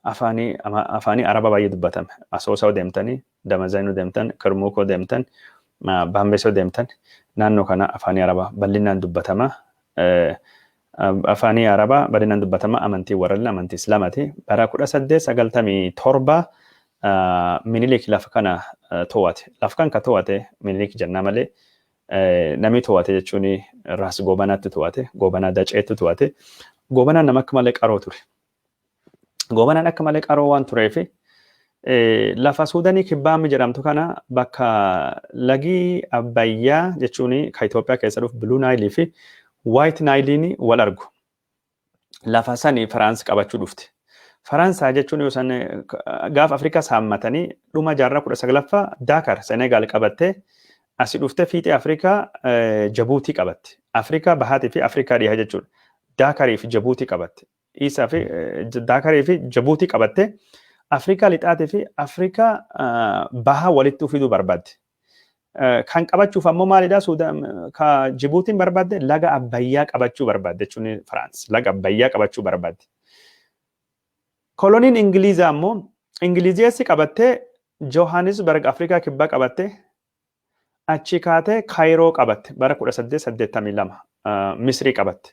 afaanii Araba baay'ee dubbatame. Asoosaa deemtanii, Damazayinuu deemtan, Kirmuukoo deemtan, Baambesoo deemtan, naannoo kana afaanii Arabaa bal'inaan dubbatama. Afaanii Arabaa bal'inaan dubbatama. Amantii warra amantii Islaamaati. Bara 1897 Minilik lafa kana to'ate. Lafa kan ka to'ate Minilik jennaa malee namni to'ate jechuun Raas Goobanaatti to'ate. Goobanaa Daceetti to'ate. Goobanaan nama akka malee qaroo ture. Goobanaan akka malee qaroo waan tureef lafa Suudanii Kibbaammi jedhamtu kana bakka lagii Abbayyaa jechuun ka Itoophiyaa keessa dhufu Blue Nile fi White Nile'n wal argu. Lafa sani Firaans qabachuu dhufte. Faransaa jechuun yoo san gaafa Afrikaa saammatanii dhuma jaarraa 19ffaa Daakar Senegaal qabattee asi dhuftee fiixee Afrikaa Jabuutii qabatte. Afrikaa bahaatii fi Afrikaa dhihaa jechuudha. Daakarii fi Jabuutii qabatte. Isaa fi Daakarii fi Jabuutii qabatte. Afrikaa lixaatii fi Afrikaa bahaa walitti fiduu barbaadde. Kan qabachuuf ammoo maalidha? Suudaan ka Jibuutiin barbaadde laga Abbayyaa qabachuu barbaadde jechuun Firaans laga Abbayyaa qabachuu barbaadde. Koloniin Ingilizaa ammoo Ingilizeessi qabattee Johannesburg Afrikaa Kibbaa qabattee achi kaatee Kaayiroo qabatte, bara 1882 Misrii qabatte.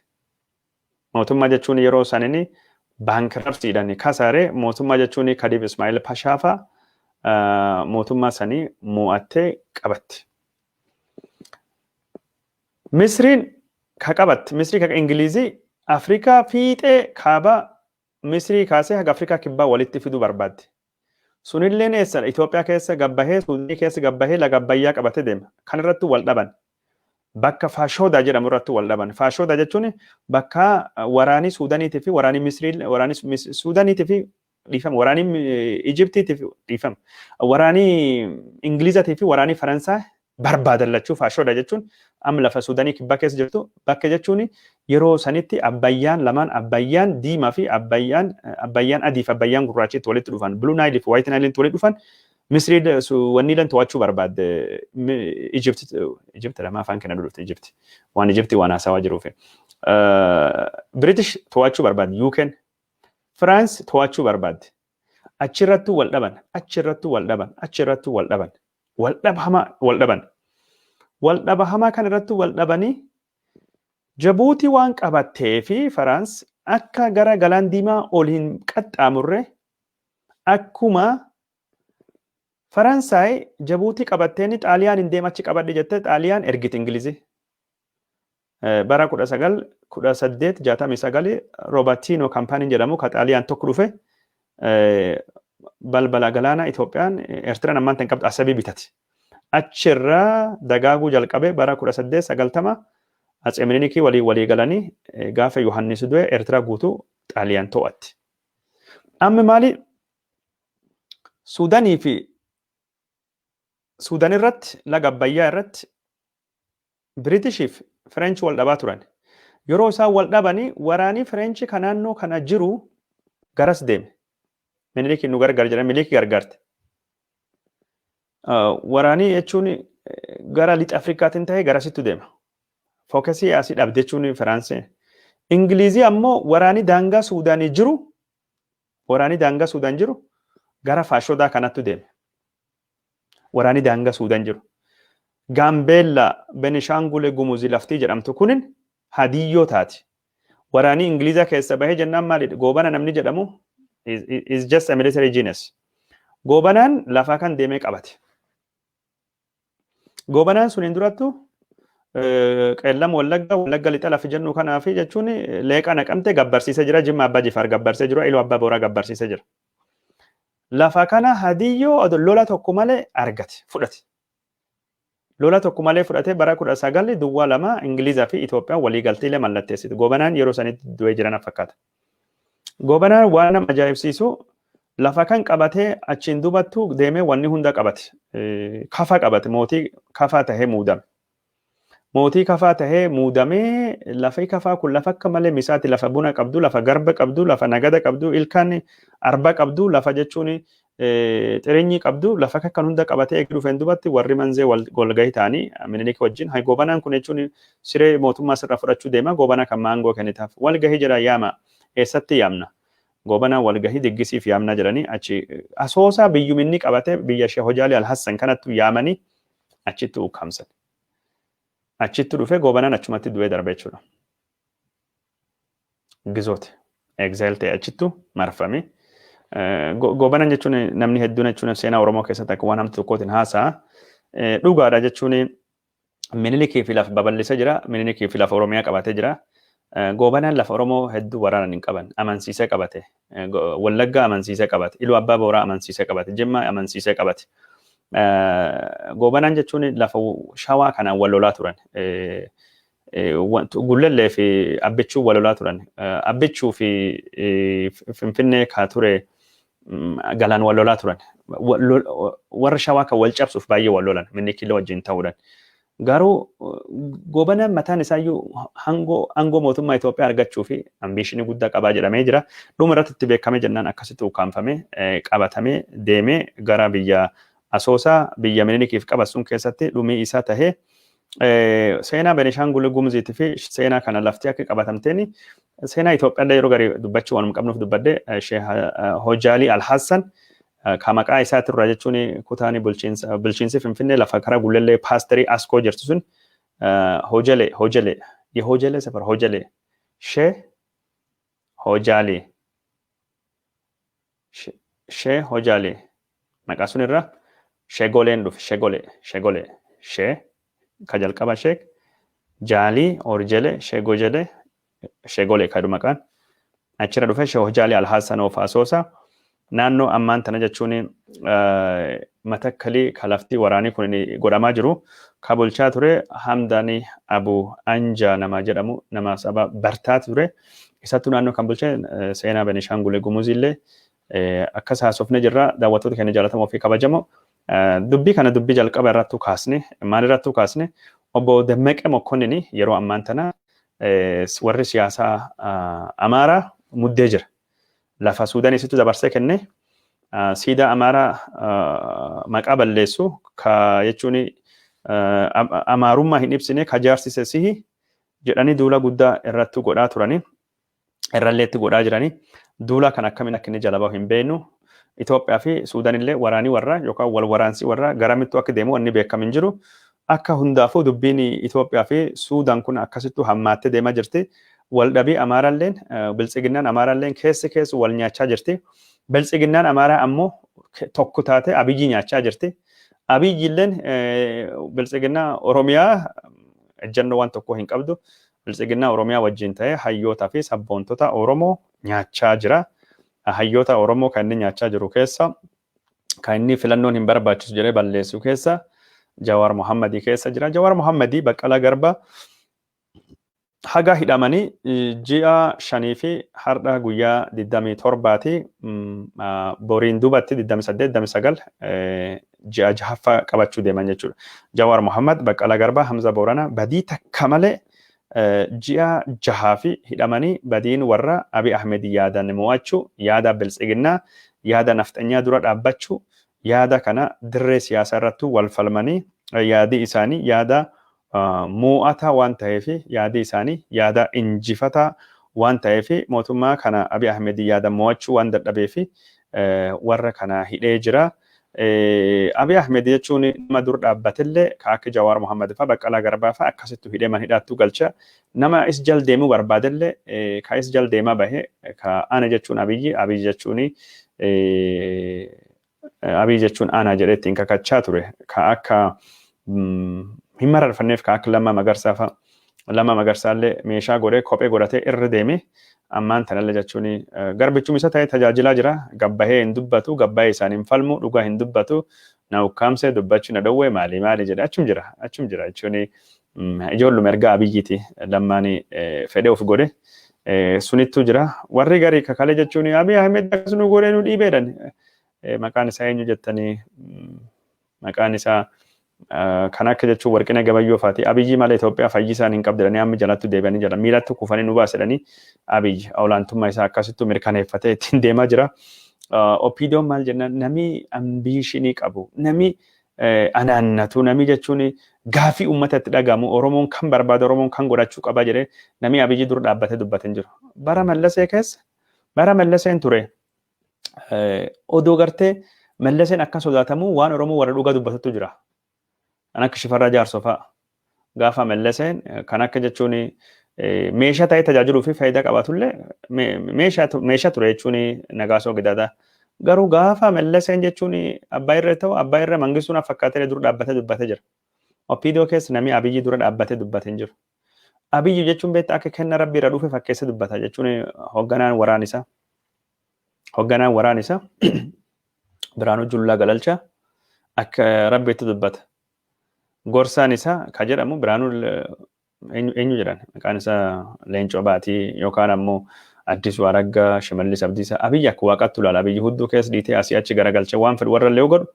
Mootummaa jechuun yeroo sanini bankruptcyidhaan kasaare mootummaa jechuun Kadiif Ismaa'il Pashaa fa'a mootummaa sanii mo'attee qabatti. Misriin ka qabatte, Misrii ka Ingilizii Afrikaa fiixee kaabaa Misrii kaasee haga Afrikaa Kibbaa walitti fiduu barbaadde. Sunilleen eessadha? Itoophiyaa keessa gabbahee, Suudanii keessa gabbahee, laga Abbayyaa qabatee deema. Kan irratti wal dhaban. Bakka Faashoodaa jedhamu irratti wal dhaban. Faashoodaa jechuun bakka waraanii Suudaniitii fi waraanii Misrii, waraanii Suudaniitii fi, dhiifama, waraanii Ijiptiitii fi, dhiifama, waraanii Ingilizatii fi waraanii Faransaay barbaadan lachuu. Faashoodaa jechuun amma lafa Suudanii Kibbaa keessa jirtu. Bakka jechuun yeroo sanitti Abbayyaan lamaan, Abbayyaan Diimaa fi Abbayyaan Adii fi Abbayyaan Gurraachitti walitti dhufan, Blue Nile fi White Nile walitti dhufan. Misrii wanni lan to'achuu barbaadde Ijipt. Ijipt lama afaan kana dhufte, Ijipt waan Ijipti waan haasawaa jiruuf. British to'achuu barbaadde, UK'n France to'achuu barbaadde. Achirrattuu wal dhaban, achirrattuu wal dhaban, achirrattuu wal dhaban, wal dhaba hamaa wal dhaban. Wal dhaba hamaa kan irratti wal dhabanii, Jabuutii waan qabattee fi Faraans akka gara Galaan Diimaa ol hin qaxxaamurre, akkuma Faransaay Jabuutii qabatteen Xaaliyaan hin deema achi qabadhe jettee Xaaliyaan ergiti Ingilizii. Bara 191869 Rubattino kaampaaniin jedhamu ka Xaaliyaan tokko dhufe balbala galaana Itoophiyaan Eertiraan ammaan tan qabdu Asabii bitate. Achirraa dagaaguu jalqabe. Bara 1890 Atsee Minilikii walii walii galanii gaafa Yohaannis du'e Eertiraa guutuu Xaaliyaan to'atti. Amma maali, Suudanii fi Suudan irratti, laga Abbayyaa irratti Biritishiif French wal dhabaa turan. Yeroo isaan wal dhabanii, waraanii French kan naannoo kana jiru garas deeme. Minilik nu gargaar jedhan, Minilik gargaarte. Waraanii jechuun gara lixa Afrikaatiin ta'e garasittu deema. Focusii asii dhabde jechuun Firaansee. Ingilizii ammoo waraanii daangaa Suudaanii jiru, waraanii daangaa Suudaan jiru gara Faashodaa kanattu deeme. Waraanii daangaa Suudaan jiru. Gaambeellaa, Benishaangule Gumuzi laftii jedhamtu kunin hadiyyoo taati. Waraanii Ingilizaa keessa bahee jennaan maalidha? Goobana namni jedhamu is just a military genius. Goobanaan lafaa kan deemee qabate. Goobanaan suniin durattu Qeellam Wallagga, Wallagga Lixa lafi jennu kanaa fi jechuun Leeqa Naqamte gabbarsiisee jira, Jimma Abbaa Jifaar gabbarsee jira, Iluu Abbaa Booraa gabbarsiisee jira. Lafa kana hadiyyoo lola tokko malee argate, fudhate. Lola tokko malee fudhatee bara 1902 Ingilizaa fi Itoophiyaan waliigalteelee mallatteessite. Goobanaan yeroo sanitti du'ee jiran fakkaata. Goobanaan waan nama ajaa'ibsiisu lafa kan qabatee achiin dubattu deemee wanni hunda qabate. Kafa qabate, mootii Kafaa tahee muudame. Mootii Kafaa tahee muudamee, lafi Kafaa kun lafa akka malee misaati, lafa buna qabdu, lafa garba qabdu, lafa nagada qabdu, ilkaan arba qabdu, lafa jechuun xirinyii qabdu, lafa kan hunda qabatee eegi dhufeen dubatti warri Manzee walgahii ta'anii Minilik wajjin, hay Goobanaan kun jechuun siree mootummaa sirraa fudhachuu deema, Goobanaa kan maangoo kennitaaf walgahii jedha yaama. Eessatti yaamna? Goobanaan walgahii diggisiif yaamna jedhanii achi Asoosaa biyyuminni qabate biyya Shee Hojaalee Alhassan kanatti yaamanii achitti ukkaamsan. Achitti dhufe, Goobanaan achumatti du'ee darbe jechuudha. Gizoote. Exile ta'e, achittu marfame. Goobanaan jechuun namni hedduun jechuun seenaa Oromoo keessatti akka waan hamtu tokkootiin haasa'a. Dhugaadha jechuun Minilikii fi lafa babal'isee jira. Minilikii fi lafa Oromiyaa qabatee jira. Goobanaan lafa Oromoo hedduu waraanan hin qaban. Amansiisee qabate. Wallaggaa amansiisee qabate. Iluu Abbaa Booraa amansiisee qabate. Jimmaa amansiisee qabate. Goobanaan jechuun lafa Shawaa kanaan wal lolaa turan. Gullallee fi Abbichuu wal lolaa turan. Abbichuu fi Finfinnee kaa ture Galaan wal lolaa turan. Warra Shawaa kan wal cabsuuf baay'ee wal lolan Minilikillee wajjin ta'uudhaan. Garuu Goobanaan mataan isaayyuu aangoo mootummaa Itoophiyaa argachuu fi ambitionii guddaa qabaa jedhamee jira. Dhuma irratti itti beekamee jennaan akkasitti ukkaamfamee qabatamee deemee gara biyya Asoosaa biyya Minilikiif qabat sun keessatti dhumii isaa tahee, seenaa Benishaangul Gumuziitii fi seenaa kana lafti akka qabatamteen seenaa Itoophiyaa yeroo garii dubbachuu waanuma qabnuuf dubbadde. Sheekh Hojaalii Alhassan ka maqaa isaatirraa jechuun kutaan bulchiinsi Finfinnee lafa karaa Gullallee paasterii Askoo jirtu sun Hojalee, Hojalee, የሆጀሌ ሰፈር፣ ሆጀሌ፣ ሼህ Hojaalii, Shee Hojaalii Maqaa sun irraa Shegoleen dhufe. Shegolee, Shegolee, Shee ka jalqaba Sheek Jaalii Orjele Shegojele Shegolee ka jedhu maqaan achirra dhufe. Sheeh Jaalii Alhassan of Asoosaa naannoo ammaan tana jechuun Matakkalii ka lafti waraanii kun godhamaa jiru ka bulchaa ture Hamdaani Abu Anjaa nama jedhamu, nama saba Bartaa ture. Isattu naannoo kan bulche. Seenaa Benishaangul Gumuzii illee akkas haasofne jirra. Daawwattoota keenya jaallatamoo fi kabajamoo, dubbii kana dubbii jalqaba irrattuu kaasne, maalirrattuu kaasne, obbo Dammaqee Mokkonnini yeroo ammaan tana warri siyaasaa Amaaraa muddee jira. Lafa Suudanisitti dabarsee kenne, siidaa Amaaraa maqaa balleessu ka jechuun Amaarummaa hin ibsine ka jaarsise sihi jedhanii duula guddaa irratti godhaa turanii, irrallee itti godhaa jiranii. Duula kan akkamiin akka inni jala bahu hin beeknu. Itoophiyaa fi Suudaan illee waraanii warra yookaan wal waraansi warra garamittuu akka deemu wanni beekamu hin jiru. Akka hundaafuu dubbiin Itoophiyaa fi Suudaan kun akkasittuu hammaattee deemaa jirti. Waldhabii Amaaraalleen, Biltsiginnaan Amaaraalleen keessi keessi wal nyaachaa jirti. Biltsiginnaan Amaaraa ammoo tokko taatee Abiyyi nyaachaa jirti. Abiyyi illeen Biltsiginnaa Oromiyaa ejjennoo waan tokko hin qabdu. Biltsiginnaa Oromiyaa wajjin ta'ee hayyootaa fi sabboontota Oromoo nyaachaa jira. Hayyoota Oromoo kan inni nyaachaa jiru keessa, kan inni filannoon hin barbaachisu jedhee balleessu keessa Jawaar Mohammadii keessa jira. Jawaar Mohammadii, Baqqalaa Garbaa haga hidhamanii ji'a 5 fi har'a guyyaa 27ti, boriin duubatti 28, 29 ji'a jahaffaa qabachuu deeman jechuudha. Jawaar Mohammad, Baqqalaa Garbaa, Hamza Boorana badii takka malee ji'a jahaa fi hidhamanii. Badiin warra Abiy Ahmed yaadan mo'achuu, yaada Biltsiginnaa, yaada nafxanyaa dura dhaabbachuu, yaada kana dirree siyaasaa irrattuu wal falmanii yaadi isaanii yaada mo'ataa waan ta'eef, yaadi isaanii yaada injifataa waan ta'eef, mootummaa kana Abiy Ahmed yaada mo'achuu waan dadhabeef warra kana hidhee jira. Abiy Ahmed jechuun nama dur dhaabbatellee ka akka Jawaar Mohammad fa'a, Baqqalaa Garbaa fa'a akkasittu hidhee man hidhaattuu galcha. Nama is jal deemuu barbaadellee ka is jal deemaa bahe ka ana jechuun Abiyyi, Abiyyi jechuun Abiyyi jechuun ana jedhee ittiin kakachaa ture, ka akka hin mararfanneef, ka akka Lammaa Magarsaa fa'a. Lammaa Magarsaallee meeshaa godhee kophee godhatee irra deeme. Ammaan tanallee jechuun garbichuma isa ta'e tajaajilaa jira. Gabbahee hin dubbatu, gabbahee isaan hin falmu, dhugaa hin dubbatu. Na ukkaamsee dubbachuu na dhowwee maali maali jedhe achum jira, achum jira jechuun ijoolluma ergaa Abiyyiiti Lammaan fedhee of godhe. Sunittuu jira. Warri garii kakalee jechuun Abiy Ahmed akkas nu godhee nu dhiibeedhan. Maqaan isaa eenyu jettanii, maqaan isaa kan akka jechuun Warqina Gabayyoo faati. Abiyyi malee Itoophiyaa fayyisaan hin qabdu jedhanii amma jalatti deebi'anii jala miilatti kufanii nu baasedhanii. Abiyyi olaantummaa isaa akkasittuu mirkaneeffatee ittiin deemaa jira. OPDOn maal jennaan, nami ambition qabu, nami anaannatu, nami jechuun gaafii uummata itti dhagahamu, Oromoon kan barbaadu, Oromoon kan godhachuu qaba jedhee nami Abiyyi dur dhaabbatee dubbate hin jiru. Bara Mallasee keessa, bara Mallaseen ture, odoo gartee Mallaseen akka sodaatamu waan Oromoo warra dhugaa dubbatatu jira. Kan akka Shifarraa Jaarsoo fa'a. Gaafa Mallaseen kan akka jechuun meeshaa ta'ee tajaajiluu fi faayidaa qabaatullee meeshaa ture jechuun Nagaasoo Gidaadaa. Garuu gaafa Mallaseen jechuun abbaa irree ta'u, abbaa irree Mangistuun fakkaatee dura dhaabbatee dubbatee jira. OPDO keessa namni Abiyyi dura dhaabbatee dubbatee hin jiru. Abiyyi jechuun beektaa akka kenna Rabbii irra dhufe fakkeessee dubbata jechuun hoogganaan waraan isaa. Hoogganaan waraan isaa Biraanuu Jullaa Galalchaa akka Rabbiitti dubbata. Gorsaan isaa ka jedhamu Biraanuu eenyu jedhan, maqaan isaa Leencoo Baatii yookaan ammoo Addisuu Araggaa, Shimallis Abdiisaa. Abiyyi akka waaqattu ilaala. Abiyyi hudduu keessa dhiitee asii achi garagalchee waan fedhu warra illee godhu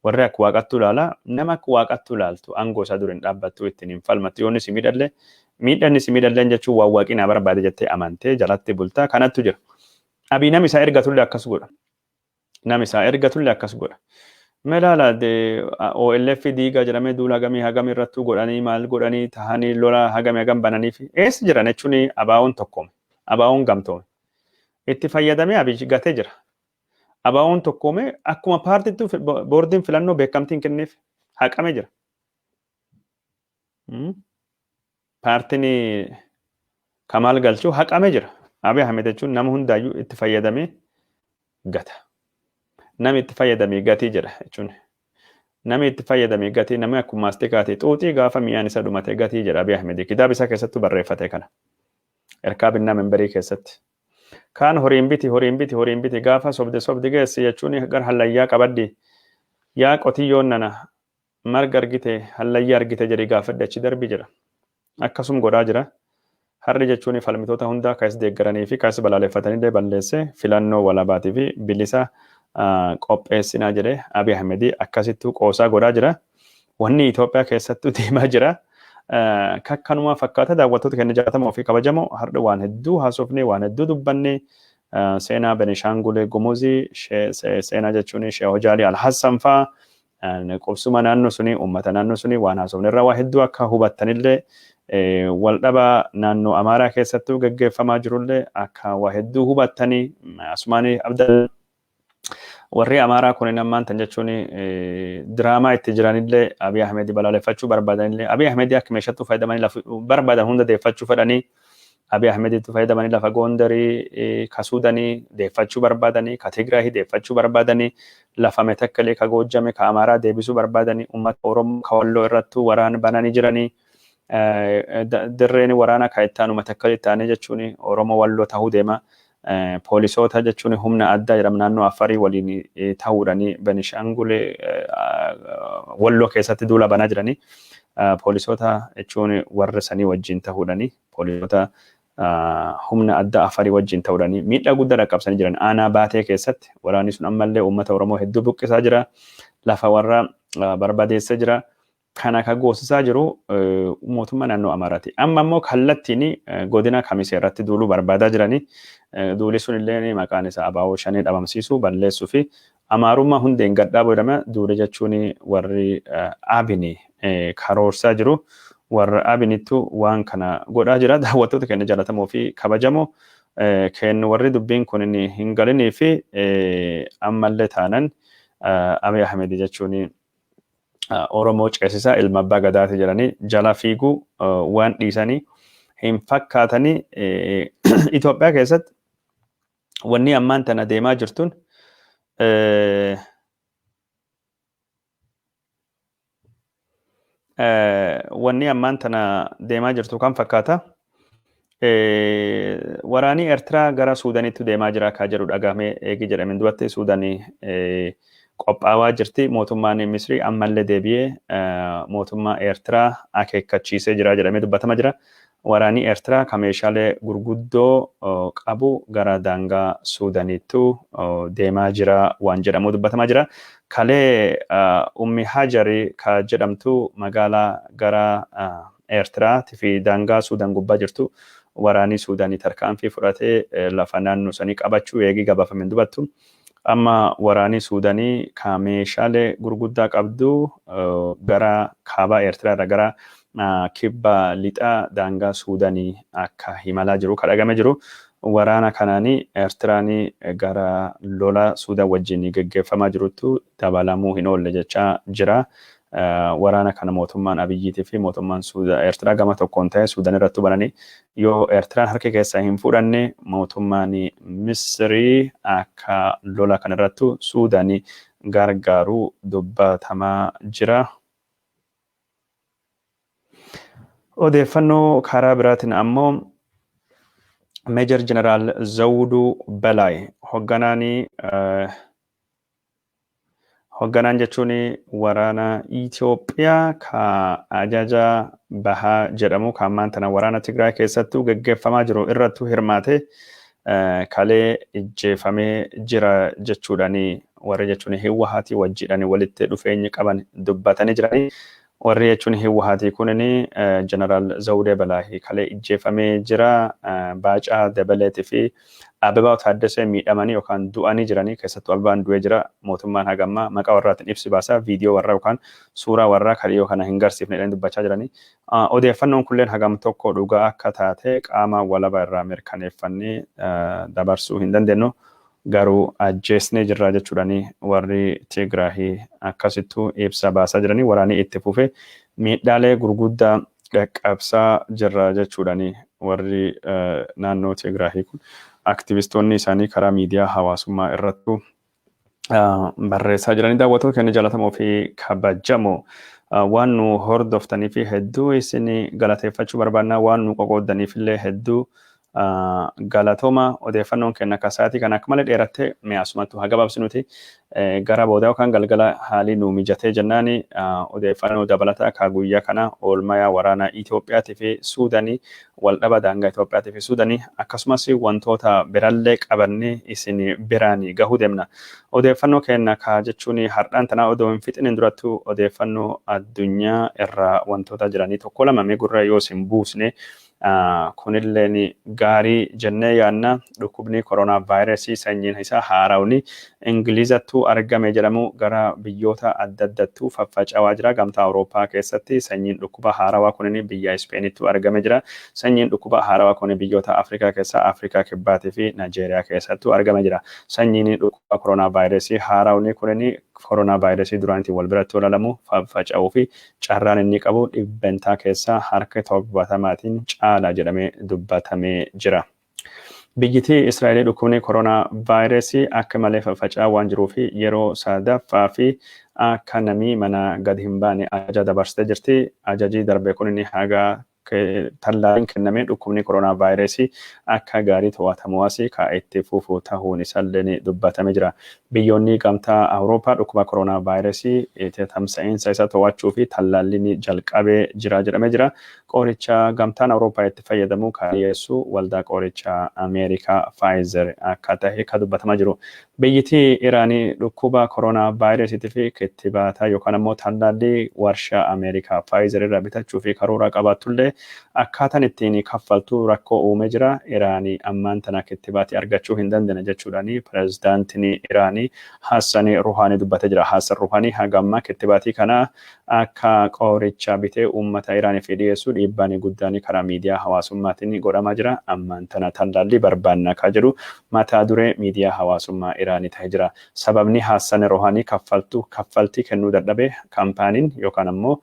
warri akka waaqattu ilaala. Nama akka waaqattu ilaaltu aangoo isaa dur hin dhaabbattu, ittiin hin falmattu. Yoo inni si miidhallee, miidhanni si miidhalleen jechuun waan waaqii naa barbaade jettee amantee jalatti bultaa kanattu jira. Abiy nama isaa ergatullee akkas godha. Nama isaa ergatullee akkas godha. Melaala OLF diigaa jedhamee duula hagamii hagamii irrattuu godhanii maal godhanii tahanii lola hagamii hagam bananii fi eessa jiran jechuun ABO'n tokkoome. ABO'n gamtoome. Itti fayyadamee Abiy gatee jira. ABO'n tokkoome akkuma paartiitti boordiin filannoo beekamtii hin kenneef, haqamee jira. Paartiin Kamaal Galchuu haqamee jira. Abiy Ahmed jechuun nama hundaayyuu itti fayyadamee gata. Namni itti fayyadamee gatii jedha jechuun. Namni itti fayyadamee gatii, namni akkuma maastikaati xuuxii gaafa mi'aan isa dhumate gatii jedha Abiy Ahmed. Kitaaba isaa keessattuu barreeffate kana. Erkaa binnaa memberii keessatti. Kaan horiin biti, horiin biti, horiin biti, gaafa sobde sobdi geessi jechuun gara hallayyaa qabaddi. Yaa qotiyyoon nana, marga argite hallayyaa argite jedhi gaafadhe achi darbi jedha. Akkasum godhaa jira. Har'i jechuun falmitoota hundaa kaas deeggaranii fi kaas balaaleffatanillee balleesse, filannoo walabaatii fi bilisa qopheessinaa jedhe Abiy Ahmed akkasittuu qoosaa godhaa jira. Wanni Itoophiyaa keessattuu deemaa jira. Kakkanuma fakkaata. Daawwattoota keenya jaallatamoo fi kabajamoo, har'i waan hedduu haasofnee, waan hedduu dubbannee, seenaa Benishaangul Gumuzii, seenaa jechuun Sheekh Hojaalii Alhassan fa'aa, qubsuma naannoo suni, uummata naannoo suni waan haasofne irraa waa hedduu akka hubattanillee, waldhaba naannoo Amaaraa keessattuu gaggeeffamaa jirullee akka waa hedduu hubattanii asumaan abdal. Warri Amaaraa kun ammaan tan jechuun diraamaa itti jiranillee, Abiy Ahmed balaaleffachuu barbaadanillee, Abiy Ahmed akka meeshattuu fayyadamanii lafa barbaadan hunda deeffachuu fedhanii, Abiy Ahmeditti fayyadamanii lafa Gondarii ka Suudanii deeffachuu barbaadanii, ka Tigraahii deeffachuu barbaadanii, lafa Metekkelii ka Goojjame ka Amaaraa deebisuu barbaadanii, uummata Oromoo ka Walloo irrattuu waraana bananii jiranii. Dirreen waraana ka itti aanu Metekkelii itti aanee jechuun Oromoo Walloo ta'uu deema. Poolisoota jechuun humna addaa jedhamu naannoo Affarii waliin ta'uudhaan Benishaangul Walloo keessatti duula banaa jiranii. Poolisoota jechuun warra sanii wajjin ta'uudhaan, poolisoota humna addaa Affarii wajjin ta'uudhaan miidhaa guddaa dhaqqabsanii jiran. Aanaa Baatee keessatti waraanni sun ammallee uummata Oromoo hedduu buqqisaa jira. Lafa warra barbadeessee jira. Kana ka goosisaa jiru mootummaa naannoo Amaaraati. Amma immoo kallattiin godina Kamisee irratti duuluu barbaadaa jiranii. Duuli sun illee maqaan isaa Abaawoo Shanee dhabamsiisuu, balleessuu fi Amaarummaa hundeen gadhaabuu jedhama. Duuli jechuun warri Abini karoorsaa jiru. Warra Abinittu waan kana godhaa jira. Daawwattoota keenya jaallatamoo fi kabajamoo, kennu warri dubbiin kun hin galinii fi ammallee taanan Abiy Ahmed jechuun Oromoo ceesisaa ilma abbaa gadaati jedhanii jala fiiguu waan dhiisanii hin fakkaatanii. Itoophiyaa keessatti wanni ammaan tana deemaa jirtun wanni ammaan tana deemaa jirtu kan fakkaata. Waraanii Eertiraa gara Suudaanitti deemaa jira akka jedhu dhagahamee eegi jedhameen duratti Suudaanii qophaawaa jirti. Mootummaan Misrii ammallee deebi'ee mootummaa Eertiraa akeekkachiisee jira jedhamee dubbatama jira. Waraanii Eertiraa kan meeshaalee gurguddoo qabu gara daangaa Suudaaniittu deemaa jira waan jedhamu dubbatamaa jira. Kalee Ummi Hajari ka jedhamtu magaalaa gara Eertiraa fi daangaa Suudaan gubbaa jirtu waraanii Suudaanii tarkaanfii fudhatee lafa naannoo sanii qabachuu eegii gabaafameen dubattu. Amma waraanii Suudaanii ka meeshaalee gurguddaa qabdu gara kaabaa Eertiraa irra gara kibba lixaa daangaa Suudaanii akka himalaa jiru ka dhagame jiru. Waraana kanaanii Eertiraan gara lola Suudaan wajjin geggeeffamaa jiruttu dabalamuu hin oolle jechaa jira. Waraana kana mootummaan Abiyyiitii fi mootummaan Eertiraa gama tokkoon ta'e Suudaan irratti bananii, yoo Eertiraan harka keessaa hin fudhanne mootummaan Misrii akka lola kana irrattu Suudaanii gargaaru dubbatamaa jira. Odeeffannoo karaa biraatiin ammoo Meejar Jeneraal Zawuduu Balaay hogganaan jechuun waraana Itoophiyaa ka ajaja bahaa jedhamu kan ammaan tana waraana Tigraay keessattuu geggeeffamaa jiru irrattuu hirmaate kalee ijjeefamee jira jechuudhaan warri jechuun Hiwwahaatii wajjiidhaan walitti dhufeenyi qaban dubbatanii jiranii. Warri jechuun Hiwwahaatii kunin Jeneraal Zawudee Balaahii kalee ijjeefamee jira. Baacaa Dabaleetii fi Abebaw Taaddasee miidhamanii yookaan du'anii jiranii, keessattuu Abebaan du'ee jira. Mootummaan haga ammaa maqaa warraatiin ibsi baasaa, viidiyoo warraa yookaan suuraa warraa kan dhiyoo kana hin garsiifne jedhanii dubbachaa jiranii. Odeeffannoon kulleen hagam tokko dhugaa akka taate qaama walaba irraa mirkaneeffannee dabarsuu hin dandeenyu. Garuu ajjeesnee jirra jechuudhaan warri Tigraahii akkasittuu ibsa baasaa jiranii, waraanii itti fufee miidhaalee gurguddaa qaqqabsaa jirra jechuudhaan warri naannoo Tigraahii kun aktivistoonni isaanii karaa miidiyaa hawaasummaa irrattuu Barreessaa jiranii. Daawwattoota keenya jaallatamoo fi kabajamoo, waan nu hordoftanii fi hedduu isin galateeffachuu barbaanna. Waan nu qoqoodaniif illee hedduu galatooma. Odeeffannoon keenya akka sa'aatii kana akka malee dheerattee, mee asumattu haa gabaabsinuti. Gara boodaa yookaan galgala haalii nu mijatee jennaani odeeffannoo dabalataa ka guyyaa kana oolmayaa waraanaa Itoophiyaatii fi Suudanii, waldhaba daangaa Itoophiyaatii fi Suudanii, akkasumas wantoota birallee qabannee isin biraan gahuu deemna. Odeeffannoo keenya ka jechuun har'aan tanaa odoo hin fixiniin durattu odeeffannoo addunyaa irraa wantoota jiranii tokko lama mee gurra yoo isin buusne kunilleen gaarii jennee yaadna. Dhukkubni koronaa vaayirasii sanyiin isaa haarawni Ingilizattuu argame jedhamu gara biyyoota adda addattuu faffaca'aa jira. Gamtaa Awurooppaa keessatti sanyiin dhukkuba haarawaa kunin biyya Ispeenittuu argame jira. Sanyiin dhukkuba haarawaa kun biyyoota Afrikaa keessaa Afrikaa Kibbaatii fi Nigeeriyaa keessattuu argame jira. Sanyiin dhukkuba koronaa vaayirasii haarawni kunin koronaa vaayirasii duraanitiin wal biratti olaalamu faffaca'uu fi carraan inni qabu dhibbentaa keessaa harka 70n caala jedhamee dubbatamee jira. Biyyittii Israa'el dhukkubni koronaa vaayirasii akka malee faffaca'aa waan jiruuf yeroo sadaffaa fi akka namni mana gadi hin baane ajaja dabarsitee jirti. Ajajii darbe kun inni haga tallaalliin kennamee dhukkubni koronaa vaayirasii akka gaarii to'atamu asii ka itti fufu ta'uun isaallee dubbatamee jira. Biyyoonni Gamtaa Awurooppaa dhukkuba koronaa vaayirasii tamsa'iinsa isa to'achuu fi tallaalliin jalqabee jira jedhamee jira. Qoricha Gamtaan Awurooppaa itti fayyadamu kan dhiyeessu waldaa qoricha Ameerikaa Pfizer akka ta'e kan dubbatamaa jiru. Biyyittii Iraanii dhukkuba koronaa vaayirasiitii fi kittibaata yookaan ammoo tallaallii warshaa Ameerikaa Pfizer irraa bitachuu fi karoora qabaattullee akkaataan ittiin kaffaltu rakkoo uumee jira. Iraanii ammaan tana kittibaatii argachuu hin dandeenye jechuudhaan pirezidaantiin Iraanii Hassan Ruhaanii dubbatee jira. Hassan Ruhaanii haga ammaa kittibaatii kana akka qoricha bitee uummata Iraaniif dhiyeessu dhiibbaan guddaan karaa miidiyaa hawaasummaatiin godhamaa jira. Ammaan tana tallaallii barbaanna ka jedhu mataa duree miidiyaa hawaasummaa Iraanii ta'ee jira. Sababni Hassan Ruhaanii kaffaltu kaffaltii kennuu dadhabe kaampaaniin yookaan ammoo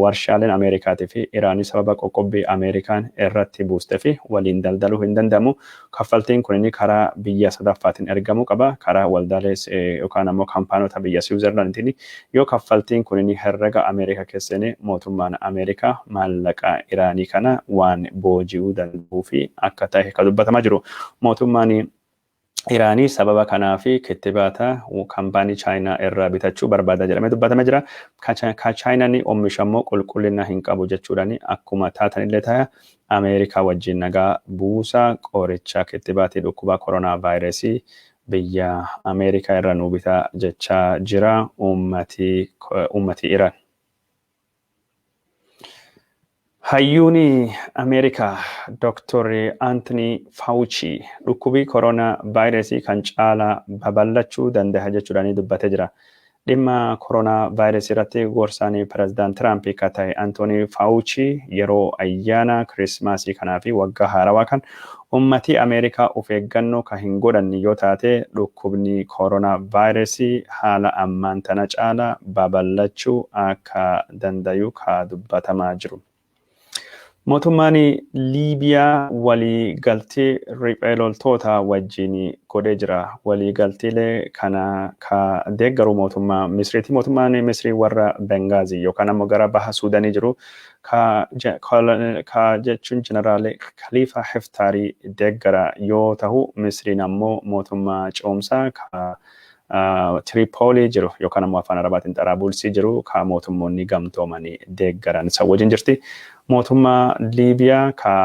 warshaaleen Ameerikaatii fi Iraanii sababa qoqqobbii Ameerikaan irratti buustee fi waliin daldaluu hin danda'amu. Kaffaltiin kun inni karaa biyya sadaffaatiin ergamuu qaba. Karaa waldaalee yookaan ammoo kaampaanota biyya Siwiizerlaanditiin yoo kaffaltiin kun inni herrega Ameerikaa keessanii mootummaan Ameerikaa maallaqa Iraanii kana waan booji'uu danda'uu fi akka ta'e kan dubbatamaa jiru. Mootummaan Iraanii sababa kanaa fi kittibaata kaampaanii Chaayinaa irraa bitachuu barbaada jedhamee dubbatamee jira. Ka Chaayinaan oomisha immoo qulqullina hin qabu jechuudhaan akkuma taatanillee ta'a Ameerikaa wajjin nagaa buusaa, qoricha kittibaatii dhukkuba koronaa vaayirasii biyya Ameerikaa irraa nu bitaa jechaa jira uummati Iraan. Hayyuun Ameerikaa Dr. Anthony Fauci dhukkubii koronaa vaayirasii kan caalaa babal'achuu danda'a jechuudhaan dubbatee jira. Dhimma koronaa vaayirasii irratti gorsaan pirezidaant Tiraamp akka ta'e Anthony Fauci yeroo ayyaana Kirismaasii kanaa fi waggaa haarawaa kan ummati Ameerikaa of eeggannoo kan hin godhanne yoo taate dhukkubni koronaa vaayirasii haala ammaan tana caalaa babal'achuu akka dandayu ka dubbatamaa jiru. Mootummaan Liibiyaa waliigaltee riphee loltoota wajjin godhee jira. Waliigalteelee kana ka deeggaru mootummaa Misriiti. Mootummaan Misrii warra Bengaazii yookaan ammoo gara baha Suudanii jiru ka jechuun jeneraal Khalifa Hiftaarii deeggara yoo ta'u, Misriin ammoo mootummaa ce'umsaa ka Tiripoolii jiru yookaan ammoo afaan Arabaatiin Xaraabulsii jiru ka mootummoonni gamtoomanii deeggaran isa wajjin jirti. Mootummaa Liibiyaa ka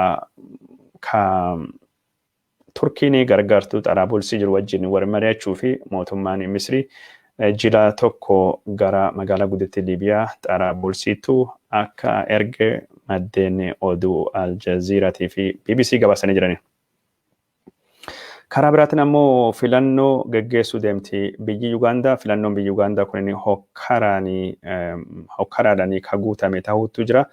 Turkiin gargaartuu Xaraabulsii jiru wajjin wal mari'achuu fi mootummaan Misrii jila tokko gara magaalaa guddittii Liibiyaa Xaraabulsiitu akka erge maddeen oduu Aljaziiraatii fi BBC gabaasanii jirani. Karaa biraatiin ammoo filannoo geggeessuu deemti biyyi Yugaandaa. Filannoon biyyi Yugaandaa kun hokkaraadhaan ka guutame ta'utu jira.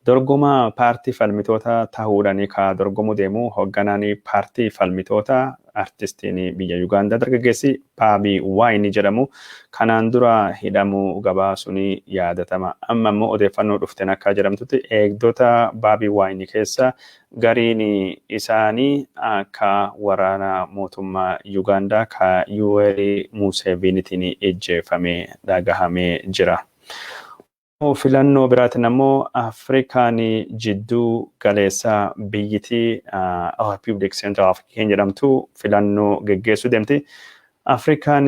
Dorgomaa paartii falmitoota ta'uudhaan ka dorgomuu deemu hoogganaan paartii falmitoota artistiin biyya Yugaandaa dargaggeessi Baabii Waayini jedhamu kanaan dura hidhamuu gabaasuun yaadatama. Amma immoo odeeffannoo dhufteen akka jedhamtutti eegdota Baabii Waayini keessa gariin isaanii akka waraana mootummaa Yugaandaa ka Yuwerii Museeveniitiin ijjeefame dhagahamee jira. Filannoo biraatiin ammoo Afrikaan jidduu galeessaa biyyittii Republic Central African jedhamtu filannoo geggeessuu deemti. Afrikaan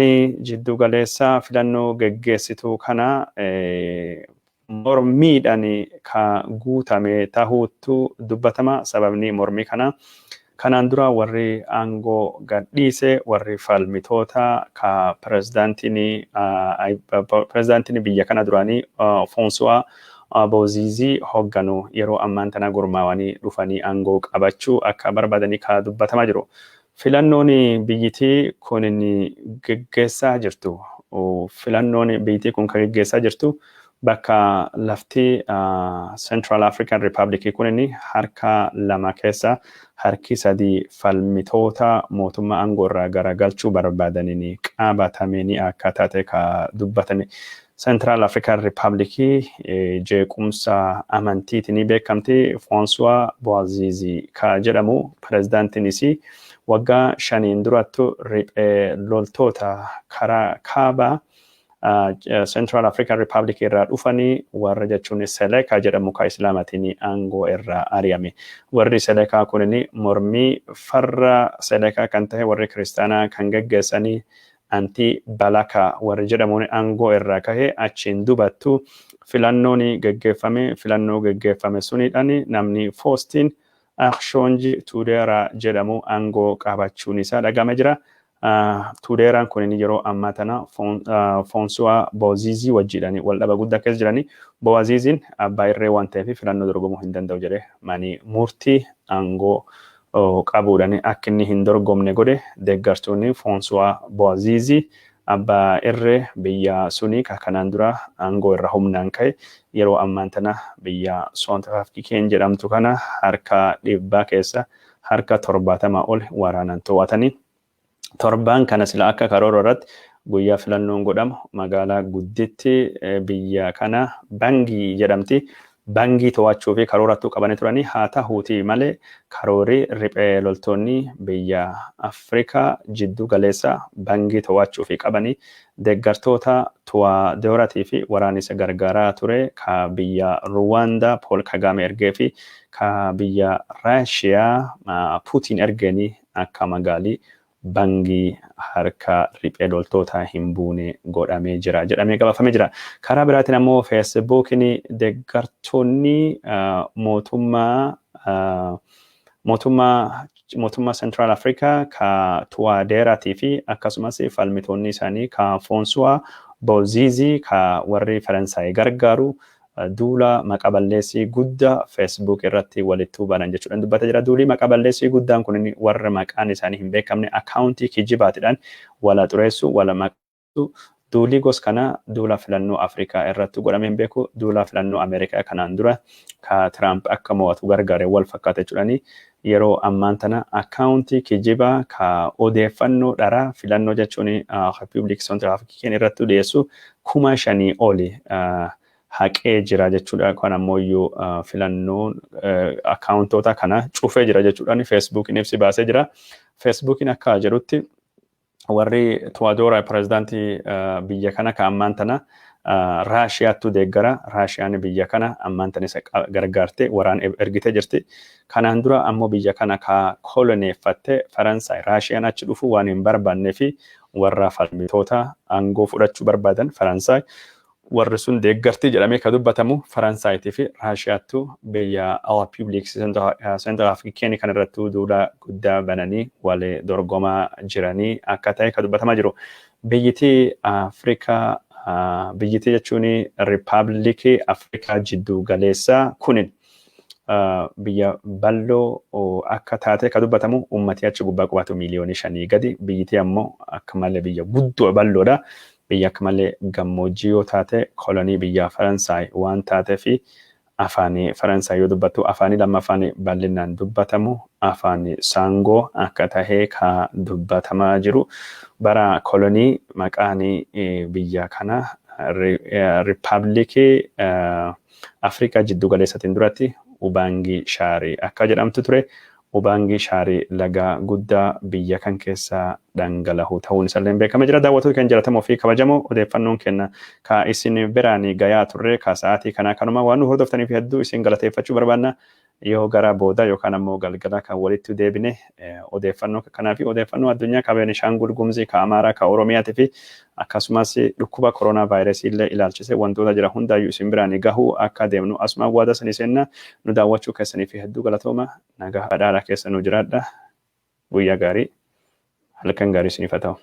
jidduu galeessaa filannoo geggeessitu kana mormiidhaan ka guutame tahuutu dubbatama. Sababni mormii kana kanaan dura warri aangoo gadhiise, warri falmitoota ka pirezidaantiin biyya kana duraanii Foonsuwaa Boziizii hoogganu yeroo ammaan tana gurmaawanii dhufanii aangoo qabachuu akka barbaadanii ka dubbatamaa jiru. Filannoon biyyittii kun geggeessaa jirtu. Filannoon biyyittii kun kan geggeessaa jirtu bakka lafti Central African Republic kun harka lama keessa harki sadii falmitoota mootummaa aangoo irraa garagalchuu barbaadaniin qabatamanii akka taate ka dubbatame. Central African Republic jeequmsa amantiitiin beekamti. François Bouazizi ka jedhamu pirezidaantiinis waggaa 5n durattu riphee loltoota karaa kaabaa Central African Republic irraa dhufanii, warra jechuun Selekaa jedhamu ka Islaamaatiin aangoo irraa ari'ame. Warri Selekaa kunin mormii farra Selekaa kan ta'e warri kiristaanaa kan geggeessanii anti Balaka warri jedhamuun aangoo irraa kahe. Achiin dubattu filannoon geggeeffame. Filannoo geggeeffame sunidhaan namni Foostiin Akshoonji Tuudeeraa jedhamu aangoo qabachuun isaa dhagame jira. Tuudeeraan kun yeroo ammaa tana Foonsuwaa Boozizii wajjiidhaan wal dhaba guddaa keessa jiranii. Booziziin abbaa irree waan ta'eef filannoo dorgomuu hin danda'u jedhee mani murtii aangoo qabuudhaan akka inni hin dorgomne godhe. Deeggartoonni Foonsuwaa Boozizii abbaa irree biyya sunii kanaan dura aangoo irra humnaan ka'e yeroo ammaan tana biyya Soontraafkikeen jedhamtu kana harka 100 keessa harka 70 ol waraanaan to'atanii. Torbaan kana sila akka karoora irratti guyyaa filannoon godhamu magaalaa gudditti biyya kana Bangii jedhamti. Bangii to'achuu fi karoorattuu qabanii turanii. Haa ta'uutii malee karoorri riphee loltoonni biyya Afrikaa jidduu galeessa Bangii to'achuu fi qabanii deeggartoota Tuwaadeerotii fi waraanisa gargaaraa ture ka biyya Ruwaandaa Pool Kagaame ergee fi ka biyya Raashiyaa Puutiin ergeenii akka magaalii Bangii harka riphee loltoota hin buune godhamee jira jedhamee gabaafamee jira. Karaa biraatiin ammoo Feesbuukiin deeggartoonni mootummaa mootummaa mootummaa Central Africa ka Tuwaadeeraatii fi akkasumas falmitoonni isaanii ka Foonsuwaa Boziizii ka warri Faransaay gargaaru duula maqa balleessii guddaa Facebook irratti walitti banan jechuudhaan dubbataa jira. Duulii maqa balleessii guddaan kun warra maqaan isaanii hin beekamne akkaawuntii kijibaatiidhaan wala xureessu, wala maqsu. Duulii gos kana duula filannoo Afrikaa irratti godhamee hin beeku. Duula filannoo Ameerikaa kanaan dura ka Tiraamp akka mo'atu gargaare wal fakkaata jechuudhaani yeroo ammaan tana akkaawuntii kijibaa ka odeeffannoo dharaa filannoo jechuun Republic Central African irratti dhiyeessu 5,000 oli haqee jira jechuudha. Kan ammoo iyyuu filannoon akkaawuntoota kana cufee jira jechuudhaan Feesbuukiin ibsi baasee jira. Feesbuukiin akka jedhutti warri Tuwadoora pirezidaantii biyya kana ka ammaan tana Raashiyaattu deeggara. Raashiyaan biyya kana ammaan tana isa gargaarte waraan ergitee jirti. Kanaan dura ammoo biyya kana ka koloneeffatte Faransaay. Raashiyaan achi dhufu waan hin barbaannee fi warra falmitoota aangoo fudhachuu barbaadan Faransaay warri sun deeggartii jedhamee ka dubbatamu Faransaayitii fi Raashiyaattu biyya Republic Central African kan irrattuu duula guddaa bananii wal dorgomaa jiranii akka ta'e ka dubbatamaa jiru. Biyyittii Afrikaa, biyyittii jechuun Riippaabilikii Afrikaa jidduu galeessaa kunin biyya bal'oo akka taate ka dubbatamu, uummatii achi gubbaa qubatu miiliyoonii 5 gadi. Biyyittii ammoo akka malee biyya guddoo bal'oodha. Biyya akka malee gammoojjii yoo taate kolonii biyya Faransaay waan taatee fi Afaanii Faransaay yoo dubbattu, afaanii lammaffaan bal'inaan dubbatamu afaan Saangoo akka tahee ka dubbatamaa jiru. Bara kolonii maqaan biyya kana Riippaabilikii Afrikaa Jiddu Galeessatiin duratti Ubaangii Shaarii akka jedhamtu ture. Ubaangii Shaarii laga guddaa biyya kan keessa dhangala'u ta'uun isallee beekamee jira. Daawwattoota keenya jaallatamoo fi kabajamoo, odeeffannoon kenna ka isin biraan gayaa turre ka sa'aatii kanaa kanuma. Waan nu hordoftaniif hedduu isin galateeffachuu barbaanna. Yoo gara booda yookaan ammoo galgala kan walitti deebine, odeeffannoo kanaa fi odeeffannoo addunyaa ka Beenishaangul Gumzii, ka Amaaraa, ka Oromiyaatii fi akkasumas dhukkuba koronaa vaayirasii illee ilaalchise wantoota jira hundaayyuu isin biraan gahuu akka deemnu asuma waada sanii seenna. Nu daawwachuu keessanii fi hedduu galatooma. Nagaa badhaadhaa keessa nu jiraadha. Guyyaa gaarii, halkan gaarii isiniif haa ta'u.